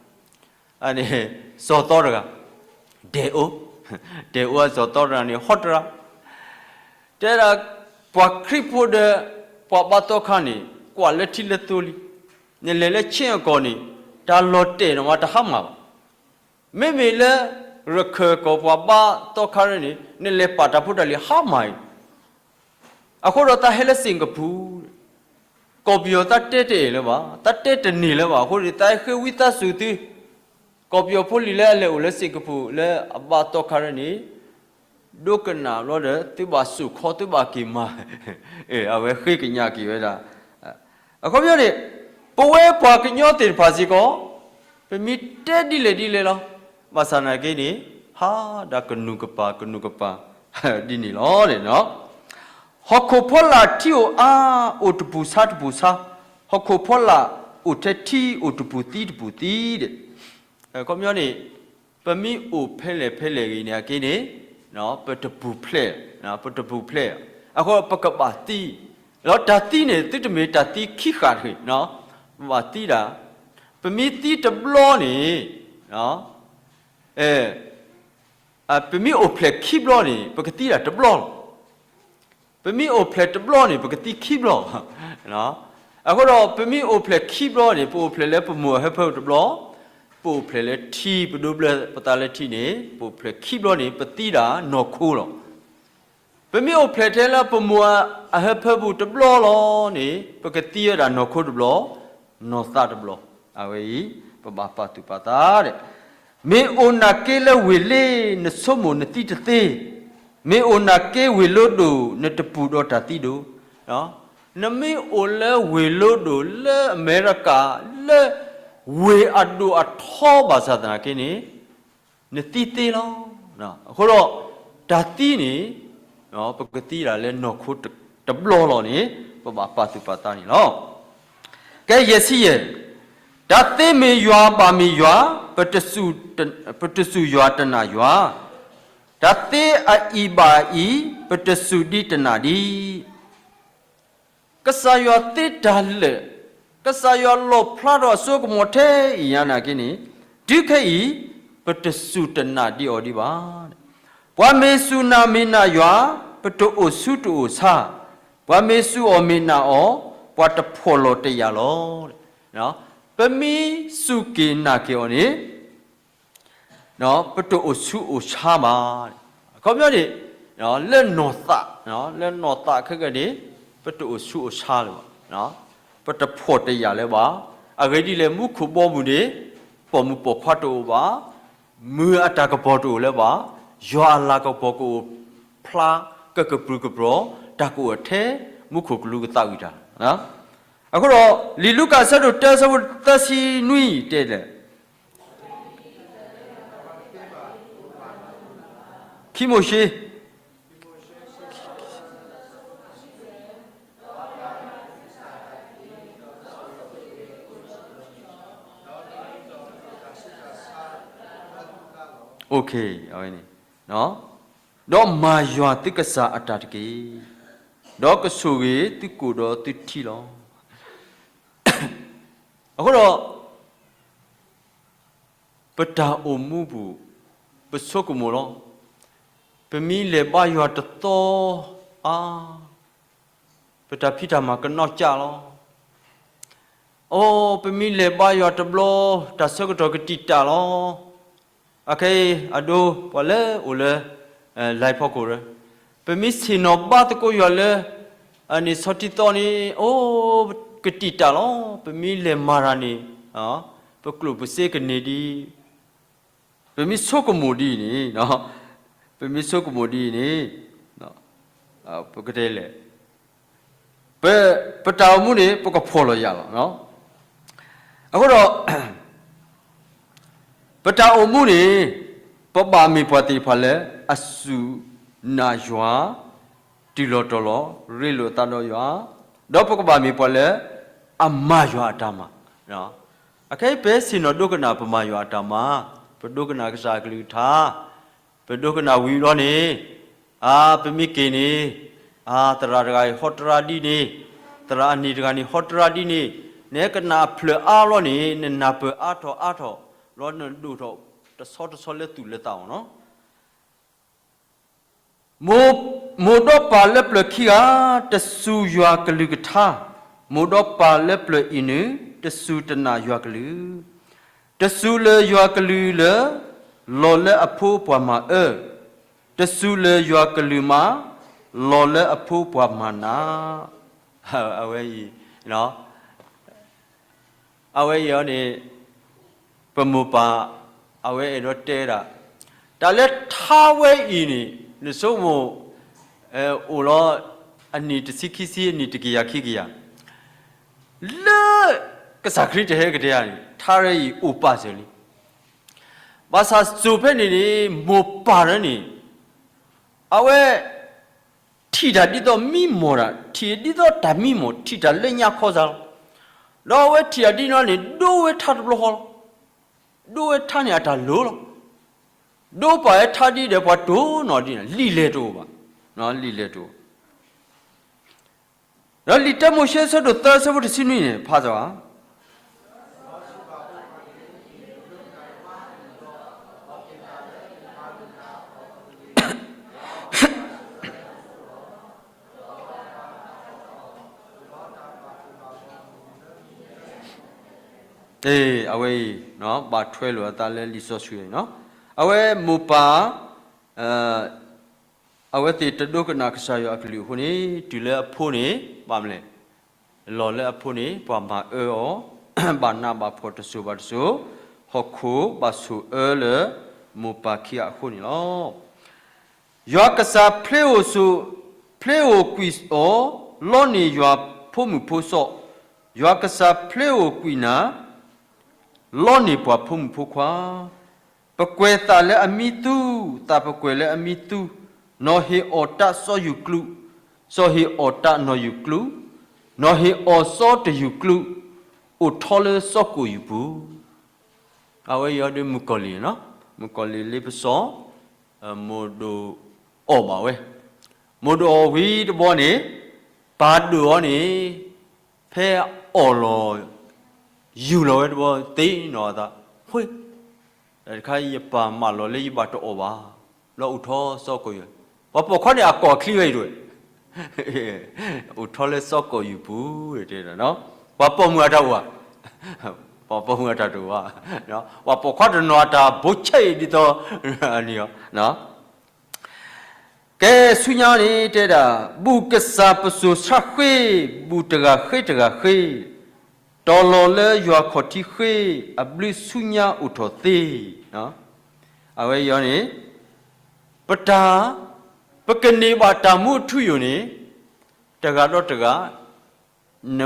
အန့ၣ်, စီၤသီတဂၤ, ဒဲၣ်အိ, ဒဲၣ်အိအစီၤသီတဂၤန့ၣ် ဟီတရၤ, တဲဒၣ်, ပှၤခရံာ်ဖိဒီး ပှၤဘါသီခါန့ၣ် ကွၢ်လၢထံလၢသိလံ, နလဲၤလၢဆ့ၣ်အကီၢ်န့ၣ်, တၢ်လီၤတဲာ်န့ၣ်မးတဟါမၢ်ဘၣ်. မ့မ့ၢ်လၢ ရခၢၣ်ကီၢ်ပှၤဘါသီခါန့ၣ်, နလဲၤပာ်တၢ်ဖိတၢ်လံၤဟါမၢ်အံၤ, အဃိဒီးတၢ်ဟဲလၢစ့ၣ်ကပူၤ, ကီၢ်ပယီၤတၢ်တဲတအဲၣ်လၢၤဘၣ်, တၢ်တဲတန့ၢ်လၢၤဘၣ်အဃိန့ၣ် တၢ်ဟဲဃ့ဝံသးစူၤသု, ကီၢ်ပယီၤဖိလံၤလၢအလဲၤအိၣ်လၢစ့ၣ်ကပူၤလၢအဘါသီခါန့ၣ်, ဒိကနၣ်ဘျီဒီး သုဘၣ်စိာ်ခီသုဘၣ်က့ၤမၤ, အဝဲဃ့ကညးက့ၤဝဲဒၣ်, အခီပညီန့ၣ်, ပဝဲပှၤကညီသ့ၣ်တဖၣ်စ့ၢ်ကီး, ပမ့ၢ်တဲဒ်လဲၣ်ဒ်လဲၣ်လီၤ, ဘၣ်ဆၣ်နာ်က့န့ၣ်, ဟါဒၣ်ကနူၤကပၤကနူၤကပၤ, ဒ်န့ၣ်လီၤ. ဟီၣ်ခိၣ်ဖီလာ်ထံအိၣ်အါ, အိၣ်တပူၤဆါတပူၤဆါ, ဟီၣ်ခိၣ်ဖီလာ်အိၣ်ထဲထံအိၣ်တပူၤသံတပူၤသံဒဲး, အခီပညီန့ၣ်, ပမ့ၢ်အိၣ်ဖဲလဲၣ်ဖဲလဲၣ်ဂ့ၤန့ၣ်အက့န့ၣ်, ပတပူၤဖျဲး, ပတပူၤဖျဲး, အဃိပကဘၣ်သံ, ဒီးတၢ်သံန့ၣ် သုတမ့ၢ်တၢ်သံခံဃာ်တဂ့ၤ, ပဘၣ်သံဒၣ်, ပမ့ၢ်သံတဘျီန့ၣ်, ပမ့ၢ်အိၣ်ဖျဲၣ်ခံဘျီန့ၣ် ပကသံဒၣ်တဘျီလီၤ. ပမ့ၢ်အိၣ်ဖျဲၣ်တဘျီန့ၣ် ပကသံခံဘျီ, အဃိဒီးပမ့ၢ်အိၣ်ဖျဲၣ်ခံဘျီန့ၣ် ပအိၣ်ဖျဲၣ်လၢပမိၢ်အဟၢဖၢတဘျီ, ပအိၣ်ဖျဲၣ်လၢထံ ပဒိးဘျၢပသးလၢထံန့ၣ် ပအိၣ်ဖျဲၣ်ခံဘျီန့ၣ် ပသံဒၣ်နီၢ်ခိလီၤ. ပမ့ၢ်အိၣ်ဖျဲၣ်ထဲလၢပမိၢ်အဟၢဖၢပူၤတဘျီလီၤန့ၣ် ပကသံဝဲဒၣ်နီၢ်ခိတဘျီ, နီၢ်သးတဘျီ, အဝဲအံၤ, ပဘၣ်ပာ်သူၣ်ပာ်သးဒဲး, မ့ၢ်အိၣ်နာ်က့လၢဝ့ၢ်လ့ နဆိကမိၣ်နသံတသ့, မ့ၢ်အိၣ်နာ်က့ဝ့ၢ်လိဒိၣ် နတပူၤဒီးတၢ်သံဒိၣ်, နမ့ၢ်အိၣ်လၢဝ့ၢ်လိဒိၣ်လၢအမဲရကၤ လၢဝ့ၢ်အဒိၣ်အထီဘၣ်ဆၣ်သနာ်က့န့ၣ်, နသံသ့လီၤ. အဃိဒီး, တၢ်သံန့ၣ်, ပကသံဒၣ်လၢနီၢ်ခိတဘျီလီၤန့ၣ်, ပဘၣ်ပာ်သူၣ်ပာ်သးန့ၣ်လီၤ. ကဲယဲၢ်ဆံယဲၢ်, တၢ်သ့မ့ၢ်ယွၤဘၣ်မ့ၢ်ယွၤ, ပတစူၢ်ယွၤတနာ်ယွၤ, တၢ်သ့အအံၤဘၣ်အံၤ, ပတစူၢ်ဒံးတနာ်ဒံး ကစၢ်ယွၤသ့တၢ်လၢာ်, ကစၢ်ယွၤလီၣ်ဖျါထီၣ်အစိကမီၤထဲအံၤညါနာ်က့န့ၣ်, တုၤခဲအံၤ, ပတစူၢ်တနာ်ဒံးအီၤဒံးဘၣ်. ပှၤမ့ၢ်စူၢ်နာ်မ့ၢ်နာ်ယွၤ, ပတအိၣ်ဆူးတအိၣ်ဆါ, ပှၤမ့ၢ်စူၢ်အီၤမ့ၢ်နာ်အီၤ, ပှၤတဖှီၣ်လီၤတယာ်လီၤ. ပမ့ၢ်စူၢ်က့ၤနာ်က့ၤအီၤန့ၣ် ပတအိၣ်ဆူးအိၣ်ဆါဘၣ်. အခီပညီန့ၣ်, လၢနီၢ်သး, လၢနီၢ်သးခဲကနံၣ်န့ၣ်, ပတအိၣ်ဆူးအိၣ်ဆါလၢၤဘၣ်, ပတဖှီၣ်တယာ်လၢၤဘၣ်. အဂ့ၢ်ဒ်လဲၣ် မူခိၣ်ဘီမုၢ်န့ၣ်, ပိာ်မုၣ်ပိာ်ခွါတအိၣ်ဘၣ်, မုၢ်အတၢ်ကပီၤတအိၣ်လၢၤဘၣ်, ယွၤအလၤကပီၤကအိၣ်ဖျါ ကကပြုၢ်ကပြီၤ တၢ်ကအိၣ်ထဲ မူခိၣ်ကလူးကသးဝံၣ်တၢ်. အဃိဒီး လံာ်လူၤကၣ်အဆၢဒိၣ်တၢ အဆၢဖိသၢဆံနွံတဲလဲၣ်, ခံမိၤၡ့ အဝဲန့ၣ်, ဒီးမၤယွၤသုကစၢ်အတၢ်တက့ၢ်. ဒီးကဆိၣ်ဂ့ၤသုကိၣ်ဒီးသုထံလီၤ. အဃိဒီး ပတၢ်အိၣ်မူပူၤ ပဆိကမိၣ်လီၤ. ပမ့ၢ်လဲၤဘါယွၤတသီအါ, ပတၢ်ဖံးတၢ်မၤကနီၢ်ကၠၢ်လီၤ. အိ, ပမ့ၢ်လဲၤဘါယွၤတဘျီ တၢ်ဆၢကတီၢ်ကတံာ်တာ်လီၤ. အခဲအံၤ အဒိ ပှၤလၢအိၣ်လၢ လံာ်ဖီခိၣ်ရၢ, ပမ့ၢ်ဆ့ၣ်နီၤဘါသကိးယွၤလၢ အန့ၣ်ဆီထံသီန့ၣ် အိ, ကတံာ်တာ်လီၤ. ပမ့ၢ်လဲၤမၤတၢ်န့ၣ် ပကျိၣ်ပစ့ကန့ၢ်ဒံး, ပမ့ၢ်ဆိကမိၣ်ဒ်အံၤန့ၣ်, ပမ့ၢ်ဆိကမိၣ်ဒ်အံၤန့ၣ်, ပကတဲလဲၣ်, ပ, ပတၢ်အိၣ်မူန့ၣ် ပကဖှီၣ်လီၤယာ်လီၤ. အဃိဒီး ပတၢ်အိၣ်မူန့ၣ် ပဘၣ်မ့ၢ်ပှၤသ့ၣ်တဖၣ်လၢ အစူၢ်နာ်ယွၤ, တုၤလီၤတီၤလီၤ, ရ့လိာ်သးဒီးယွၤ, ဒီးပကဘၣ်မ့ၢ်ပှၤလၢ အမၤယွၤအတၢ်မၤ. အခဲအံၤ ပဆ့ၣ်နီၤဒိကနၣ်ပမၤယွၤအတၢ်မၤ, ပဒိကနၣ်ကစၢ်အကလုၢ်ကထါ, ပဒိကနၣ်ဝံၤဘျီန့ၣ်, အါ ပမ့ၢ်က့ၤန့ၣ်, အါ သရၣ်တဂၤအံၤဟီတရါဒ်န့ၣ်, သရၣ်အနံၣ်တဂၤန့ၣ်ဟီတရါဒ်န့ၣ်, နကနၣ်အဖျၢၣ်အါဘျီန့ၣ် နနၢ်ပၢၢ်အါထီၣ်အါထီၣ်, ဘျီနဒိၣ်ထီၣ်တဆီတဆီလၢသူၣ်လၢသးအီၤနီၤ. မိၢ်ဒီးပၢ်လၢပျၢၤခံဂၤ, တစူၢ်ယွၤကလုၢ်ကထါ, မိၢ်ဒီးပၢ်လၢပျၢၤအံၤနုၣ်, တစူၢ်တနာ်ယွၤကလုၢ်, တစူၢ်လၢယွၤကလုၢ်လၢ လီၤလၢအဖိပှၤမၤအၢ, တစူၢ်လၢယွၤကလုၢ်မး, လီၤလၢအဖိပှၤမၤနး. အဝဲအံၤ, အဝဲအံၤအီၤန့ၣ်, ပမိၢ်ပၢ်, အဝဲအဲၣ်ဒိးတဲဒၣ်, တၢ်လၢထါဝဲအံၤန့ၣ် နဆိကမိၣ်, အိၣ်လီၤ, အနံၣ်တဆံခံဆံ အနံၣ်တကယၤခံကယၤ, လၢကစၢ်ခရံာ်တဟဲကတဲဂၤန့ၣ် ထါဝဲအံၤအိၣ်ပာ်စၢၤလံ. ဘၣ်ဆၣ်စိၤဖဲန့ၣ်န့ၣ် မိၢ်ပၢ်လၢန့ၣ်, အဝဲ ထံၣ်တၢ်ဒ်သိးမံမီၢ်တၢ်, ထံၣ်ဒ်သိးတၢ်မံမီၢ်, ထံၣ်တၢ်လၢညါခီစါလီၤ. ဒီးအဝဲထံၣ်တၢ်ဒ်န့ၣ်န့ၣ် ဒိဝဲထါတဘျီဃီလီၤ. ဒိဝဲထါန့ၣ်အတၢ်လိၤလီၤ. ဒိပာ်ဝဲထါဒ်ဒီးပှၤတိၢ်နီၣ်ဒ်န့ၣ် လံာ်လဲၢ်တအိၣ်ဘၣ်, လံာ်လဲၢ်တအိၣ်. ဒီးလံာ်တၢမိၤၡ့ အဆၢဒိၣ်သၢ အဆၢဖိတဆံနွံန့ၣ် ဖးစၢၤဘၣ်. အဝဲအံၤ ဘၣ်ထွဲလိာ်အသးလၢလံာ်စီဆှံအံၤ, အဝဲမိၢ်ပၢ် အဝဲသ့ၣ်တဒိကနၣ်ကစၢ်ယွၤအကလုၢ်အဃိန့ၣ် တုၤလၢအဖိန့ၣ် ဘၣ်မနုၤလဲၣ်, လီၤလၢအဖိန့ၣ် ပှၤမၤအၢအီၤ, ဘၣ်နးဘၣ်ဖှီၣ်တစိၤဘၣ်တစိၤ, ဟီၣ်ခိၣ်ဘၣ်ဆိၣ်အၢလၢ မိၢ်ပၢ်ခံဂၤအဃိန့ၣ်လီၤ. ယွၤကစၢ်ဖျ့အိၣ်ဆိၣ်, ဖျ့အိၣ်ကွံာ်အီၤ, လီန့ၢ်ယွၤဖိမုၣ်ဖိစီၤ, ယွၤကစၢ်ဖျ့အိၣ်ကွံာ်နၤ လီန့ၢ်ပှၤဖိမုၣ်ဖိခွါ, ပကွဲၤသးလၢအမံသူ, သးပကွဲၤလၢအမံသူ, နီၢ်ဟ့ၣ်အီၣ်တၢ်စီၤယူၤကျူး, စီၤဟ့ၣ်အီၣ်တၢ်နီၢ်ယူၤကျူး, နီၢ်ဟ့ၣ်အီၣ်စီၤတယူၤကျူး, အိၣ်ထီလၢစီၤကိၣ်ယူၤပူၤ. အဝဲအံၤအီၤဒ်မုၣ်ကီၤလံၢ်နီၤ, မုၣ်ကီၤလံၢ်လ့ပစီ မိၢ်ဒိၣ်အီၣ်ဘၣ်ဝဲ, မိၢ်ဒိၣ်အီၣ်ဝံၤတဘျီန့ၣ်, ပၢ်ဒိၣ်အီၤန့ၣ်, ဖဲအီၣ်လီၤ, ယူၢ်လီၤဝဲတဘျီသ့ၣ်နီၣ်အသး, ဃ့, တၢ်တခါယပၢ်မၢလီၤလၢယဘၣ်တအီၣ်ဘၣ်, ဘျီအိၣ်ထီစီၤကိၣ်ယူၤ, ပှၤပိာ်ခွါန့ၣ် အကိာ်ချံဝဲအံၤတဝဲ အိၣ်ထီလၢစီၤကိၣ်ယူၤပူၤ, တဲ, ပှၤပိာ်မုၣ်အတၢ်အိၣ်ဧါ, ပှၤပိာ်မုၣ်အတၢ်တအိၣ်ဘၣ်, ပှၤပိာ်ခွါတနီၤအတၢ်ဘိးဆဲးအံၤဒ်သိး, န့ၣ်, ကဲဆူညါန့ၣ်တဲဒၣ်, ဘူၣ်ကစၢ်ပစိၤဆါဃ့, ဘူၣ်တဂၤဃ့တဂၤဃ့, တီၤလီၤလၢယွၤခီၣ်ထံးဃ့, အဘျုးဆူညါအိၣ်ထီၣ်သ့, အဝဲအံၤန့ၣ်, ပတၢ် ပကန့ၢ်ဘၣ်တၢ်မူအထူအယိာ်န့ၣ် တဂၤဒီးတဂၤ န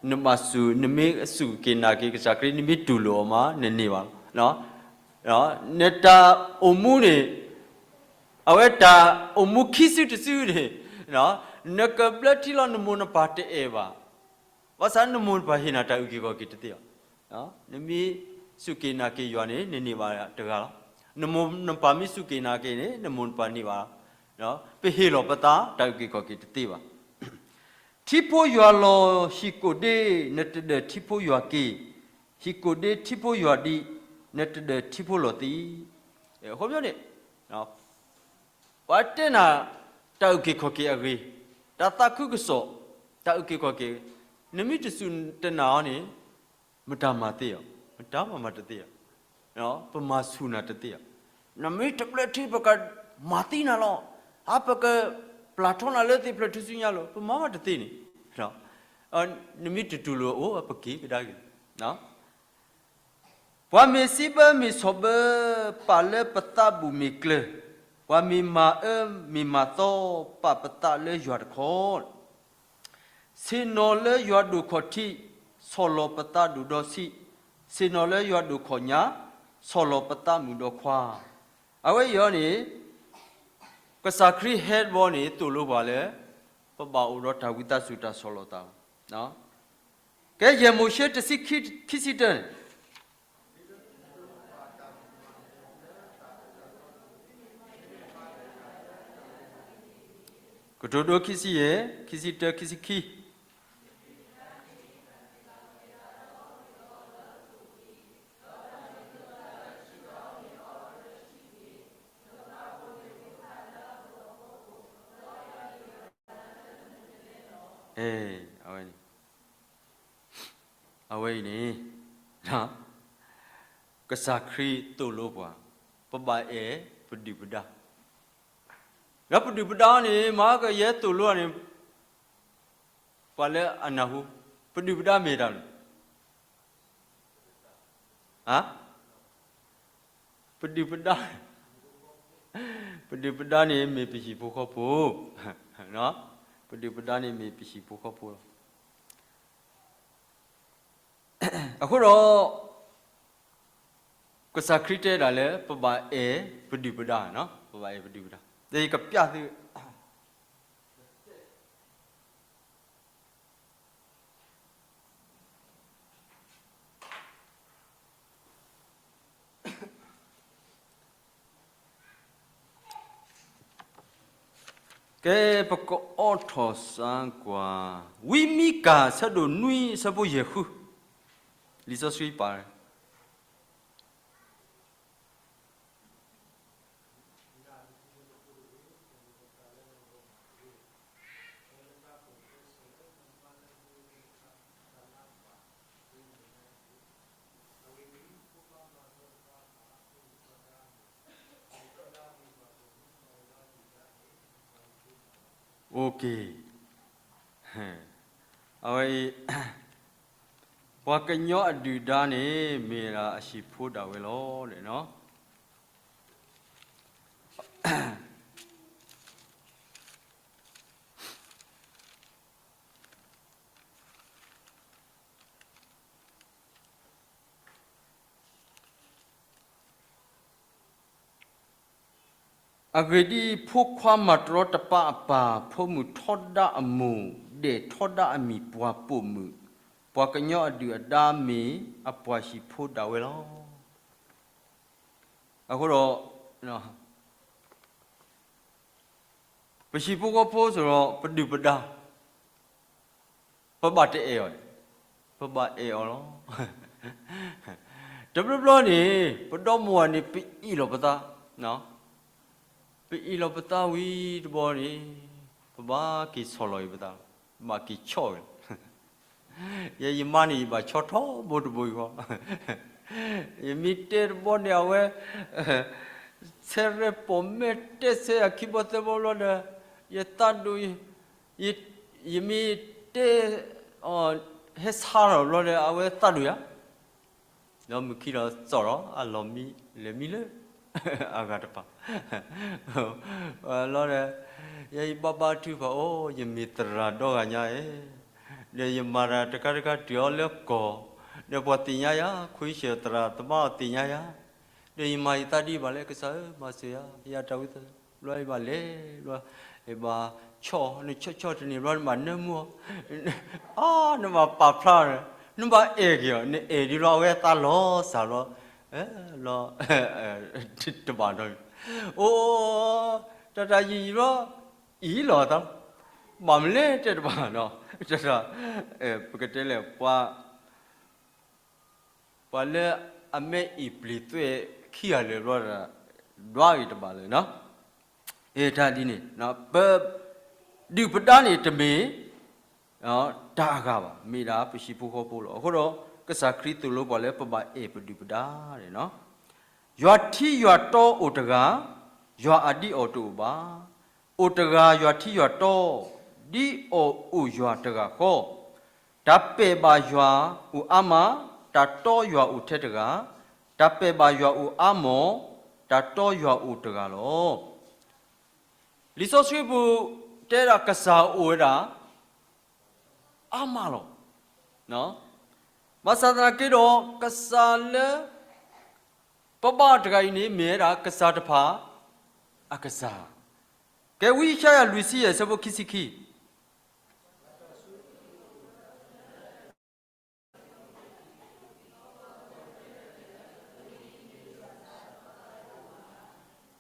နဘၣ်စူၢ် နမ့ၢ်စူၢ်က့ၤနာ်က့ၤကစၢ်ခရံာ် နမ့ၢ်တူၢ်လိာ်အီၤမး နန့ၢ်ဘၣ်လီၤ. နတၢ်အိၣ်မူန့ၣ် အဝဲတၢ်အိၣ်မူခံစုတစုန့ၣ် နကဘျၢထံလီၤနမိၢ်နပၢ်တအဲၣ်ဘၣ်. ဘၣ်ဆၣ်နမိၢ်နပၢ်ဟ့ၣ်နၤတၢ်အုၣ်က့ၤခီၣ်က့ၤတသ့ဘၣ်. နမ့ၢ်စူၢ်က့ၤနာ်က့ၤယွၤန့ၣ် နန့ၢ်ဘၣ်တဂၤလီၤ. နမိၢ်နပၢ်မ့ၢ်စူၢ်က့ၤနာ်က့ၤန့ၣ် နမိၢ်နပၢ်န့ၢ်ဘၣ်လီၤ. ပဟ့ၣ်လီၤပသးတၢ်အုၣ်က့ၤခီၣ်က့ၤတသ့ဘၣ်. ထံဖိယွၤလီၤဟံၣ်ကိၣ်ဒ့ နတဒၢးထံဖိယွၤက့ၤ, ဟံၣ်ကိၣ်ဒ့ထံဖိယွၤဒံး နတဒၢးထံဖိလီၤသံ. အဃိန့ၣ် ပှၤတဲနၤ တၢ်အုၣ်က့ၤခီၣ်က့ၤအဂ့ၤ, တၢ်သးခုကစီၣ်, တၢ်အုၣ်က့ၤခီၣ်က့ၤ, နမ့ၢ်တစူၢ်တနာ်အီၤန့ၣ် မတၤမၤသ့အီၤ, မတၤမၤမၤတသ့အီၤ, ပမၤဆူၣ်နၤတသ့အီၤ. နမ့ၢ်တဘျၢထံ ပကမၤသံနၤလီၤ, အါ ပကပျၢ်ထီနၤလၢသ့ၣ်ဖျၢၣ်ထူၣ်စုညါလီၤ, ပမၤမၤတသ့န့ၣ်, နမ့ၢ်တတူၢ်လိာ်အိၣ် ပက့ၤကဒါက့ၤ ပှၤမ့ၢ်စံးဘၢမ့ၢ်ဆီၣ်ဘၢ ပာ်လၢပသးဘူၣ်မ့ၢ်ကျၢၤ, ပှၤမ့ၢ်မၤအၢမ့ၢ်မၤသီ ပာ်ပသးလၢယွၤတခီ, ဆ့ၣ်နီၤလၢယွၤဒိၣ်ခီၣ်ထံး ဆီၣ်လီၤပသးဒိၣ်ဒီးဆံး, ဆ့ၣ်နီၤလၢယွၤဒိၣ်ခီၣ်ညါ ဆီၣ်လီၤပသးမုၣ်ဒီးခွါ. အဝဲအံၤအီၤန့ၣ် ကစၢ်ခရံာ်ဟဲတဘျီန့ၣ် သိၣ်လိပှၤလၢ ပဘၣ်အိၣ်ဒီးတၢ်ဝံသးစူၤတၢ်ဆီၣ်လီၤသးလီၤ. ကဲ ယဲၢ်မိၤၡ့တဆံခံ ခံဆံတၢန့ၣ် ကတိၤဒိခံဆံယဲၢ်, ခံဆံတၢ, ခံဆံခံ. အဝဲန့ၣ် အဝဲအံၤန့ၣ် ကစၢ်ခရံာ်သိၣ်လိပှၤ, ပဘၣ်အဲၣ်ပဒုၣ်ပဒါ, ဒီးပဒုၣ်ပဒါန့ၣ် မၤကယဲၢ်သိၣ်လိန့ၣ် ပှၤလၢအနၢ်ဟူ, ပဒုၣ်ပဒါမ့ၢ်တၢ်မနုၤ, ပဒုၣ်ပဒါ, ပဒုၣ်ပဒါန့ၣ်မ့ၢ်ပဟံၣ်ဖိဃီဖိ, ပဒုၣ်ပဒါန့ၣ်မ့ၢ်ပဟံၣ်ဖိဃီဖိလီၤ. အဃိဒီး ကစၢ်ခရံာ်တဲဒၣ်လၢ ပဘၣ်အဲၣ်ပဒုၣ်ပဒါ, ပဘၣ်အဲၣ်ပဒုၣ်ပဒါ, ဒီးယကပျးသု ကဲ ပကအိးထီၣ်စၢ်ကွၢ် ဝံမံကၤ ဆၢဒိၣ်နွံ ဆၢဖိယဲၢ်ဃု, လံာ်စီဆှံပာ် အဝဲအံၤ ပှၤကညီအဒုၣ်ဒါန့ၣ် မ့ၢ်ဒၣ်အဟံၣ်ဖိဒၣ်ဝဲလီၤ. အဂ့ၢ်ဒ်အံၤ, ဖိခွါမၤတရီတပါအပၢ်, ဖိမုၣ်ထီဒါအမိၢ်, ဒဲးထီဒါအမံၤ, ပှၤပိာ်မုၣ်, ပှၤကညီအဒုၣ်အဒါမ့ၢ်အပှၤဟံၣ်ဖိဒၣ်ဝဲလီၤ. အဃိဒီး ပဟံၣ်ဖိဃီဖိစ့ၢ်ကီး ပဒုၣ်ပဒါ ပဘၣ်တအဲၣ်အီၤ, ပဘၣ်အဲၣ်အီၤလီၤ. တဘျီဘျီန့ၣ် ပဒီမါဝၤန့ၣ် ပအ့ၣ်လိာ်ပသး, ပအ့ၣ်လိာ်ပသးဝံၤတဘျီန့ၣ် ပဘၣ်က့ၤဆီၣ်လီၤအံၤပသး, ပဘၣ်က့ၤဆီၣ်ဝဲ ယဲယမါန့ၣ် ယဘၣ်ဆီထီဘိတဘိယူၢ်ဃီ, ယမ့ၢ်တဲတဘျီန့ၣ် အဝဲ ဆဲရဲပိာ်မဲာ်တဲဆဲအခံဘီသၢဘီဘျီဒီး ယသးဒိၣ်, ယမ့ၢ်တဲ ဟဲဆါထီၣ်ဘျီဒီး အဝဲသးဒိၣ်ယၤ, ဒီးမုၢ်ခံဒီးသီၣ်ဒီး အလီၢ်မံလဲၤမံလၢ အဂၤတဖၣ် လီၤဒီး ယဲယဘၣ်ဘါထုကဖၣ်, အိၣ် ယမ့ၢ်သရၣ်ဒီဂၤညါအံၤ, ဒီးယမၤတၢ်တခါတခါတုၤအီၤလၢကီၢ်, ဒီးပှၤသ့ၣ်ညါယၤ, ခွံဆၢၣ်သရၣ်သမါအီၤသ့ၣ်ညါယၤ, ဒီးယမၤယသးဒ်ဘၣ်လဲၣ်, ကစၢ်ဧၢ မၤစၢၤယၤ, ယတၢ်ဝံသးစူၤ ဘျီယဘၣ်လဲၤ, ဘျီ ယဘၣ်ဆီၣ်, နဆီၣ်ဆီၣ်တန့ၢ်ဘျီ နဘၣ်နၢမူအီၤ, အါ နဘၣ်ပာ်ဖျါ, နဘၣ်အဲၣ်က့ၤအီၤ, နအဲၣ်ဒ်ဘျီ အဝဲသးလီၤစၢ်ဘျီ, လီၤ တဘၣ်ဒီး, အိၣ် တၢ်တၢ်ယံာ်ယံာ်ဘျီ, အံၤလီၤသး, ဘၣ်မနုၤလဲၣ်တဲတဘၣ်နီၤ, တၢ်တၢ် ပကတဲလဲၣ် ပှၤ ပှၤလၢအမ့ၢ်အံၤပျံၤသွဲၣ်ခံဂၤလၢာ်ဘျီဒီး ဒွးဂ့ၤတဘၣ်လၢာ်နီၤ, တၢ်ဒ်န့ၣ် ပ ဒုၣ်ပဒါန့ၣ်တမ့ၢ် တၢ်အဂၤဘၣ်, မ့ၢ်ဒၣ်ပဟံၣ်ဖိဃီဖိလီၤ. အဃိဒီး ကစၢ်ခရံာ်သိၣ်လိပှၤလၢပဘၣ်အဲၣ်ပဒုၣ်ပဒါန့ၣ်နီၤ, ယွၤထံယွၤတီအိၣ်တဂၤ, ယွၤအဒ်အီၤတအိၣ်ဘၣ်. အိၣ်တဂၤယွၤထံယွၤတီ, ဒ်အီၤအိၣ်ယွၤတဂၤဃီ, တၢ်ပဲာ်ဘၣ်ယွၤအိၣ်အါမး, တၢ်တီယွၤအိၣ်ထဲတဂၤ, တၢ်ပဲာ်ဘၣ်ယွၤအိၣ်အါမး, တၢ်တီယွၤအိၣ်တဂၤလီၤ. လံာ်စီဆှံပူၤ တဲဒၣ်ကစၢ်အိၣ်ဝဲဒၣ် အါမးလီၤ. ဘၣ်ဆၣ်သနာ်က့ဒီး ကစၢ်လၢ ပဘါတဂၤအံၤန့ၣ် မ့ၢ်ဝဲဒၣ်ကစၢ်တဖၣ်အကစၢ်, ကဲဝံယၡါယၤလွံၢ်ဆံယဲၢ်ဆၢဖိခံဆံခံ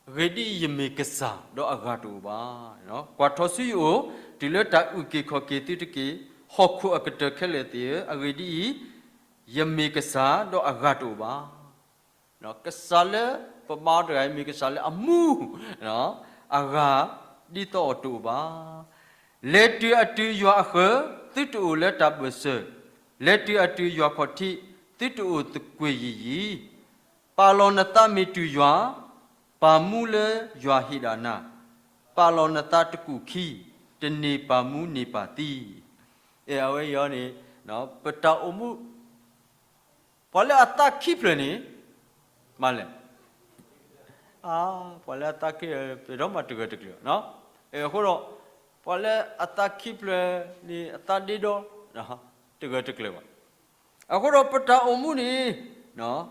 အဂ့ၢ်ဒ်အံၤ, ယမ့ၢ်ကစၢ်ဒီးအဂၤတအိၣ်ဘၣ်. ကွၢ်ထီၣ်ဆူယအိၣ် တုၤလၢတၢ်အုၣ်က့ၤခီၣ်က့ၤသုတက့ၢ်. ဟီၣ်ခိၣ်အကတၢၢ်ခဲလၢာ်သ့ၣ်ဧၢ, အဂ့ၢ်ဒ်အံၤ, ယမ့ၢ်ကစၢ်ဒီးအဂၤတအိၣ်ဘၣ်. ကစၢ်လၢပဘါတဂၤအံၤ မ့ၢ်ကစၢ်လၢအမူ အဂၤဒ်သိးအီၤတအိၣ်ဘၣ်. လဲၤတုၤအတုၤယွၤအဃၢၤ, သုတအိၣ်လၢတၢ်ဘၢၣ်စၢၤ, လဲၤတုၤအတုၤယွၤခီၣ်ထံး, သုတအိၣ်သကွ့ၢ်ယံာ်ယံာ်. ပာ်လီၤနသးမ့ၢ်တုၤယွၤ, ပာ်မူလၢယွၤဟ့ၣ်ဒၣ်နၤ, ပာ်လီၤနသးတကူၣ်ခံ, တန့ၢ်ပာ်မူန့ၢ်ပာ်သံ. အဲ အဝဲအံၤန့ၣ် ပတၢ်အိၣ်မူ ပှၤလၢအသးခံဖျၢၣ်န့ၣ် မၤလဲၣ်, အါ ပှၤလၢအသးခံဖျၢၣ် ပဒီမးတဂၢၢ်တကျၢၤ, အဃိဒီး ပှၤလၢအသးခံဖျၢၣ်န့ၣ် အသးဒ့ဒီ တဂၢၢ်တကျၢၤဘၣ်. အဃိဒီးပတၢ်အိၣ်မူန့ၣ်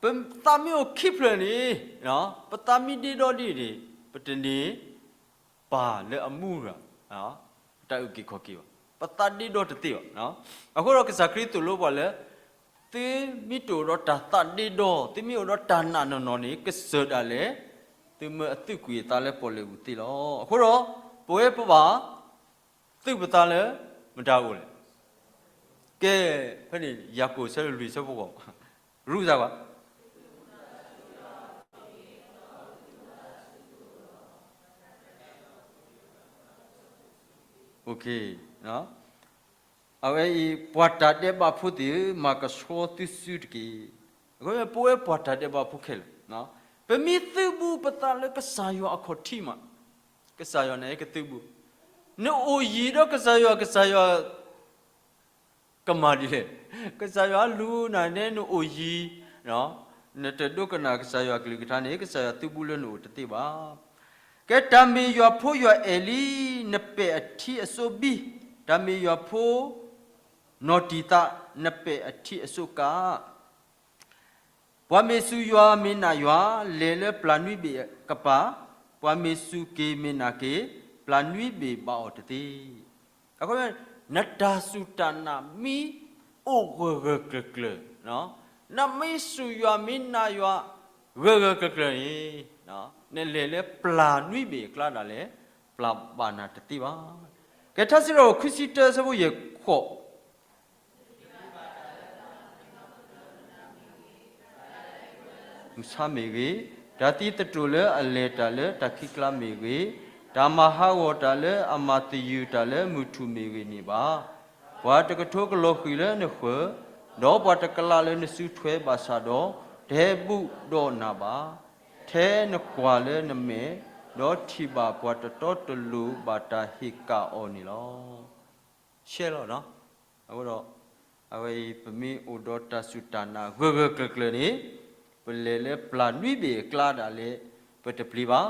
ပသးမ့ၢ်အိၣ်ခံဖျၢၣ်န့ၣ် ပသးမ့ၢ်ဒ့ဒီဒ်န့ၣ် ပတန့ၢ် ပၢ်လၢအမူရၤ ပတၢ်အုၣ်က့ၤခီၣ်က့ၤဘၣ်, ပသးဒ့ဒီတသ့ဘၣ်. အဃိဒီးကစၢ်ခရံာ်သိၣ်လိပှၤလၢ သုမ့ၢ်တအိၣ်ဒီးတၢ်သးဒ့ဒီ သုမ့ၢ်အိၣ်ဒီးတၢ်နာ်နီၢ်နီၢ်န့ၣ် ကစၢ်ဒၣ်လဲာ် သုမၢအသူၣ်ကွံာ်အသးလၢပီၣ်လဲၣ်ပူၤသ့လီၤ. အဃိဒီး ပဝဲပဘၣ် သူၣ်ပသးလၢမတၤအိၣ်လဲၣ်. ကဲ ဖဲန့ၣ် ယၤကိာ်ဆၢလွံၢ်ဆၢဖိဃိး ရူသးကွၢ် အဝဲအံၤ ပှၤတၢ်ဒဲးဘးဖိသ့ၣ်ဧၢ, မၤကဆှီသုစုတက့ၢ်. အဃိ ပဝဲပှၤတၢ်ဒဲးဘးဖိခဲလၢာ် ပမ့ၢ်သုးဘူးပသးလၢကစၢ်ယွၤအခီၣ်ထံးမး, ကစၢ်ယွၤန့ၣ်ကသုးဘူး, နအိၣ်ယံၤဒီးကစၢ်ယွၤ, ကစၢ်ယွၤ ကမၤဒ်လဲၣ်. ကစၢ်ယွၤလူၤနၤန့ၣ် နအိၣ်ယံၤ, နတဒိကနၣ်ကစၢ်ယွၤကလုၢ်ကထါန့ၣ် ကစၢ်ယွၤသုးဘူးလၢနအိၣ်တသ့ဘၣ်. ကဲတၢ်မ့ၢ်ယွၤဖိယွၤအဲၣ်လံ, နပဲာ်အထံအစိဘံ, တၢ်မ့ၢ်ယွၤဖိ နီၢ်တံၢ်သး, နပဲာ်အထံအစိကး ပှၤမ့ၢ်စူၢ်ယွၤမ့ၢ်နာ်ယွၤ, လဲၤလၢပျၢ်နွံဘ့ၣ်ကပၤ, ပှၤမ့ၢ်စူၢ်က့ၤမ့ၢ်နာ်က့ၤ, ပျၢ်နွံဘ့ၣ်ဘၣ်အီၤတသ့. အဃိ နတၢ်စူၢ်တၢ်နာ်မ့ၢ်အိၣ်ဂၢၢ်ဂၢၢ်ကျၢၤကျၢၤ, နမ့ၢ်စူၢ်ယွၤမ့ၢ်နာ်ယွၤ ဂၢၢ်ဂၢၢ်ကျၢၤကျၢၤန့ၣ်, နလဲၤလၢပျၢ်နွံဘ့ၣ်အကျါဒၣ်လဲာ် ပျၢ်ဘၣ်နၤတသ့ဘၣ်. ကဲထါစံးထီၣ်ပတြၢၤ ခွံဆံတၢ ဆၢဖိယဲၢ်ဃိး မုၢ်ဆါမ့ၢ်ဂ့ၤ, တၢ်သံသတြိာ်လၢအလဲၤတၢ်လၢတၢ်ခံးကျါမ့ၢ်ဂ့ၤ, တၢ်မၤဟးဂီၤတၢ်လၢအမၤသယုၢ်တၢ်လၢမုၢ်ထူၣ်မ့ၢ်ဂ့ၤန့ၣ်ဘၣ်. ပှၤတကထိကလီၤဃံၤလၢနဃၢၤ, ဒီးပှၤတကလးလၢနစုထွဲဘၣ်ဆၣ်ဒီး, တဟဲဘူးဒီးနၤဘၣ်. ထဲနကွၢ်လၢနမဲာ်, ဒီးထံၣ်ဘၣ်ပှၤတတီတလိၤဘၣ်တၢ်ဟ့ၣ်ကၣ်အီၤန့ၣ်လီၤ. ရှဲလီၤ, အဃိဒီး အဝဲအံၤ ပမ့ၢ်အိၣ်ဒီးတၢ်စူၢ်တၢ်နာ်ဂၢၢ်ဂၢၢ်ကျၢၤကျၢၤန့ၣ်, ပလဲၤလၢပျၢ်နွံဘ့ၣ်အကျါဒၣ်လဲာ် ပတပျံၤဘၣ်.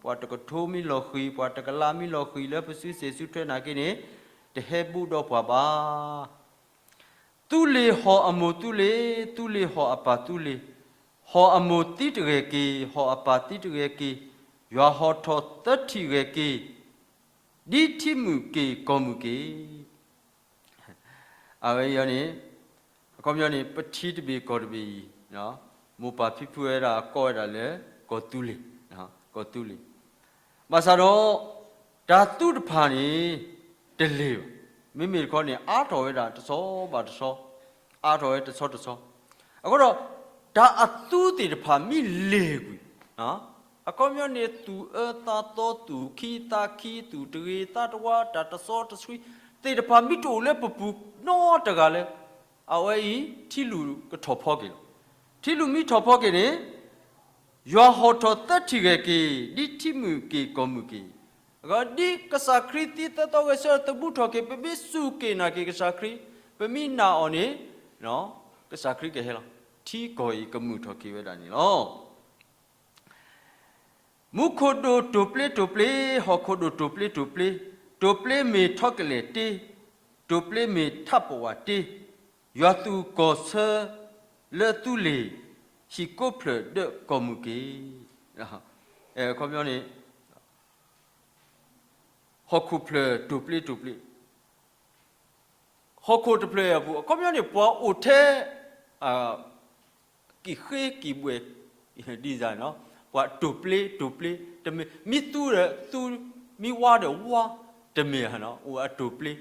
ပှၤတကထိမ့ၢ်လီၤဃံၤ, ပှၤတကလးမ့ၢ်လီၤဃံၤလၢပစုစ့ၣ်စုထွဲနာ်က့န့ၣ်, တဟဲဘူးဒီးပှၤဘၣ်. သူလ့ၤဟီၣ်အမိၢ်သူလ့ၤ, သူလ့ၤဟီၣ်အပၢ်သူလ့ၤ, ဟီၣ်အမိၢ်သံတဂဲၤက့ၤ, ဟီၣ်အပၢ်သံတဂဲၤက့ၤ, ယွၤဟီၣ်ထီၣ်သၢထံၣ်ဂဲၤက့ၤ, ဒ်ထံမုၢ်က့ၤကီၢ်မုၢ်က့ၤ အဝဲအံၤန့ၣ်, အခီပညီန့ၣ် ပထံတဘ့ၣ်ကီၢ်တဘ့ၣ်အံၤ, မိၢ်ပၢ်ဖံဖုဝဲဒၣ်ကိးဝဲဒၣ်လၢ ကီၢ်သူလ့ၤ, ကီၢ်သူလ့ၤ, ဘၣ်ဆၣ်ဒီး တၢ်သူတဖၣ်န့ၣ် တလ့ၤဘၣ်. မ့မ့ၢ်တခီန့ၣ် အါထီၣ်ဝဲဒၣ်တဆီဘၣ်တဆီ, အါထီၣ်ဝဲတဆီတဆီ, အဃိဒီး တၢ်အသူသ့ၣ်တဖၣ်မ့ၢ်လ့ၤကွံာ်, အခီပညီန့ၣ် သူၣ်အၢသးသီ သူၣ်ခံသးခံ သူၣ်တဂ့ၤသးတဝါ တၢ်တစီတဆှံသ့ၣ်တဖၣ်မ့ၢ်တအိၣ်လၢပပူၤနီတဂၤလၢ အဝဲအံၤ ထံလူၢ်ကထီၣ်ဖီက့ၤလီၤ. ထံလူၢ်မ့ၢ်ထီၣ်ဖီက့ၤန့ၣ်, ယွၤဟီၣ်ထီၣ်သၢထံၣ်ဂဲၤက့ၤ, ဒ်ထံမုၢ်က့ၤကီၢ်မုၢ်က့ၤ, အဂီၢ်ဒ်ကစၢ်ခရံာ်သံသၢသီဂဲၤဆၢထၢၣ်သမူထီၣ်က့ၤ ပမ့ၢ်စူၢ်က့ၤနာ်က့ၤကစၢ်ခရံာ်, ပမ့ၢ်နာ်အီၤန့ၣ်, ကစၢ်ခရံာ်ကဟဲလီၤ. ထံကီၢ်အံၤကမုာ်ထီၣ်က့ၤဝဲဒၣ်န့ၣ်လီၤ. မူခိၣ်ဒိၣ်တိာ်ပျ့ၤတိာ်ပျ့ၤ, ဟီၣ်ခိၣ်ဒိၣ်တိာ်ပျ့ၤတိာ်ပျ့ၤ, တိာ်ပျ့ၤမ့ၢ်ထီကလဲာ်တ့, တိာ်ပျ့ၤမ့ၢ်ထးပဝးတ့, ယွၤသူၣ်ကီၢ်ဆၢလၢသူလ့ၤ, ဟံၣ်ကိးဖျၢၣ်ဒၢးကီၢ်မုၢ်က့ၤ, အခီပညီန့ၣ် ဟီၣ်ခိၣ်ဖျၢၣ်တိာ်ပျ့ၤတိာ်ပျ့ၤ, ဟီၣ်ခိၣ်တဖျၢၣ်အံၤအပူၤ အခီပညီန့ၣ် ပှၤအိၣ်ထဲ ကံၣ်ဃ့ကံၣ်ဘှဲၣ် ဒ်န့ၣ်, ပှၤတိာ်ပျ့ၤတိာ်ပျ့ၤ, တမ့ၢ် မ့ၢ်သူဒီးသူ, မ့ၢ်ဝါဒီးဝါ, တမ့ၢ်, အိၣ်အတိာ်ပျ့ၤ,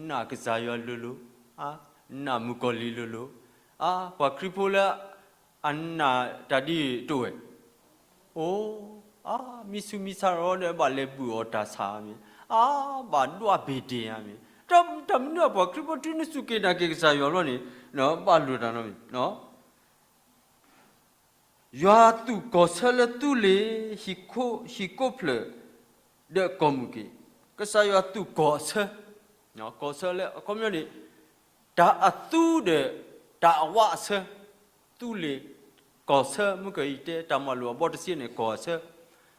နာ်ကစၢ်ယွၤလိၤလိၤ, နာ်မုၣ်ကီၤလံၤလိၤလိၤ, ပှၤခရံာ်ဖိလၢ အနာ်တၢ်ဒ်တအိၣ်ဝဲ, အိၣ်, အါ, မ့ၢ်ဆူးမ့ၢ်ဆါဒီးဘၣ်လဲၤဘုၣ်အီၣ်တၢ်ဆါမ့ၢ်, အါ, ဘၣ်ဒွးဘ့ၣ်ဒ့ဧါမ့ၢ်, တၢ်မနုၤအပှၤခရံာ်ဖိတုၤနစူၢ်က့ၤနာ်က့ၤကစၢ်ယွၤလီၤန့ၣ်, ဘၣ်လိာ်တၢ်နီတမံၤ, ယွၤသူၣ်ကီၢ်ဆၢလၢသူလ့ၤ, ဟံၣ်ကိးဖျၢၣ် ဒီးကီၢ်မုၢ်က့ၤ, ကစၢ်ယွၤသူၣ်ကီၢ်အဆၢ, ကီၢ်ဆၢလၢအခီပညီန့ၣ်, တၢ်အသူဒီးတၢ်အဝးအဆၢ, သူလ့ၤ, ကီၢ်ဆၢ မုၢ်ကီၤအံၤတဲ တၢ်မၤလိာ်အဘီတဆံန့ၣ် ကီၢ်အဆၢ,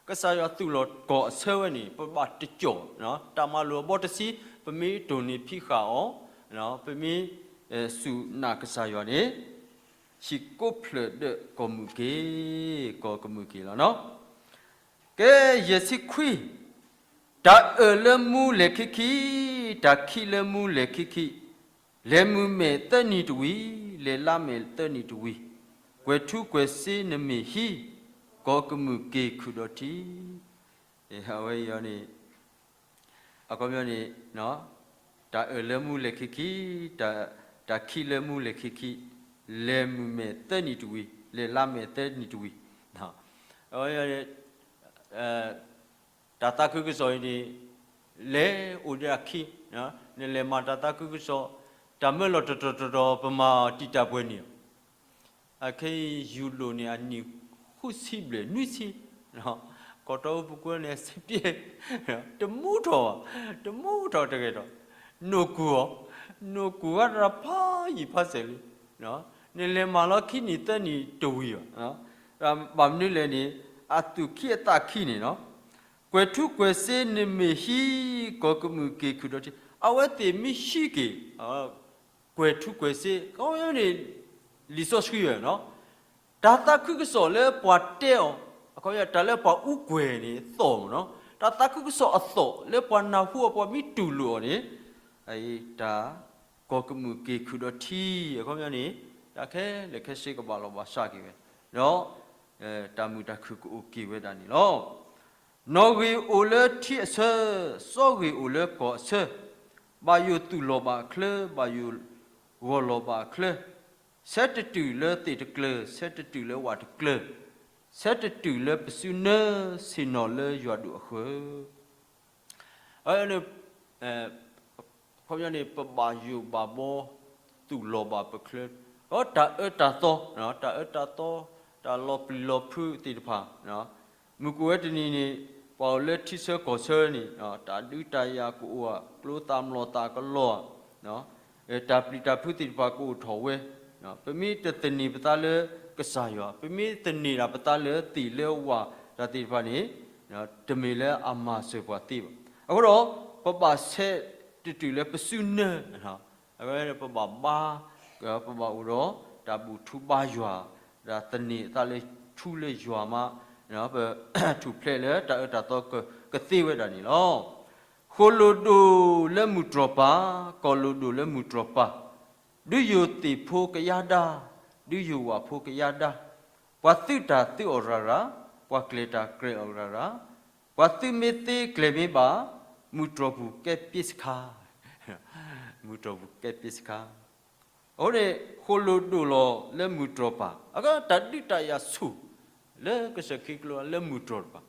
ကစၢ်ယွၤသူၣ်လီၤကီၢ်အဆၢဝဲန့ၣ် ပဘၣ်တကၠီၣ်, တၢ်မၤလိာ်အဘီတဆံ ပမ့ၢ်တိၢ်န့ၢ်ဖံးဃာ်အီၤ, ပမ့ၢ်စူၢ်နာ်ကစၢ်ယွၤန့ၣ်, ဟံၣ်ကိးဖျၢၣ်ဒီးကီၢ်မုၢ်က့ၤ, ကီၢ်ကမုၢ်က့ၤလီၤနီၤ. ကဲ, ယဲၢ်ဆံခွံ, တၢ်အၢၣ်လၢမူလဲၤခံခံ, တၢ်ခံးလၢမူလဲၤခံခံ, လဲၤမုၢ်မဲာ်သၢနံၤတဝံၤ, လဲၤလါမဲာ်သၢနံၤတဝံၤ, ကွဲၤထူကွဲၤစ့နမ့ၢ်ဟံး, ကီၢ်ကမုၢ်က့ၤခုၣ်ဒီးထံ, အဝဲအံၤန့ၣ် အခီပညီန့ၣ်, တၢ်အၢၣ်လၢမူလဲၤခံခံ, တၢ်ခံးလၢမူလဲၤခံခံ, လဲၤမုၢ်မဲာ်သၢနံၤတဝံၤ, လဲၤလါမဲာ်သၢနံၤတဝံၤ, တၢ်သးခုကစီၣ်အံၤန့ၣ်, လဲၤအိၣ်ဒီးအခံ, နလဲၤမၤတၢ်သးခုကစီၣ်, တၢ်မၢလီၤတတီၤတတီၤ ပမၤတံာ်တာ်ပှဲၤန့ၣ်, အခဲအံၤ ယူၤလိာ်န့ၣ် အနံၣ်ဃုဆံဘျဲၣ်နွံဆံ, ကီၢ်တီအူပူၤကွံာ်န့ၣ် စ့ပျဲ, တမူထီၣ်, တမူထီၣ်တဂဲၤထီၣ်, နိၢ်ကူၢ်အီၤ, နိၢ်ကူၢ်ဂၤတဖးယံာ်ဖးစဲးလံ, နလဲၤမၤလီၤခံနံၤသၢနံၤတဝံၤဘၣ်, ဘၣ်မနုၤလဲၣ်န့ၣ်, အသူၣ်ခံအသးခံန့ၣ်လီၤ. ကွဲၤထူကွဲၤစ့နမ့ၢ်ဟံး, ကီၢ်ကမုၢ်က့ၤခုၣ်ဒီးထံ, အဝဲသ့ၣ်မ့ၢ်ဟံးက့ၤ ကွဲၤထူကွဲၤစ့, အခီပညီန့ၣ် လံာ်စီဆှံဝဲ, တၢ်သးခုကစီၣ်လၢပှၤတဲအီၤ, အခီပညီတၢ်လၢပှၤအူကွဲၤန့ၣ်သီၣ်မ့ၢ်နီၤ, တၢ်သးခုကစီၣ်အသီၣ်လၢပှၤနၢ်ဟူအီၤ ပှၤမ့ၢ်တူၢ်လိာ်အီၤန့ၣ်, တၢ်ကီၢ်ကမုၢ်က့ၤခုၣ်ဒီးထံ, အခီပညီန့ၣ်, တၢ်ခဲလၢာ်ခဲဆ့ကဘၣ်လီၤဘၣ်စးက့ၤဝဲ, ဒီးတၢ်မုာ်တၢ်ခုၣ်ကအိၣ်က့ၤဝဲဒၣ်န့ၣ်လီၤ. နီၣ်ဂံၢ်အိၣ်လၢထံအဆၢ, စီၤဂ့ၤအိၣ်လၢကီၢ်အဆၢ, ဘၣ်ယိၣ်သူၣ်လီၤဘၣ်အချၢ, ဘၣ်ယိၣ်ဂီၤလီၤဘၣ်အချၢ, ဆဲတတုာ်လၢသ့ၣ်တကျၢၤ, ဆဲတတုာ်လၢဝၣ်တကျၢၤ, ဆဲတတုာ်လၢပစုနၢ, ဆ့ၣ်နီၤလၢယွၤဒိၣ်အဃၢၤ အခီပညီန့ၣ် ပဘၣ်ယိၣ်ဘၣ်ဘီ သူၣ်လီၤဘၣ်ပချၢ, ဒီးတၢ်အၢတၢ်သီ, တၢ်အၢတၢ်သီ, တၢ်လီၤပျံၤလီၤဖုးသ့ၣ်တဖၣ်, မုၢ်ကအိၣ်ဝဲတနံၤန့ၣ်, ပှၤအိၣ်လၢထံဆၢကီၢ်ဆၢန့ၣ်, တၢ်ဒုးတၢ်ယၤကအိၣ်ဧါ, ကျိသၣ်မျိာ်သၣ်ကလီၤဧါ, တၢ်ပျံၤတၢ်ဖုးသ့ၣ်တဖၣ်ကအိၣ်ထီၣ်ဝဲ, ပမ့ၢ်တသန့ၤပသးလၢ ကစၢ်ယွၤ, ပမ့ၢ်သန့ၤဒၣ်ပသးလၢသ့ၣ်လၢဝၣ်တၢ်သ့ၣ်တဖၣ်န့ၣ်, တမ့ၢ်လၢအမၤစၢၤပှၤသ့ဘၣ်. အဃိဒီး ပဘၣ်ဆဲးတတုၤလၢပစုနၢ, ပဘၣ်ဘါ, ပဘၣ်အိၣ်ဒီးတၢ်ဘူၣ်ထူဘါယွၤ, ဒီးသန့ၤအသးလၢထူလၢယွၤမး, ပထူၣ်ဖျဲးလၢတၢ်အၢတၢ်သီကသ့ဝဲဒၣ်န့ၣ်လီၤ. ဃိာ်လိာ်ဒိၣ်လၢမုၢ်တြီၢ်ပၤ, ကီၢ်လိာ်ဒိၣ်လၢမုၢ်တြီၢ်ပၤ, ဒုးယိာ်သ့ၣ်ဖိကယါဒါ, ဒုးယိာ်ဝၣ်ဖိကယါဒါ, ပှၤသုးတၢ်သုးအီၣ်ရၤရၤ, ပှၤကျဲၤတၢ်ကျဲၤအီၣ်ရၤရၤ, ပှၤသုးမ့ၢ်သ့ကျဲၤမ့ၢ်ဘၣ်, မုၢ်တြီၢ်ပူၤကဲပ့စခါ, မုၢ်တြီၢ်ပူၤကဲပ့စခါ. အဃိန့ၣ် ဃိာ်လိာ်ဒိၣ်လီၤလၢမုၢ်တြီၢ်ပၤ, အဃိတၢ်ဒုးတၢ်ယၤဆူၣ် လၢကစၢၢ်ခ့ကလိလၢမုၢ်တြီၢ်တပၤ,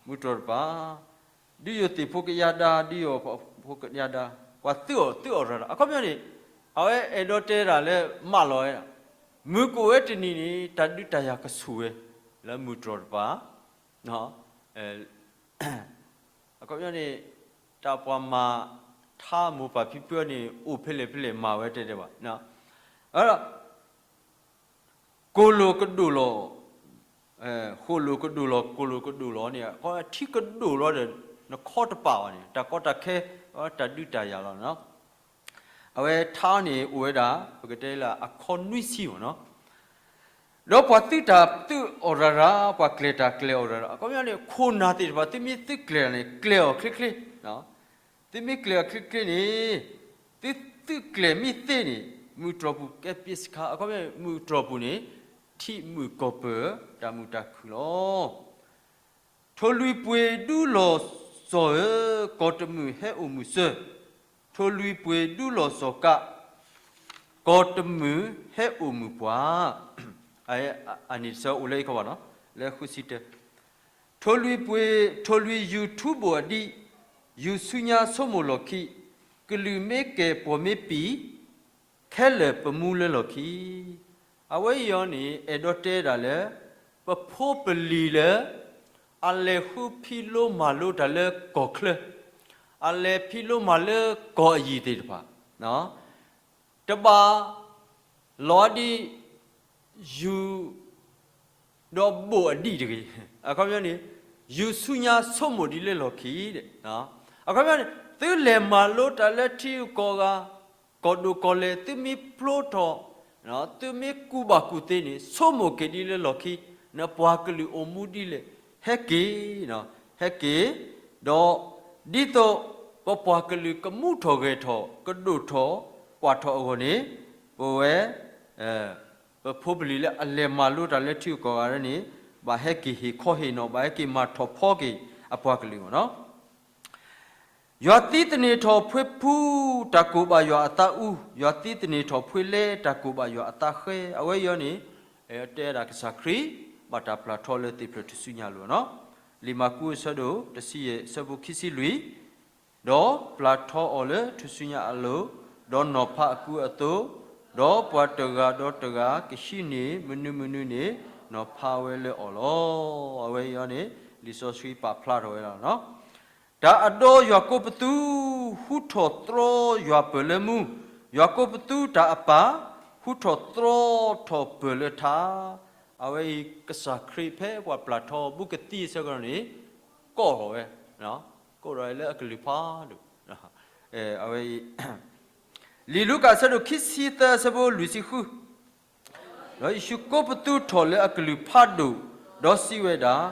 မုၢ်တြီၢ်တပၤ, ဒုးယိာ်သ့ၣ်ဖိကယါဒါ, ဒုးယိာ်ဖိကယါဒါ, ပှၤသုးအီၣ်သုးအီၣ်ရၤရၤ, အခီပညီန့ၣ်, အဝဲအဲၣ်ဒိးတဲဒၣ်လၢမးလီၤဝဲဒၣ်, မုၢ်ကအိၣ်ဝဲတနံၤန့ၣ် တၢ်ဒုးတၢ်ယၤကဆူၣ်ဝဲ လၢမုၢ်တြီၢ်တပၤ အခီပညီန့ၣ်, တၢ်ပှၤမၤထါမိၢ်ပၢ်ဖံဖုန့ၣ် အိၣ်ဖဲလဲၣ်ဖဲလဲၣ်မၤဝဲတဲတဲဘၣ်, ဒီး ကိၣ်လိာ်ကဒိၣ်လီၤ, ဃိာ်လိာ်ကဒိၣ်လီၤ ကိၣ်လိာ်ကဒိၣ်လီၤန့ၣ် ထံကဒိၣ်လီၤဒီး နခီတပာ်ဘၣ်န့ၣ် တၢ်ကီတၢ်ခဲ, တၢ်ဒုးတၢ်ယၤလီၤ. အဝဲထါန့ၣ်အိၣ်ဝဲဒၣ် ပကတဲလၢအခီနွံဆံမ့ၢ်နီၤ, ဒီးပှၤသုးတၢ်သုးအီၣ်ရၤရၤ, ပှၤကျဲၤတၢ်ကျဲၤအီၣ်ရၤရၤ, အခီပညီန့ၣ် ခိၣ်နၢ်သ့ၣ်တဖၣ် သုမ့ၢ်သုးကျဲၤန့ၣ် ကျဲၤအီၣ်ချ့ချ့, သုမ့ၢ်ကျဲၤအီၣ်ချ့ချ့န့ၣ်, သုသုးကျဲၤမ့ၢ်သ့န့ၣ် မုၢ်တြီၢ်ပူၤကဲပ့စခါ, အခီပညီ မုၢ်တြီၢ်ပူၤန့ၣ် ထံးမုၢ်ကီၢ်ပၢၢ် တၢ်မုာ်တၢ်ခုၣ်လီၤ. ထိၣ်လွံၢ်ပှ့ၤဒူလီၢ်စီၤဧၢ, ကီၢ်တမုာ်ဟဲအိၣ်မုာ်စၢၤ, ထိၣ်လွံၢ်ပှ့ၤဒူလီၢ်စီၤကး, ကီၢ်တမုာ်ဟဲအိၣ်မုာ်ပှၤ, အန့ၣ်တဆၢအိၣ်လၢအံၤခီဘၣ်နီၤ, လၢဃုဆံတၢ, ထိၣ်လွံၢ်ပှ့ၤ, ထိၣ်လွံၢ်ယူၤထူဘိၣ်အဒံး, ယူၤဆူညါဆိကမိၣ်လီၢ်ခံ, ကလုာ်မ့ၢ်ကဲၣ်ပှီၢ်မ့ၢ်ပံာ်, ခဲလၢာ်ပမူလၢလီၢ်ခံ, အဝဲအံၤအီၤန့ၣ် အဲၣ်ဒိးတဲဒၣ်လၢ ပဖိပလံၤလၢ အလဲၤဃုဖံးလိမၤလိတၢ်လၢကီၢ်ချၢ, အလဲၤဖံးလိမၤလၢကီၢ်အယံၤသ့ၣ်တဖၣ်, တဘၣ်လီၤဒ် ယူၤ ဒီးဘိၣ်အဒံးတဂ့ၤ. အခီပညီန့ၣ် ယူၤဆူညါဆိကမိၣ်ဒံးလၢလီၢ်ခံ, အခီပညီန့ၣ် သုလဲၤမၤလိတၢ်လၢထံဂုၤကီၢ်ဂၤ, ကီၢ်ဒိၣ်ကီၢ်လဲၢ် သုမ့ၢ်ဖျိထီၣ်, သုမ့ၢ်ကူၣ်ဘၣ်ကူၣ်သ့န့ၣ် ဆိကမိၣ်က့ၤဒ်လၢလီၢ်ခံ, နပှၤကလုာ်အိၣ်မူဒ်လဲၣ်, ဟဲက့ၤ, ဟဲက့ၤ, ဒီးဒ်သိး ပပှၤကလုာ်ကမူထီၣ်ဂဲၤထီၣ် ကဒိၣ်ထီၣ်ကွၢ်ထီၣ်အဂီၢ်န့ၣ်, ပဝဲ ပဖိပလံၤလၢအလဲၤမၤလိတၢ်လၢထံဂုၤကီၢ်ဂၤန့ၣ်, ဘၣ်ဟဲက့ၤဟ့ၣ်ခီဟ့ၣ်နီၤ, ဘၣ်ဟဲက့ၤမၤထီၣ်ဖီက့ၤအပှၤကလုာ်မ့ၢ်နီၤ. ယွၤသံသန့ၤထီၣ်ဖှ့ဖု တၢ်ကိးဘၣ်ယွၤအသးအူ, ယွၤသံသန့ၤထီၣ်ဖှ့လဲ တၢ်ကိးဘၣ်ယွၤအသးဃဲ, အဝဲအံၤန့ၣ် တဲဒၣ်ကစၢ်ခရံာ် ဘၣ်တၢ်ပျၢ်ထီလၢသ့ၣ်ဖျၢၣ်ထူၣ်စုညါအလိၤနီၤ. လံာ်မၢ်ကူးအဆၢဒိၣ်တဆံယဲၢ် အဆၢဖိခံဆံလွံၢ်, ဒီးပျၢ်ထီအီၤလၢထူၣ်စုညါအလိၤ, ဒီးနီၤဖးအကူအသိး, ဒီးပှၤတဂၤဒီးတဂၤ ကဟံးန့ၢ်မနုၤမနုၤန့ၣ် နီၤဖးဝဲလၢအီၤလီၤ. အဝဲအံၤန့ၣ် လံာ်စီဆှံပာ်ဖျါထီၣ်ဝဲဒၣ်လီၤ. တၢ်အဒီယွၤကိးပသူ ဟူထီၣ်သြီယွၤပၢၢ်လၢမူ, ယွၤကိးပသူတၢ်အပၢ် ဟူထီၣ်သြီထီၣ်ပၢၢ်လၢထါ, အဝဲအံၤကစၢ်ခရံာ်ဖဲပှၤပျၢ်ထီဘူးကသံအဆၢကတီၢ်န့ၣ် ကိးထီၣ်ဝဲ, ကိးထီၣ်ဝဲလၢအကလုၢ်ဖးဒိၣ်, အဝဲအံၤ လံာ်လူၤကၣ်အဆၢဒိၣ်ခံဆံသၢအဆၢဖိလွံၢ်ဆံဃု, ဒီးယ့ၣ်ၡူးကိးပသူထီၣ်လၢအကလုၢ်ဖးဒိၣ်, ဒီးစံးဝဲဒၣ်,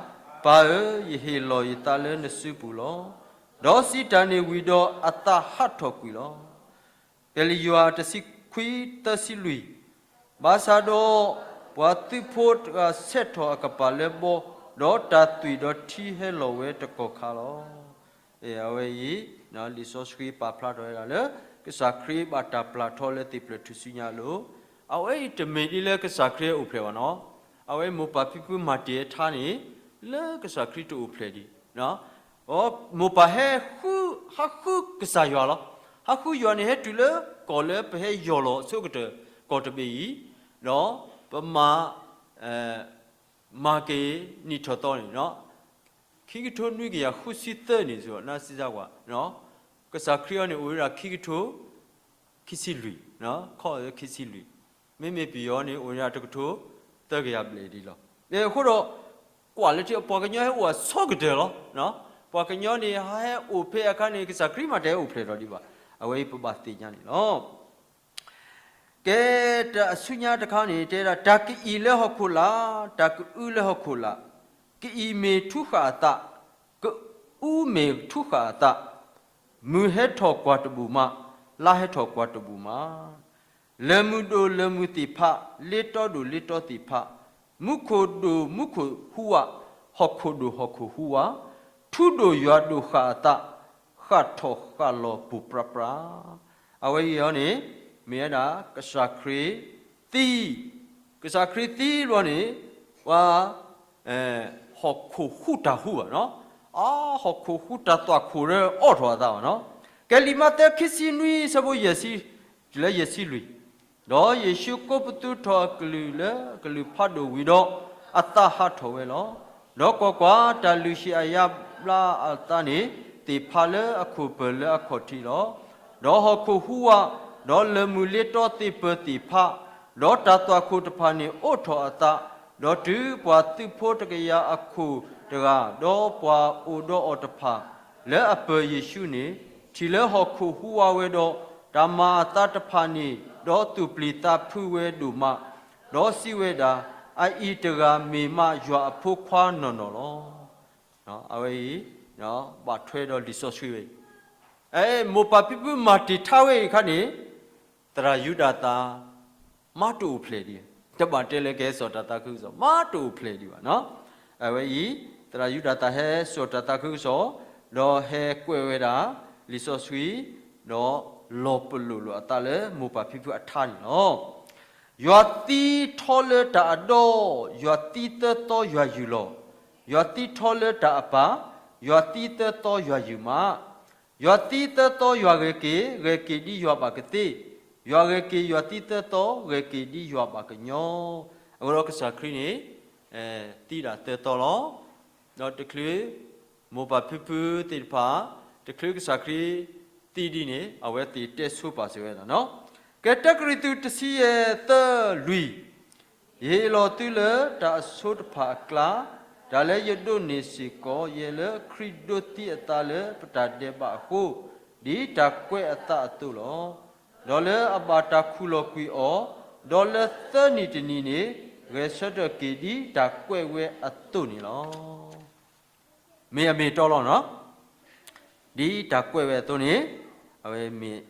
ပၢ်ဧၢ, ယဟ့ၣ်လီၤယသးလၢနစုပူၤလီၤ. ဒီးစံးတၢ်န့ၣ်ဝံၤဒီးအသးဟးထီၣ်ကွံာ်လီၤ. ကလံၤယွၤတဆံခွံသၢဆံလွံၢ်, ဘၣ်ဆၣ်ဒီး ပှၤသုးဖိတဂၤဆဲးထီၣ်အကပၤလၢဘီ, ဒီးတၢ်သွံၣ်ဒီးထံဟဲလီၤဝဲတကီၢ်ခါလီၤ. အဝဲအံၤ လံာ်စီဆှံပာ်ဖျါထီၣ်ဝဲဒၣ်လၢ ကစၢ်ခရံာ်ဘၣ်တၢ်ပျၢ်ထီလၢသ့ၣ်ဖျၢၣ်ထူၣ်စုညါအလိၤ, အဝဲအံၤတမ့ၢ်ဒ်လၢကစၢ်ခရံာ်အိၣ်ဖျဲၣ်ဘၣ်နီၤ, အဝဲမိၢ်ပၢ်ဖံဖုမၤတ့ၢ်အထါန့ၣ် လၢကစၢ်ခရံာ်တအိၣ်ဖျဲၣ်ဒံး မိၢ်ပၢ်ဟဲဃု, ဟးဃုကစၢ်ယွၤလီၤ. ဟးဃုယွၤန့ၣ်ဟဲတုၤလၢကီၢ်လၢပဟဲယီၢ်လီၤအဆိကတၢၢ် ကီၢ်တဘ့ၣ်အံၤ, ဒီးပမၤ, မၤက့ၤနံၣ်ထီၣ်သီန့ၣ်, ခံကထိနွံကယၤဃုဆံသၢန့ၣ် စ့ၢ်ကီးနစံးစါကွၢ်, ကစၢ်ခရံာ်အံၤန့ၣ် အိၣ်ဝဲဒၣ်ခံကထိ ခံဆံလွံၢ်, ခီၣ်ခံဆံလွံၢ်, မ့မ့ၢ်ပယီၤန့ၣ် အိၣ်ဝဲဒၣ်တကထိ သၢကယၤဘျဲၣ်ဒံးလီၤ. အဃိဒီး ကွၢ်လၢထံ ပှၤကညီဟဲအိၣ်အဆိကတၢၢ်လီၤ. ပှၤကညီန့ၣ် ဟးဟဲအိၣ်ဖဲအခါန့ၣ် ကစၢ်ခရံာ်မးတဟဲအိၣ်ဖျဲၣ်ထီၣ်ဒံးဘၣ်. အဝဲအံၤပဘၣ်သ့ၣ်ညါန့ၣ်လီၤ. ကဲ, တၢ်အဆူညါတခါန့ၣ် တဲဒၣ် တၢ်ကအံၣ်လၢဟီၣ်ခိၣ်လာ်, တၢ်ကအုလၢဟီၣ်ခိၣ်လာ်, ကအံၣ်မ့ၢ်ထူဃာ်အသး, ကအူမ့ၢ်ထူဃာ်အသး, မုၢ်ဟဲထီၣ်ကွၢ်တဘူၣ်မး, လါဟဲထီၣ်ကွၢ်တဘူၣ်မး, လၢၢ်မုၢ်ဒိၣ်လၢၢ်မုၢ်သ့ၣ်တဖၣ်, လ့တီဒိၣ်လ့တီသ့ၣ်တဖၣ်, မူခိၣ်ဒိၣ်မူခိၣ်ဟူးဝး, ဟီၣ်ခိၣ်ဒိၣ်ဟီၣ်ခိၣ်ဟူးဝး, ထူဒိၣ်ယွၤဒိၣ်ဃာ်အသး, ဃၣ်ထီၣ်ဃၣ်လီၤပူၤပြးပြး. အဝဲအံၤအီၤန့ၣ် မ့ၢ်ဝဲဒၣ်ကစၢ်ခရံာ်သံ, ကစၢ်ခရံာ်သံဘျီန့ၣ် ပှၤ ဟီၣ်ခိၣ်ဟူးတၢ်ဟူးဘၣ်နီၤ, အဟီၣ်ခိၣ်ဟူးတၢ်သွၣ်ခိၣ်လၢအီၣ်ထီၣ်အသးဘၣ်နီၤ. ကဲလံာ်မးသဲခံဆံနွံဆၢဖိယဲၢ်ဆံ, တုၤလၢယဲၢ်ဆံလွံၢ်, ဒီးယ့ၣ်ၡူးကိးပသူထီၣ်အကလုၢ်လၢအကလုၢ်ဖးဒိၣ်ဝံၤဒီး, အသးဟးထီၣ်ဝဲလီၤ. ဒီးကွၢ်ကွၢ်, တၢ်လုၢ်ဟံၣ်အယါဘျါအသးန့ၣ် သ့ၣ်ဖးလၢအခိၣ်ပၢၤလၢအခီၣ်ထံးလီၤ. ဒီးဟီၣ်ခိၣ်ဟူးဝး, ဒီးလၢၢ်မုၢ်လ့တီသ့ၣ်ပၢၤသ့ၣ်တဖၣ်, ဒီးတၢ်သွၣ်ခိၣ်တဖၣ်န့ၣ်အိးထီၣ်အသး, ဒီးတုၤပှၤသုးဖိတကယၤအခိၣ်တဂၤ, ဒီးပှၤအိၣ်ဒီးအီၤတဖၣ် လၢအပၢၤယ့ၣ်ၡူးန့ၣ်, ထံၣ်လၢဟီၣ်ခိၣ်ဟူးဝးဝဲဒီး, တၢ်မၤအသးတဖၣ်န့ၣ်, ဒီးသူၣ်ပျံၤသးဖုးဝဲဒိၣ်မး, ဒီးစံးဝဲဒၣ်, အအံၤတဂၤမ့ၢ်မးယွၤအဖိခွါနီၢ်နီၢ်လီၤ. အဝဲအံၤ ဘၣ်ထွဲဒီးလံာ်စီဆှံဝဲအံၤ, မိၢ်ပၢ်ဖံဖုမၤတ့ၢ်ထါဝဲအံၤအခါန့ၣ်, သရၣ်ယူဒၤသၣ် မၤတအိၣ်ဖျဲၣ်ဒံး, တဘၣ်တဲလၢကဟဲစိာ်တၢ်သးခုကစီၣ်, မၤတအိၣ်ဖျဲၣ်ဒံးဘၣ်နီၤ. အဝဲအံၤ သရၣ်ယူဒၤသၣ်ဟဲစိာ်တၢ်သးခုကစီၣ်, ဒီးဟဲကွဲးဝဲဒၣ် လံာ်စီဆှံ, ဒီးလီၤပလိာ်လိာ်အသးလၢမိၢ်ပၢ်ဖံဖုအထါန့ၣ်လီၤ. ယွၤသံထီလၢတၢ်အဒီ, ယွၤသံသၢသီယွၤယုၢ်လီၤ. ယွၤသံထီလၢတၢ်အပၢ်, ယွၤသံသၢသီယွၤယုၢ်မး. ယွၤသံသၢသီယွၤဂဲၤက့ၤ, ဂဲၤက့ၤဒ်ယွၤဘၣ်ကသ့, ယွၤဂဲၤက့ၤယွၤသံသၢသီ, ဂဲၤက့ၤဒ်ယွၤဘၣ်ကညီ. အဃိဒီးကစၢ်ခရံာ်န့ၣ် သံဒၣ်သၢသီလီၤ. ဒီးတချုး မိၢ်ပၢ်ဖံဖုသ့ၣ်တဖၣ်, တချုးကစၢ်ခရံာ်သံဒ်န့ၣ် အဝဲသ့ၣ်တဲဆိပာ်စၢၤဝဲဒၣ်နီၤ. ကဲတၢကရံၣ်သူးတဆံယဲၢ်သၢလွံၢ်, ယဟ့ၣ်လီၤသုလၢတၢ်အဆိတဖၣ်အကျါ, တၢ်လၢယဒိးန့ၢ်စ့ၢ်ကီးယဲလၢခရံာ်ဒိးသံအသးလၢပတၢ်ဒဲးဘးအဃိ, ဒ်တၢ်ကွဲးအသးအသိးလီၤ. ဒီးလၢအဘၣ်တၢ်ခူၣ်လီၤကွံာ်အီၤ, ဒီးလၢသၢနံၣ်တနံၤန့ၣ်, ဂဲၤဆၢထၢၣ်က့ၤဒ်တၢ်ကွဲးဝဲအသိးန့ၣ်လီၤ. မ့ၢ်အမ့ၢ်အတီလီၤနီၤ. ဒ်တၢ်ကွဲးဝဲအသိးန့ၣ်, အဝဲမ့ၢ်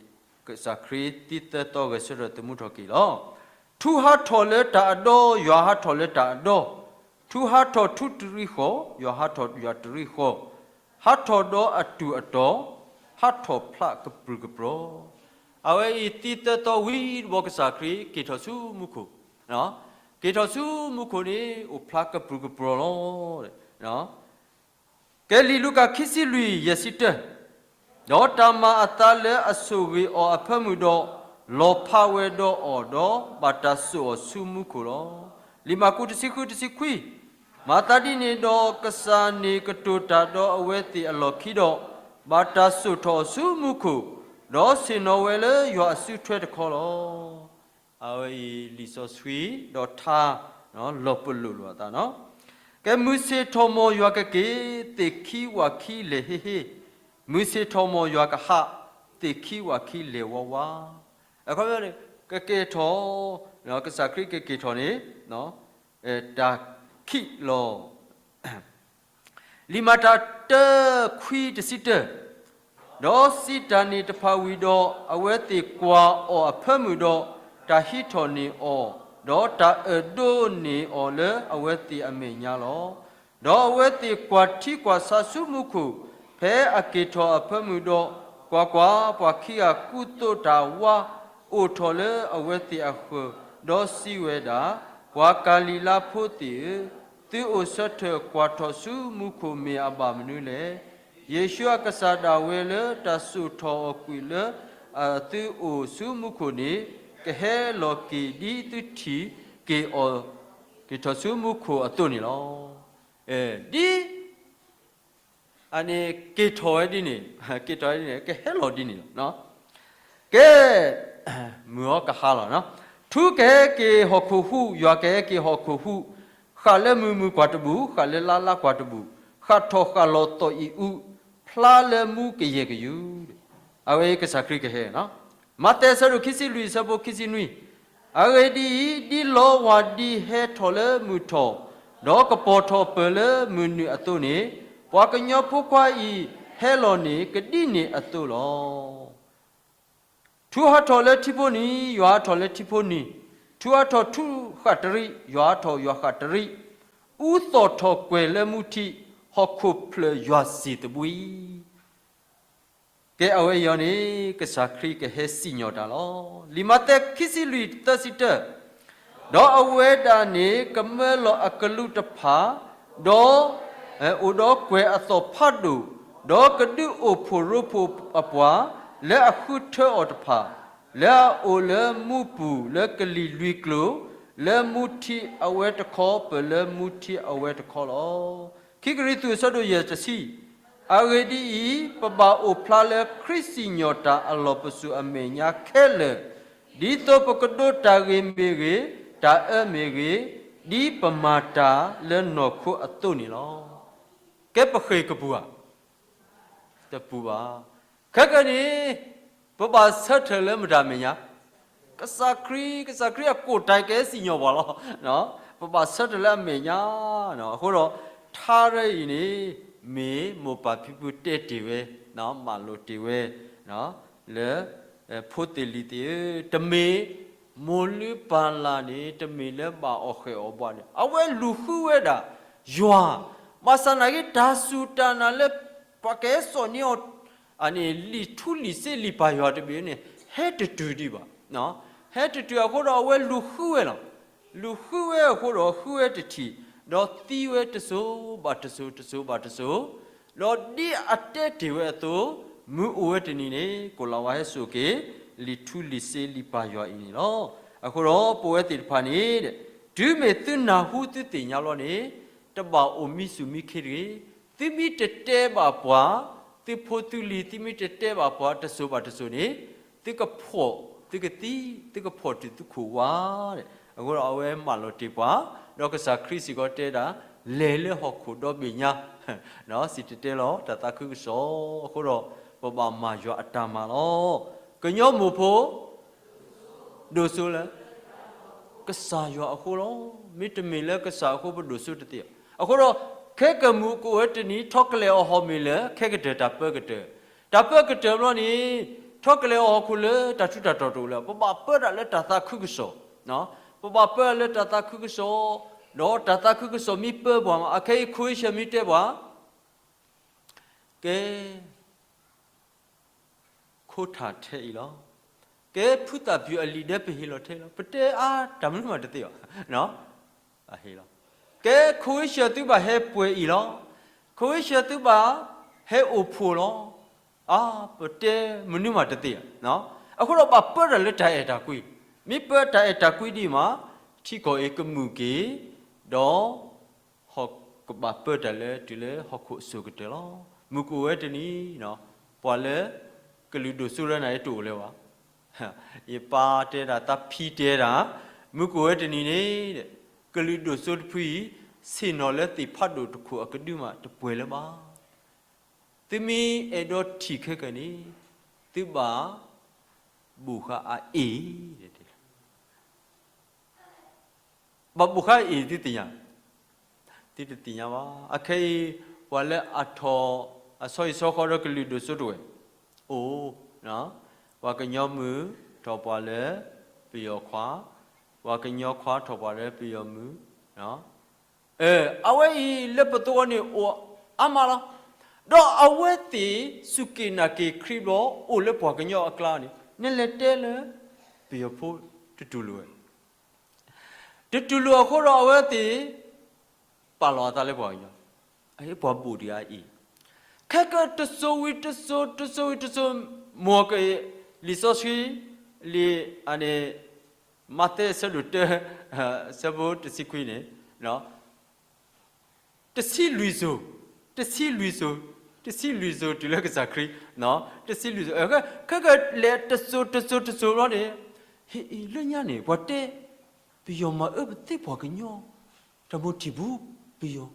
ကစၢ်ခရံာ်သံသၢသီဂဲၤဆၢထၢၣ်သမူထီၣ်က့ၤလီၤ. ထူဟးထီၣ်လၢတၢ်အဒီ, ယွၤဟးထီၣ်လၢတၢ်အဒီ, ထူဟးထီၣ်ထူတရံးဃီ, ယွၤဟးထီၣ်ယွၤတရံးဃီ, ဟးထီၣ်ဒီးအတူၢ်အတီၤ, ဟးထီၣ်ဖျးကပြုၢ်ကပြီၤ. အဝဲအံၤသံသၢသီဝံၤတဘျီကစၢ်ခရံာ်က့ၤထီၣ်ဆူမူခိၣ်, က့ၤထီၣ်ဆူမူခိၣ်န့ၣ် အိၣ်ဖျးကပြုၢ်ကပြီၤလီၤ. ကဲလံာ်လူၤကၣ်ခံဆံလွံၢ်ယဲၢ်ဆံတၢ, ဒီးတၢ်မၤအသးလၢအဆိၣ်ဂ့ၤအီၤအဖၢမုၢ်ဒီး, လီၤဖးဝဲဒီးအီၤဒီးဘၣ်တၢ်စိာ်အီၤဆူမူခိၣ်လီၤ. လံာ်မၢ်ကူးတဆံဃုတဆံခွံ, မၤသးဒ်န့ၣ်ဒီးကစၢ်န့ၣ်ကတိၤတၢ်ဒီးအဝဲသ့ၣ်အလီၢ်ခံဒီး, ဘၣ်တၢ်စိာ်ထီၣ်အီၤဆူမူခိၣ်, ဒီးဆ့ၣ်နီၤဝဲလၢယွၤအစုထွဲတခီလီၤ. အဝဲအံၤလံာ်စီဆှံဒီးထါ လီၤပလိာ်လိာ်အသးနီၤ. ကဲမုၢ်ဆ့ၣ်ထီၣ်မီၢ်ယွၤကက့ၤ, သ့ၣ်ခံဝၣ်ခံလဲၤဟ့ဟ့, မုၢ်ဆ့ၣ်ထီၣ်မီၢ်ယွၤကဟး, သ့ၣ်ခံဝၣ်ခံလဲၤဝါဝါ. အခီပညီန့ၣ် ကက့ၤထီၣ်, ကစၢ်ခရံာ်ကက့ၤထီၣ်န့ၣ် တၢ်ခံးလီၤ လံာ်မၤတၢ်တၢခွံတဆံတၢ, ဒီးစံးတၢ်န့ၣ်တဖၣ်ဝံၤဒီး, အဝဲသ့ၣ်ကွၢ်အီၤအဖၢမုၢ်ဒီး, တၢ်ဟံးထီၣ်န့ၢ်အီၤ, ဒီးတၢ်အၢၣ်ဒိးန့ၢ်အီၤလၢအဝဲသ့ၣ်အမဲာ်ညါလီၤ. ဒီးအဝဲသ့ၣ်ကွၢ်ထံကွၢ်ဆးဆူမူခိၣ်, ဖဲအက့ၤထီၣ်အဖၢမုၢ်ဒီး, ကွၢ်ကွၢ်, ပှၤခံဂၤကူသိးတၢ်ဝါအိၣ်ထီၣ်လၢအဝဲသ့ၣ်အဃၢၤ, ဒီးစံးဝဲဒၣ်, ပှၤကၤလံၤလါဖိသ့ၣ်ဧၢ, သုအိၣ်ဆၢထၢၣ်ကွၢ်ထီၣ်ဆူမူခိၣ်မ့ၢ်အဘၣ်မနုၤလဲၣ်. ယ့ၣ်ၡူးအကစၢ်ဒၣ်ဝဲလၢတၢ်စိာ်ထီၣ်အီၤကွံာ်လၢအသုအိၣ်ဆူမူခိၣ်န့ၣ်, ကဟဲလီၤက့ၤဒ်သုထံၣ်က့ၤအီၤက့ၤထီၣ်ဆူမူခိၣ်အသိးန့ၣ်လီၤ. ဒ် အန့ၣ်က့ၤထီၣ်ဝဲဒ်န့ၣ်, က့ၤထီၣ်ဝဲဒ်န့ၣ် ကဟဲလီၤဒ်န့ၣ်လီၤ. ကဲ မုၢ်အီၤကဟါလီၤနီၤ. ထူကဟဲက့ၤဟီၣ်ခိၣ်ဟူး, ယွၤကဟဲက့ၤဟီၣ်ခိၣ်ဟူး, ဃၣ်လၢမုၢ်မုၢ်ကွၢ်တဘူၣ်, ဃၣ်လၢလါလါကွၢ်တဘူၣ်, ဃၣ်ထီၣ်ဃၣ်လီၤသီၣ်အံၤအူ, ဖျါလၢမူကယဲၢ်ကယူၤ, အဝဲကစၢ်ခရံာ်ကဟဲ, မးသဲအဆၢဒိၣ်ခံဆံလွံၢ် အဆၢဖိခံဆံနွံ, အဂ့ၢ်ဒ်အံၤ, ဒ်လီဝၢ်ဒံဟဲထီၣ်လၢမုၢ်ထီၣ်, ဒီးကပီၤထီၣ်ပၢၢ်လၢမုၢ်နုာ်အသိးန့ၣ်, ပှၤကညီဖိခွါအံၤဟဲလီၤန့ၣ် ကဒ်န့ၣ်အသိးလီၤ. ထူဟးထီၣ်လၢထံဖိနံၤ, ယွၤဟးထီၣ်လၢထံဖိနံၤ, ထူဟးထီၣ်ထူဃၣ်တရံး, ယွၤဟးထီၣ်ယွၤဃၣ်တရံး, အူသီၣ်ထီၣ်ကွဲၤလၢမူထံ, ဟီၣ်ခိၣ်ဖျၢၣ်ယွၤစံၣ်သဘှံး. ကဲအဝဲအံၤန့ၣ် ကစၢ်ခရံာ်ကဟဲစံၣ်ညီၣ်တၢ်လီၤ. လံာ်မးသဲခံဆံလွံၢ်သၢဆံတၢ, ဒီးအဝဲဒၣ်န့ၣ်ကမၢလီၤအကလူးတဖၣ်, ဒီး အိၣ်ဒီးကွဲၤအသီၣ်ဖးဒိၣ်, ဒီးကဒုးအိၣ်ဖှိၣ်ရိဖှိၣ်အပှၤ လၢအဃုထၢအီၤတဖၣ်, လၢအအိၣ်လၢမူပူၤလၢကလံၤလွံၢ်ကျိၤ, လၢမူထံအဝဲတခီ ပၢၢ်လၢမူထံအဝဲတခီလီၤ. ခံကရံၣ်သူး အဆၢဒိၣ်ယဲၢ် တဆံ, အဂ့ၢ်ဒ်အံၤ, ပဘၣ်အိၣ်ဖျါလၢခရံာ်စံၣ်ညီၣ်တၢ်အလီၢ်ပစိာ်အမဲာ်ညါခဲလၢာ်, ဒ်သိးပကဒိးတၢ်ဂ့ၤမ့ၢ်ဂ့ၤ, တၢ်အၢမ့ၢ်ဂ့ၤ, ဒ်ပမၤတၢ်လၢနီၢ်ခိအသိးန့ၣ်လီၤ. ကဲပဃ့ၢ်ကပူၤဧါ, တပူၤဘၣ်. ခဲကနံၣ်, ပဘၣ်ဆၢထၢၣ်လၢမတၤအမဲာ်ညါ, ကစၢ်ခရံာ်, ကစၢ်ခရံာ်အကိၣ်တၢ်ကဟဲစံၣ်ညီၣ်ပှၤလီၤ. ပဘၣ်ဆၢထၢၣ်လၢအမဲာ်ညါ, အဃိဒီး ထါရၢအံၤန့ၣ် မ့ၢ်မိၢ်ပၢ်ဖံဖုတဲတ့ၢ်ဝဲ, မၤလိာ်တ့ၢ်ဝဲ, လၢ ဖိသ့ၣ်လံၤသ့ၣ်ဧၢ, တမ့ၢ် မိၢ်လုၢ်ပၢ်လၢ်န့ၣ် တမ့ၢ်လၢဘၣ်အီၣ်ဃဲၣ်အီၣ်ဘှးန့ၣ် အဝဲလူၤဃုဝဲဒၣ် ယွၤ, ဘၣ်ဆၣ်နာ်က့ တၢ်စူၢ်တၢ်နာ်လၢ ပှၤကဟဲစိာ်န့ၢ်အီၤ အန့ၣ် လံာ်ထူလံာ်စ့လံာ်ပၢ်ယွၤတဘ့ၣ်န့ၣ် ဟဲတတုၤဒံးဘၣ်. ဟဲတတုၤအဃိဒီး အဝဲလူၤဃုဝဲလီၤ. လူၤဃုဝဲအဃိဒီး ဃုဝဲတထံၣ်, ဒီးသံဝဲတစိၤဘၣ်တစိၤ တစိၤဘၣ်တစိၤ, ဒီးဒ်အတဲတ့ၢ်ဝဲအသိး မုၢ်အိၣ်ဝဲတနံၤန့ၣ် ကိၣ်လၤဝါဟဲစိာ်က့ၤ လံာ်ထူလံာ်စ့လံာ်ပၢ်ယွၤအံၤန့ၣ်လီၤ. အဃိဒီးပဝဲသ့ၣ်တဖၣ်န့ၣ် တုၤမ့ၢ်သုနၢ်ဟူသုသ့ၣ်ညါဘျီန့ၣ် တဘၣ်အိၣ်မံဆူၣ်မံခ့တဂ့ၤ. သုမ့ၢ်တတဲဘၣ်ပှၤ, သုဖိသုလံၤ သုမ့ၢ်တတဲဘၣ်ပှၤတစိၤဘၣ်တစိၤန့ၣ် သုကဖှီၣ်သုကသံ, သုကဖှီၣ်တုၤသုခိၣ်ဝါ. အဃိဒီးအဝဲမၤလိာ်တ့ၢ်ပှၤ, ဒီးကစၢ်ခရံာ်စ့ၢ်ကီးတဲဒၣ် လဲၤလၢဟီၣ်ခိၣ်ဒီဘ့ၣ်ညါ, စံၣ်တဲၤတဲလီၤတၢ်သးခုကစီၣ်. အဃိဒီး ပဘၣ်မၤယွၤအတၢ်မၤလီၤ. ကညီမိၢ်ဖိ ဒိၣ်စိလၢ ကစၢ်ယွၤအဃိလီၤ. မ့တမ့ၢ်လၢကစၢ်အဃိ ပဒိၣ်စိတသ့ဘၣ်. အဃိဒီး ခဲကမုၢ်ကအိၣ်ဝဲတနံၤ ထီကလဲာ်အီၤဟီၣ်မ့ၢ်လၢ ခဲကတၢၢ်တၢ်ပၢကတၢၢ်, တၢ်ပၢကတၢၢ်ဘျီန့ၣ် ထီကလဲာ်အီၤဟီၣ်ခိၣ်လၢတၢ်ထူးတၢ်တီၤတအိၣ်လၢၤ. ပဘၣ်ပၢတၢ်လၢတၢ်သးခုကစီၣ်, ပဘၣ်ပၢလၢတၢ်သးခုကစီၣ်, ဒီးတၢ်သးခုကစီၣ်မ့ၢ်ပၢပှၤမး အခဲအံၤ ခိဝ့ရှၢၣ်မ့ၢ်တဲပှၤ ကဲ ခိထၣ်ထဲအံၤလီၤ. ကဲ ဖုသၣ်ပျုၢ်အလံာ်ဒဲပဟ့ၣ်လီၤထဲလီၤ. ပတဲအါတၢ်မနုၤမးတသ့ဘၣ်. ဟ့ၣ်လီၤ. ကဲ ခိဝ့ရှၢၣ်သုဘၣ်ဟဲပှဲၤအံၤလီၤ. ခိဝ့ရှၢၣ်သုဘၣ်ဟဲအိၣ်ဖှိၣ်လီၤ. အါ ပတဲမနုၤမးတသ့ဧါ. အဃိဒီးဘၣ်ပၢတၢ်လၢတၢ်အဲၣ်တၢ်ကွံ, မ့ၢ်ပၢတၢ်အဲၣ်တၢ်ကွံဒံးမး ထံကီၢ်အံၤကမုာ်က့ၤ, ဒီး ဟီၣ်ကဘၣ်ပၢတၢ်လၢတုၤလၢဟီၣ်ခိၣ်အစိၤကတၢၢ်လီၤ. မုၢ်ကအိၣ်ဝဲတနံၤ, ပှၤလၢ ကလုာ်ဒိၣ်စိလၢနၤအံၤတအိၣ်လၢၤဘၣ်. ယပၢ်တဲဒၣ် သးဖံတဲဒၣ်, မုၢ်ကအိၣ်ဝဲတနံၤန့ၣ်, ကလုာ်ဒိၣ်စိတဖုအံၤ ဆ့ၣ်နီၤလၢသ့ၣ်ဖးဒိၣ်တခိၣ်အကဒုမးတပှဲၤလၢၤဘၣ်. သုမ့ၢ်အဲၣ်ဒိးထံၣ်ခဲကနံၣ်, သုဘၣ် ဘူၣ်ဃာ်အအ့ၣ် ဘၣ်ဘူၣ်ဃာ်အအ့ၣ်သုသ့ၣ်ညါ, သုတသ့ၣ်ညါဘၣ်. အခဲအံၤ ပှၤလၢအထီၣ်အဆီဟံၣ်ဆီဃီဒီးကလုာ်ဒိၣ်စိတဝဲၢ် အိၣ်, ပှၤကညီမုၣ်ထီၣ်ပှၤလၢပယီၤခွါ, ပှၤကညီခွါထီၣ်ပှၤလၢပယီၤမုၣ်, အဝဲအံၤလၢပသဝီန့ၣ်အိၣ်အါမးလီၤ. ဒီးအဝဲသ့ၣ်စူၢ်က့ၤနာ်က့ၤခရံာ်ဘျီ အိၣ်လၢပှၤကညီအကျါန့ၣ် နလဲၤတဲလၢ ပယီၤဖိတတူၢ်လိာ်ဝဲ တတူၢ်လိာ်အဃိဒီးအဝဲသ့ၣ် ပာ်လီၤအသးလၢပှၤကညီ, အပှၤဘူၣ်တဂၤအံၤ, ခဲကတစိၤဝံၤတစိၤ တစိၤဝံၤတစိၤ, မ်က လံာ်စီဆှံ လံာ်အန့ၣ် မးသဲအဆၢဒိၣ်တၢ အဆၢဖိတဆံခွံန့ၣ် တဆံလွံၢ်စိၤ, တဆံလွံၢ်စိၤ, တဆံလွံၢ်စိၤတုၤလၢကစၢ်ခရံာ်, တဆံလွံၢ်စိၤ, ခဲကလဲၤတစိၤတစိၤတစိၤဘျီန့ၣ်, ဟ့ၣ်အံၤလၢညါန့ၣ် ပှၤတဲ ပယီၤမၤအၢပသ့ပှၤကညီ တၢ်မိၢ်ထံၣ်ပူၤ ပယီၤ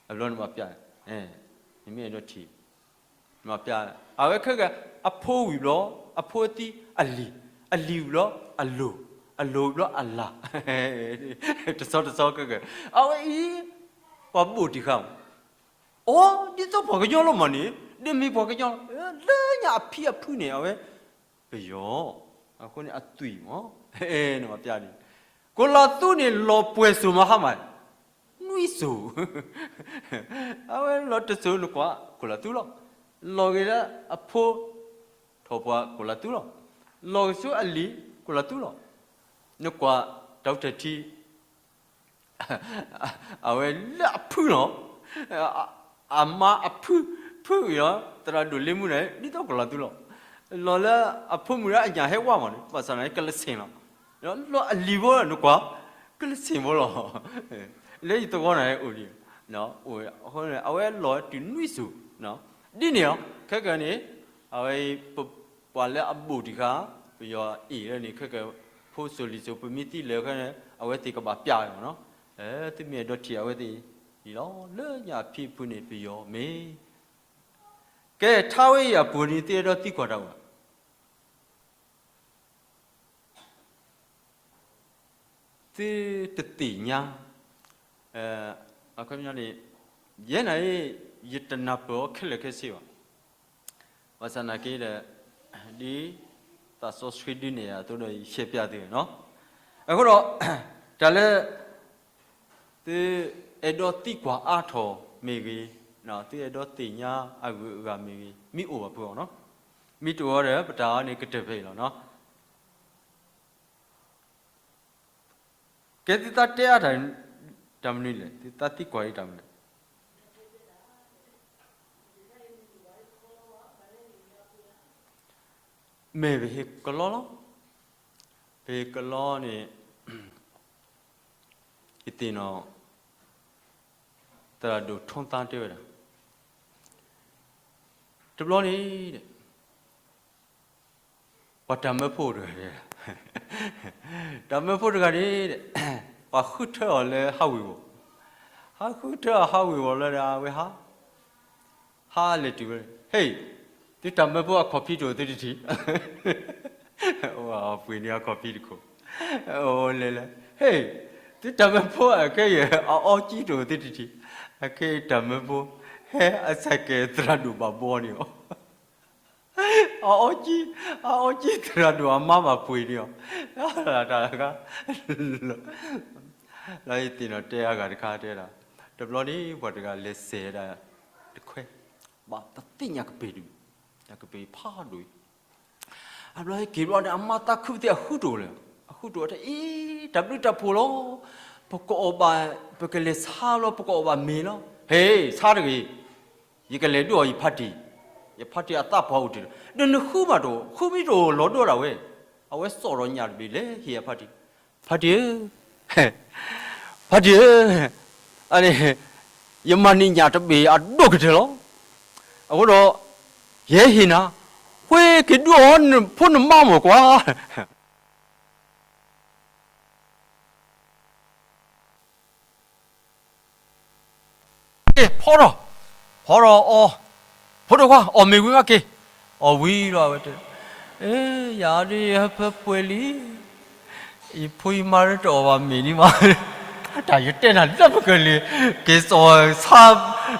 အဘျီနမၤပျၢ်, နမ့ၢ်အဲၣ်ဒိးထံၣ်, နမၤပျၢ်, အဝဲခဲကဲ အဖိဝံၤဘျီ အဖိအသံ အလံၤ, အလံၤဝံၤဘျီ အလိၤ, အလိၤဝံၤဘျီ အလၤ, တဆီတဆီခဲကဲ, အဝဲအံၤ ပှၤဘိၣ်တံၢ်ဃာ်မး, အိ ဒ်သိးပှၤကညီလီၤမးန့ၣ် ဒ်မ့ၢ်ပှၤကညီ လၢညါအဖံအဖုန့ၣ် အဝဲ ပယီၤ, အဃိန့ၣ်အသွံၣ်မး, နမၤပျၢ်န့ၣ်, ကိၣ်လၤသူန့ၣ် လီၤပှဲၤစိၤမးဟါမး, နွံစိၤ, အဝဲလီၤတစိၤနကွၢ် ကိၣ်လၤသူလီၤ, လီၤဂ့ၤလၢအဖိ ထီၣ်ပှၤကိၣ်လၤသူလီၤ, လီၤဂ့ၤဆူအလံၤ ကိၣ်လၤသူလီၤ, နကွၢ်တၢ်အိၣ်တၢ်ထံ အဝဲလၢအဖုလီၤ, အမါအဖု, ဖုအံၤလီၤ သရၣ်ဒိၣ်လ့မူန့ၣ် ဒ်သိးကိၣ်လၤသူလီၤ, လီၤလၢအဖိမုၣ်လၢအညၣ်ဟဲဝါမးန့ၣ် ဘၣ်ဆၣ်န့ၣ် ကလစ့ၣ်လီၤ, လီၤအလံၤဖိနကွၢ် ကလစ့ၣ်ဖိလီၤ, လၢယသဝီန့ၣ်အိၣ်ဒံး, အဝဲလီၤတုၤနွံစိၤ, ဒ်န့ၣ်လီၤ ခဲကဲန့ၣ်, အဝဲ ပှၤလၢအဘိၣ်တံၢ်ဃာ် ပယီၤအ့ၣ်လၢန့ၣ် ခဲကဲ ဖိစိၤလံၤစိၤ ပမ့ၢ်သံလၢာ်ခဲန့ၣ် အဝဲသ့ၣ်ကဘၣ်ပျၢ်ဝဲမးနီၤ, သုမ့ၢ်အဲၣ်ဒိးထံၣ်အဝဲသ့ၣ်အံၤလီၤ လၢညါအဖံအဖုန့ၣ် ပယီၤမ့ၢ်, ကဲထါဝဲအံၤအပူၤန့ၣ် သုအဲၣ်ဒိးသံကွၢ်တၢ်ဘၣ် သုတသ့ၣ်ညါ, အခီပညီန့ၣ်, ယဲန့ၣ် ယတနၢ်ပၢၢ်အီၤခဲလၢာ်ခဲဆ့ဘၣ်, ဘၣ်ဆၣ်နာ်က့ဒီး, ဒ်သးစီဆှံဒုးနဲၣ်ယၤအသိးဒီး ယရှဲပျၢ်သုနီၤ, အဃိဒီး, တၢ်လၢ သုအဲၣ်ဒိးသံကွၢ်အါထီၣ်မ့ၢ်ဂ့ၤ, သုအဲၣ်ဒိးသ့ၣ်ညါအဂုၤအဂၤမ့ၢ်ဂ့ၤ မ့ၢ်အိၣ်ဘၣ်ဖုးအီၤနီၤ, မ့ၢ်တအိၣ်ဒီး ပတၢ်အီၤန့ၣ်ကတၢၢ်ဖဲအံၤလီၤနီၤ. ကဲသုသးတဲအါတၢ်, တၢ်မနုၤလဲၣ် သုသးသံကွၢ်အံၤတၢ်မနုၤလဲၣ်, မ့ၢ်ပဟ့ၣ်ကလီလီၤ, ပဟ့ၣ်ကလီန့ၣ်, ယသ့ၣ်နီၣ်, သရၣ်ဒိၣ်ထီသါတဲဝဲဒၣ်, တဘျီန့ၣ် ပှၤတၢ်မၢဖိတဂၤ, တၢ်မၢဖိတဂၤန့ၣ်, ပှၤဃုထၢအီၤလၢဟးဝ့ၤဝီၤ, ဟးဃုထၢအီၤဟးဝ့ၤဝီၤလၢဒၣ်ဝဲဟး, ဟးလဲၤတုၤဝဲ, ဟ့ၣ်, သုတၢ်မၢဖိအခီၣ်ဖံးတအိၣ်သုတထံၣ်, ပှ့ၤန့ၢ်အခီၣ်ဖံးတခိၣ်, လဲၤလဲၤ, ဟ့ၣ်, သုတၢ်မၢဖိအခဲအံၤအအီကံတအိၣ်သုတထံၣ်, အခဲအံၤတၢ်မၢဖိ, ဟဲအစၢ်ကဲသရၣ်ဒိၣ်ဘၣ်ဘီန့ၣ်အီၤ အအီကံ, အအီကံသရၣ်ဒိၣ်အမါဘၣ်ပှ့ၤန့ၢ်အီၤ, တၢ်တခါ, လၢယသ့ၣ်နီၣ်တဲအဂၤတခါတဲဒၣ်, တဘျီန့ၣ် ပှၤတဂၤလဲၤစဲးဒၣ်တခွဲ, ဘၣ်တသ့ၣ်ညါကပ့ၤဒုး, ညါကပ့ၤဖးဒိၣ်အံၤ အဘျီဟဲက့ၤဘျီန့ၣ် အမါသးခုသ့ၣ်အဃုတအိၣ်လၢၤ, အဃုတအိၣ်တဲအံၤ တၢ်ဘျုးတၢ်ဖှိၣ်လီၤ, ပကအီၣ်ဘၣ်, ပကလဲၤဆါလီၤ ပကအီၣ်ဘၣ်မ့ၤလီၤ, ဟ့ၣ် ဆါတဂ့ၤ, ယကလဲၤဒိးအီၤယဖါတံၢ်, ယဖါတံၢ်အသးပှၢ်အိၣ်တ့ၢ်လီၤ, ဒီးနဃုမးတအိၣ် ဃုမ့ၢ်တအိၣ်လီၤဒိဒၣ်ဝဲ, အဝဲစိာ်ဒီးညၣ်တဘ့ၣ်လဲၤဟ့ၣ်အဖါတံၢ်, ဖါတံၢ်ဧၢ, ဖါတံၢ်ဧၢ, အန့ၣ်, ယမၤန့ၢ်ညၣ်တဘ့ၣ်အဒိၣ်ကတၢၢ်လီၤ, အဃိဒီး, ယဟဲဟ့ၣ်နၤ, ဃ့က့ၤဒိးအီၤနဖိနမါမ့ၢ်ကွၢ် က့ၤဖီထီၣ်, ဖီထီၣ်အီၤ, ဖိဒိၣ်ခွါ အီၣ်မ့ၤဝံၤမးက့ၤ, အီၣ်ဝံၤလီၤအဝဲတဲ, ယၤဒ်ယဟၢဖၢပှဲၤလံ, ယဖိယမါတအီၣ်ဘၣ်မ့ၤဒံးမး, တၢ်ယတဲနၤလၢပကလဲၤ, က့ၤစိာ်ဆါ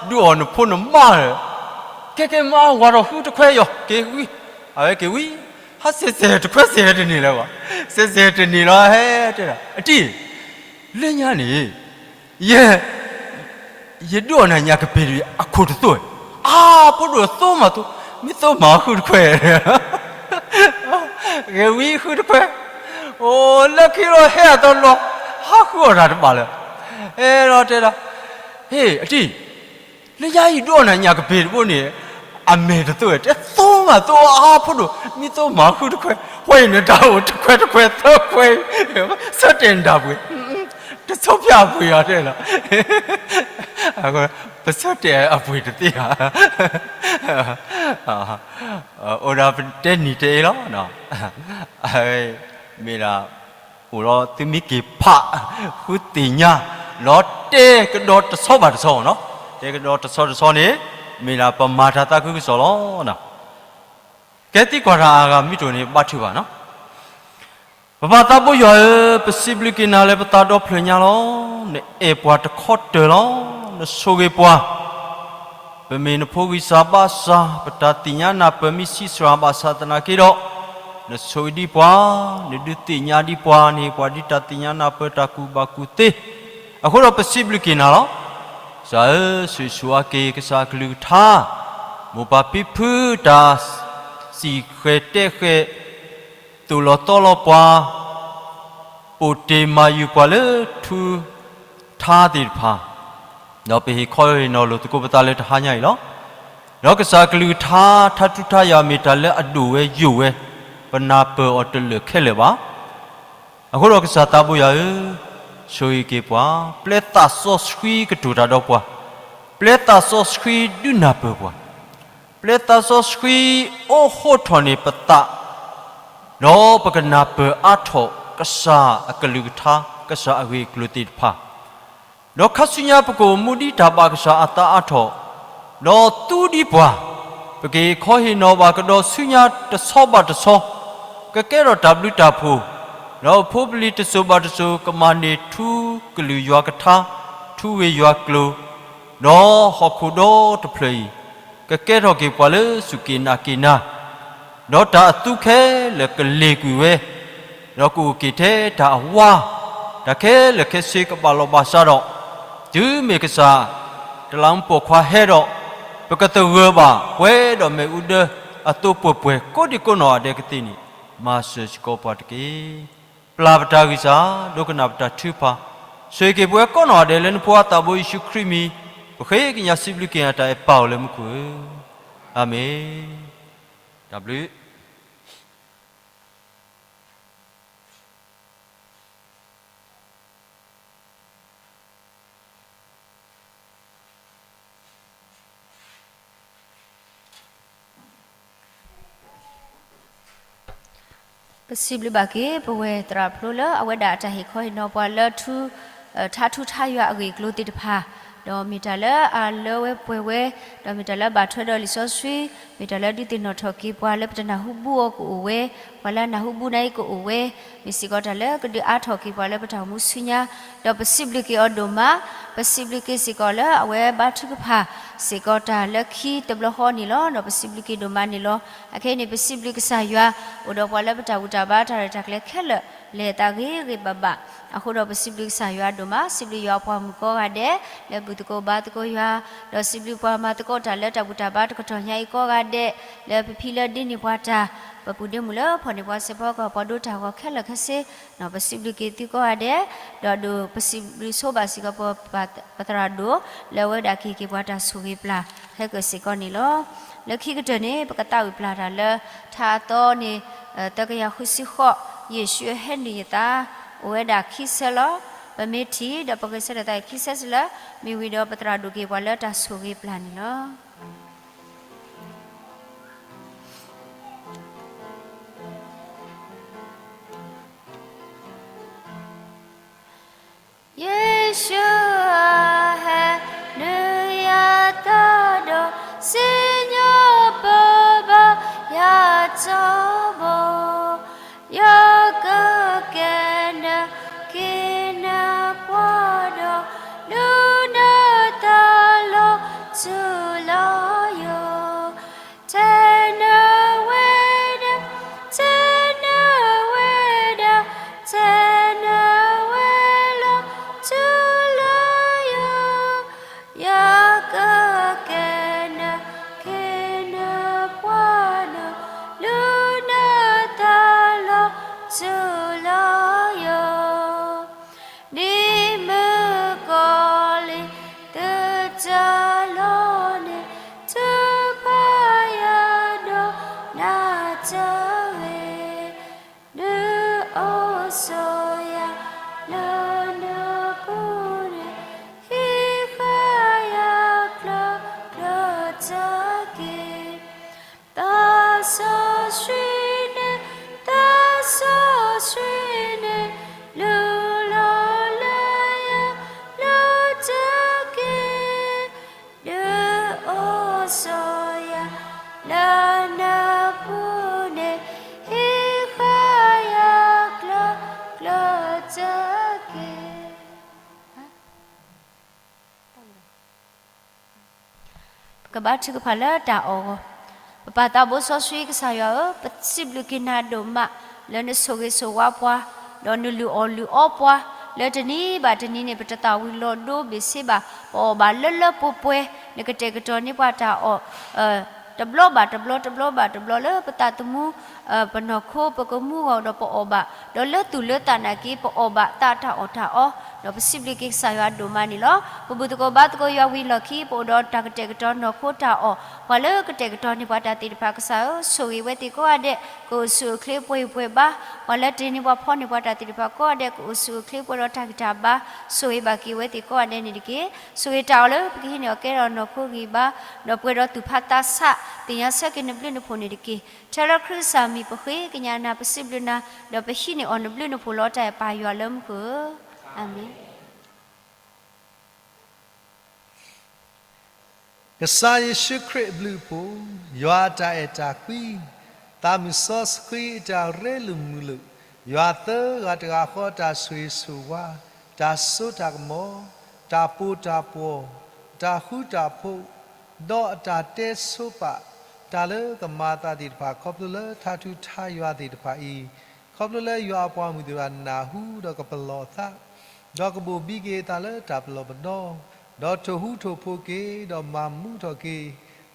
ဒိးအီၤနဖိနမါ, ကဲကဲမါဝၤဒီးဃုတခွဲယီၤ က့ၤဝံၤ, အဝဲက့ၤဝံၤ, ဟးစဲးစဲးတခွဲစဲးတန့ၢ်လၢၤဘၣ်, စဲးစဲးတန့ၢ်လီၤဟဲတဲဒၣ် အတံၢ် လၢညါန့ၣ်, ယဲ, ယဒိးအီၤနၤညၣ်ကပ့ၤတဘ့ၣ်အခိၣ်တသိး, အါ ဖိဒိၣ်သိမးသိ, မ့ၢ်သိမးဃုတခွဲ, ဂဲၤဝံၤဃုတခွဲ, အိၣ်လၢခံလီၤဟဲအသီလီၤ, ဟးဃုအီၣ်တၢ်တဘၣ်လၢၤ, အဲၣ်ဒိးတဲဒၣ်, ဟ့ၣ် အတံၢ် လၢညါယဒိးအီၤနၤညၣ်ကပ့ၤတဘိန့ၣ်, အမဲာ်တသိးတဲသိမးသိအါဖိဒိၣ် မ့ၢ်သိမးဃုတခွဲ, ဝဲအံၤန့ၣ်တၢ်အိၣ်တခွဲတခွဲသၢခွဲ, ဆၢတဲာ်နတၢ်ပှ့ၤ, တဆီဖျါအပှ့ၤအီၤတဲလီၤ, အဃိ ပဆၢတဲာ်အပှ့ၤတသ့ဧါ, အိၣ်ဒၣ်ပတဲနံၤတအ့လီၤ, မ့ၢ်ဒၣ် အိၣ်လီၤသုမ့ၢ်က့ၤဖး ဃုသ့ၣ်ညါ လီၤတဲကဒီးတဆီဘၣ်တဆီနီၤ, တဲကဒီးတဆီတဆီန့ၣ် မ့ၢ်ဒၣ်ပမၤတၢ်သးခုကစီၣ်လီၤ. ကဲသံကွၢ်တၢ်အဂၤမ့ၢ်တအိၣ်န့ၣ် ဘါထုကဖၣ်နီၤ. ပပၢ်သးဘိယွၤဧၢ, ပစံးဘျုးက့ၤနၤလၢပသးဒီဖျၢၣ်ညါလီၤ. နအဲၣ်ပှၤတခီတၢၢ်လီၤ. နဆိၣ်ဂ့ၤပှၤ ပမ့ၢ်နဖိဂံၢ်စၢ်ဘါစၢ်, ပတၢ်သ့ၣ်ညါနၢ်ပၢၢ်မ့ၢ်ဆံးစှၤဘၣ်ဆၣ်သနာ်က့ဒီး, နဆိၣ်ဂ့ၤဒံးပှၤ, နဒုးသ့ၣ်ညါဒံးပှၤ, နဟ့ၣ်ပှၤဒ်တၢ်သ့ၣ်ညါနၢ်ပၢၢ်တၢ်ကူၣ်ဘၣ်ကူၣ်သ့, အဃိဒီးပစံးဘျုးက့ၤနၤလီၤ. ကစၢ်ဧၢ, ဆိၣ်ဂ့ၤဆိၣ်ဝါက့ၤ ကစၢ်အကလုၢ်ကထါ, မိၢ်ပၢ်ဖံဖုတၢ်စံၣ်ဃဲၤတဲဃဲၤ သိၣ်လီၤသီလီၤပှၤ, ပိာ်တ့ၢ်မၤယုၤပှၤလၢထူထါသ့ၣ်တဖၣ်, ဒီးပဟ့ၣ်ခီဟ့ၣ်နီၤလိာ်သကိးပသးလၢတဟါညါအံၤလီၤ. ဒီးကစၢ်အကလုၢ်ကထါ ထါထူထါယွၤမ့ၢ်တၢ်လၢအဒိၣ်ဝဲယိာ်ဝဲ, ပနၢ်ပၢၢ်အီၤတလၢာ်ခဲလၢာ်ဘၣ်. အဃိဒီးကစၢ်သးဘိယွၤဧၢ, ဆိၣ်ဂ့ၤက့ၤပှၤ, ပျဲသးစီဆှံကတိၤတၢ်ဒီးပှၤ, ပျဲသးစီဆှံဒုးနၢ်ပၢၢ်ပှၤ, ပျဲသးစီဆှံအိးဟိထီၣ်န့ၢ်ပသး, ဒီးပကနၢ်ပၢၢ်အါထီၣ်ကစၢ်အကလုၢ်ကထါ, ကစၢ်အဂ့ၢ်အကျိၤသ့ၣ်တဖၣ်, ဒီးခါဆူညါပကအိၣ်မူဒ်တၢ်ဘၣ်ကစၢ်အသးအါထီၣ်, ဒီးသူဒံးပှၤ, ပကဟ့ၣ်ခီဟ့ၣ်နီၤဘၣ်ကဒီးဆူညါတဆီဘၣ်တဆီ, ကကဲထီၣ်တၢ်ဘျုးတၢ်ဖှိၣ်, ဒီးဖိပလံၤတစိၤဘၣ်တစိၤ ကမၤန့ၢ်ထူကလုၢ်ယွၤကထါ, ထူဝ့ၢ်ယွၤကျိၤ, ဒီးဟီၣ်ခိၣ်ဒီတဖျၢၣ်အံၤ, ကကဲထီၣ်က့ၤပှၤလၢစူၢ်က့ၤနာ်က့ၤနၤ, ဒီးတၢ်အသူခဲလၢာ်ကလ့ၤကွံာ်ဝဲ, ဒီးကအိၣ်က့ၤထဲတၢ်အဝါ, တၢ်ခဲလၢာ်ခဲဆ့ကဘၣ်လီၤဘၣ်စးဒီး, တုၤမ့ၢ်ကစၢ် တလးမူပိာ်ခွါဟဲဒီး, ပကသဂၢၢ်ဘၣ်ပှဲၤဒီးမ့ၣ်အူဒၢအသိးပှဲၤပှဲၤကိးဒံကိးနီၢ်ဂၤဒဲးကသ့န့ၣ်, မၤစၢၤစ့ၢ်ကီးပှၤတက့ၢ်. ပျၢ်ပတၢ်ဂံၢ်စၢ်, ဒိကနၣ်ပတၢ်ထုကဖၣ်, ဆိၣ်ဂ့ၤက့ၤပဝဲကိးနီၢ်ဂၤဒဲးလၢနဖိခွါသးဘိယ့ၣ်ၡူးခရံာ်မံၤ, ပဃ့ကညးစံးဘျုးက့ၤနၤတၢ်အဲၣ်ပၢ်အိၣ်လၢမူခိၣ်ဧၢ, အၤမ့ၣ်. တၢ်ဘျုး ပစံးဘျုးဘၣ်က့ၤ ပဝဲသရၣ်ဖျိလၢ အဝဲဒၣ်အတၢ်ဟ့ၣ်ခီဟ့ၣ်နီၤပှၤလၢထူ, ထါထူထါယွၤအဂ့ၢ်အကျိၤသ့ၣ်တဖၣ်, ဒီးမ့ၢ်တၢ်လၢအလၢဝဲပှဲၤဝဲ, ဒီးမ့ၢ်တၢ်လၢဘၣ်ထွဲဒီးလံာ်စီဆှံ, မ့ၢ်တၢ်လၢဒုးသ့ၣ်နီၣ်ထီၣ်က့ၤပှၤလၢပတနၢ်ဟူဘူၣ်အီၤကအိၣ်ဝဲ, ပှၤလၢအနၢ်ဟူဘူၣ်န့ၣ်ကအိၣ်ဝဲ, မ့ၢ်စ့ၢ်ကီးတၢ်လၢကဒုးအါထီၣ်က့ၤပှၤလၢပတၢ်အိၣ်မူဆူညါ, ဒီးပစံးဘျုးက့ၤအီၤဒိၣ်မး, ပစံးဘျုးက့ၤစ့ၢ်ကီးလၢအဝဲဘါထုကဖၣ် စ့ၢ်ကီးတၢ်လၢခံတဘျီဃီန့ၣ်လီၤ. ဒီးပစံးဘျုးက့ၤဒိၣ်မးန့ၣ်လီၤ. အခဲအံၤန့ၣ် ပစံးဘျုးကစၢ်ယွၤ အိၣ်ဒီးပှၤလၢပတၢ်ဘူၣ်တၢ်ဘါတၢ်ရဲၣ်တၢ်ကျဲၤခဲလၢာ် လဲၤအသးဂ့ၤဂ့ၤဘၣ်ဘၣ်. အဃိဒီးပစံးဘျုးကစၢ်ယွၤဒိၣ်မး, စံးဘျုးယွၤအပှၤမုၣ်ကိးဂၤဒဲး လၢဘူၣ်သကိးဘါသကိးယွၤ, ဒီးစံးဘျုးပှၤမၤသကိးတၢ်လၢတၢ်ဘူၣ်တၢ်ဘါတကတီၢ်ညါအံၤကိးဂၤဒဲး, လၢပဖံလၢဒ့န့ၢ်ပှၤတၢ်, ပပူၤဒ့မုၢ်လၢဖီၣ်န့ၢ်ပှၤစဲးဖီကီၢ် ပှၤဒိတၢ်ဂီၤခဲလၢာ်ခဲဆ့, ပစံးဘျုးက့ၤသုကိးဂၤဒဲး, ဒီးဒိၣ်ပစံးဘျုးဆိဘၣ်စ့ၢ်ကီးပ ပသရၣ်ဒိၣ်လၢအဝဲဒၣ်ကဟ့ၣ်က့ၤပှၤတၢ်ဆိၣ်ဂ့ၤပျၢ် ဟဲက့ၤစ့ၢ်ကီးန့ၣ်လီၤ. လၢခံကတၢၢ်န့ၣ် ပကသးဝံၣ်ပျၢ်တၢ်လၢ ထါအသီန့ၣ် သၢကယၤဃုဆံဃိး, ယ့ၣ်ၡူးဟဲနုာ်ယသး, အိၣ်ဝဲဒၣ်ခံဆၢလီၤ. ပမ့ၢ်ထံၣ်ဒီးပဂဲၤဆၢထၢၣ်သးခံဆၢစ့ၢ်လၢ မ့ၢ်ဝံၤဒီးပသရၣ်ဒိၣ်ကဟ့ၣ်ပှၤလၢတၢ်ဆိၣ်ဂ့ၤပျၢ်န့ၣ်လီၤ. ယ့ၣ်ၡူးဟဲနုာ်ယသးဒီး စံၣ်ညီၣ်ပၢဘၣ်ယၤထီဘိ, ယကကဲနၤက့ၤနၤပှၤဒီး ဒုးနသးလီၤထူလီၤယိာ် ထဲနဝဲဒၣ်, ထဲနဝဲဒၣ်, ထဲနဝဲလီၤထူလီၤ ကဘါထုကဖၣ်လၢတၢ်အီၣ်အဂီၢ်. ပပၢ်သးဘိစီဆှံကစၢ်ယွၤဧၢ, ပစံးဘျုးက့ၤနၤဒိၣ်မး လၢနဆိၣ်ဂ့ၤဆိၣ်ဝါပှၤ, ဒီးနလုၢ်အီၣ်လုၢ်အီပှၤ, လၢတနံၤဘၣ်တနံၤန့ၣ် ပတသၣ်ဝံၤလီၤဒိဘ့ၣ်ဆ့ဘၣ်, ပအီၣ်ဘၣ်လၢလၢပှဲၤပှဲၤ, နကတဲာ်ကတီၤန့ၢ်ပှၤတၢ်အီၣ် တဘျီဘၣ်တဘျီ တဘျီဘၣ်တဘျီ လၢပသးသမူ ပနီၢ်ခိ ပကမူဂီၢ်ဒီးပအီၣ်ဘၣ်, ဒီးလၢသူၣ်လၢသးနာ်က့ ပအီၣ်ဘၣ်သးတၢ်အီၣ်တၢ်အီ, ဒီးပစံးဘျုးက့ၤကစၢ်ယွၤဒိၣ်မးန့ၣ်လီၤ. ပဘူၣ်သကိးဘါသကိးယွၤဝံၤအလီၢ်ခံ ပအိၣ်ဒီးတၢ်ကတဲာ်ကတီၤနီၢ်ခိတၢ်အီၣ်, ပှၤလၢကတဲာ်ကတီၤန့ၢ်ပှၤတၢ်သ့ၣ်တဖၣ်ကစၢ်ဧၢ, ဆိၣ်ဂ့ၤဝဲသ့ၣ်ကိးဂၤဒဲး, ကအိၣ်ဆူၣ်အိၣ်ချ့ပှဲၤပှဲၤဘါ, ပှၤလၢတ့န့ၢ်ပှၤဖီၣ်န့ၢ်ပှၤတၢ်သ့ၣ်တဖၣ်ကိးဂၤဒဲး ကအိၣ်ဆူၣ်အိၣ်ချ့ပှဲၤဒီးတၢ်ဂံၢ်တၢ်ဘါ, ဆိၣ်ဂ့ၤဘၣ်က့ၤဝဲသ့ၣ်ကိးဂၤဒဲးန့ၣ်တက့ၢ်. ဆိၣ်ဂ့ၤတၢ်အီၣ်လၢပကဟံးန့ၢ်အီၣ်ကဲထီၣ်နီၢ်ခိဂံၢ်ဘါ, ဒီးပှဲၤဒီးသူၣ်ဖးသးဆး သ့ၣ်ညါဆၢက့ၤနဘျုးနဖှိၣ်န့ၣ်တက့ၢ်. ထဲလၢခရံာ်ကစၢ်မံၤပဃ့ကညးနၤ ပစံးဘျုးနၤ, ဒီးပဟံးန့ၢ်အီၣ်နဘျုးနဖှိၣ်လၢတၢ်အဲၣ်ပၢ်ယွၤလၢမူခိၣ်ဧၢ, အၤမ့ၣ်. ကစၢ်ယ့ၣ်ၡူးခရံာ်အဘျုးအဖှိၣ်, ယွၤအတၢ်အဲၣ်တၢ်ကွံ, သးမုၢ်စီဆှံအတၢ်ရ့လိာ်မုာ်လိာ်, ယွၤသၢဂၤတဂၤဃီအတၢ်ဆိၣ်ဂ့ၤဆိၣ်ဝါ, တၢ်စိတၢ်ကမီၤ, တၢ်ပီးတၢ်ပီၢ်, တၢ်ဃူတၢ်ဖိး, ဒီးအတၢ်တဲဆိပာ် တၢ်လၢကမၤအသးသ့ၣ်တဖၣ် ခီဖျိလၢထါထူၣ်ထါယွၤသ့ၣ်တဖၣ်အံၤ, ခီဖျိလၢယွၤအပှၤမုၣ်သ့ၣ်တဖၣ်နၢ်ဟူဒီးကပလီၢ်အသး, ဒီးကဘိၣ်ဘံက့ၤအသးလၢတၢ်ပလီၢ်ပဒီ, ဒီးထိၣ်ဟူးထိၣ်ဖိးက့ၤ ဒီးမၤမူထီၣ်က့ၤ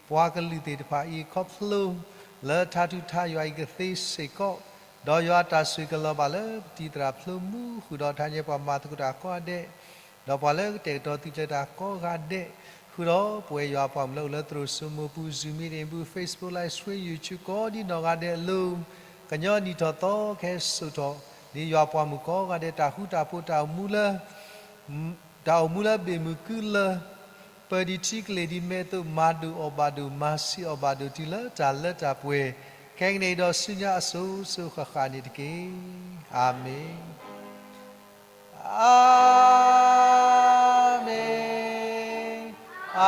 ပှၤကလုာ်သ့ၣ်တဖၣ်အံၤ ခီဖျိလၢထါထူၣ်ထါယွၤအံၤကသ့စ့ၢ်ကီး, ဒီးယွၤအတၢ်ဆိၣ်ဂ့ၤကလီၤဘၣ်လၢပတံၤသရၣ်ဖျိမူဃုာ်ဒီး ထါညဲပှၤမၤသကိးတၢ်ကိးဂၤဒဲး ဒီးပှၤလၢကတဲာ်ကတီၤသုးကျဲၤတၢ်ကိးဂၤဒဲး, ဃုာ်ဒီးပဝဲယွၤအပှၤမုၣ်လၢအိၣ်လၢသရိာ်စိမိၢ်ပူၤ Zoom meeting ပူၤ Facebook Live Stream YouTube ကိးဒံနီၢ်ဂၤဒဲးအလိၤ, ကညီနံၣ်ထီၣ်သီကဟဲစိာ်ထီၣ် ဒ်ယွၤအပှၤမုၣ်ကိးဂၤဒဲး တၢ်ဃူတၢ်ဖိး တၢ်အိၣ်မူလၢ တၢ်အိၣ်မူလၢဘ့ၣ်မုၢ်ကုလၢ ပၢၢ်ဒံးထံကလ့ၢ်ဒံး မဲာ်သိးမၤဒိၣ်အီၣ်ဘၣ်ဒိၣ် မၤဆံးအီၣ်ဘၣ်ဒိၣ်တုၤလၢတၢ်လၢတၢ်ပှဲၤ, ခဲကနံၣ်အံၤဒီးဆူညါအစိၤစိၤဃၣ်ဃၣ်န့ၣ်တက့ၢ်. အၤမ့ၣ်. အၤမ့ၣ်, အၤ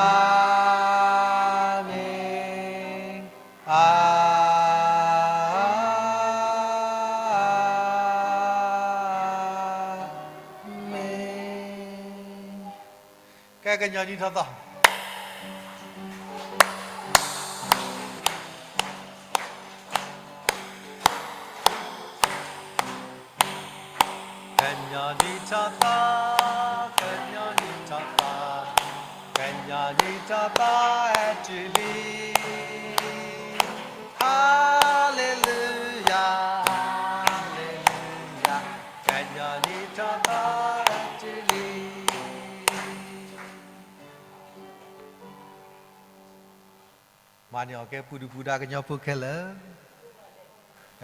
မ့ၣ်, အၤမ့ၣ်. ကဲ ကညီနံၣ်ထီၣ်သီ ကညီနံၣ်ထီၣ်သီ, ကညီနံၣ်ထီၣ်သီ, ကညီနံၣ်ထီၣ်သီဟဲတုၤလံ, ဟါလ့လူယၤ, ဟါလ့လူယၤ, ကညီနံၣ်ထီၣ်သီဟဲတုၤလံ. မၤန့ၢ်အီၣ်ကဲပူၤဒုၣ်ပူၤဒါကညီဖိခဲလၢာ်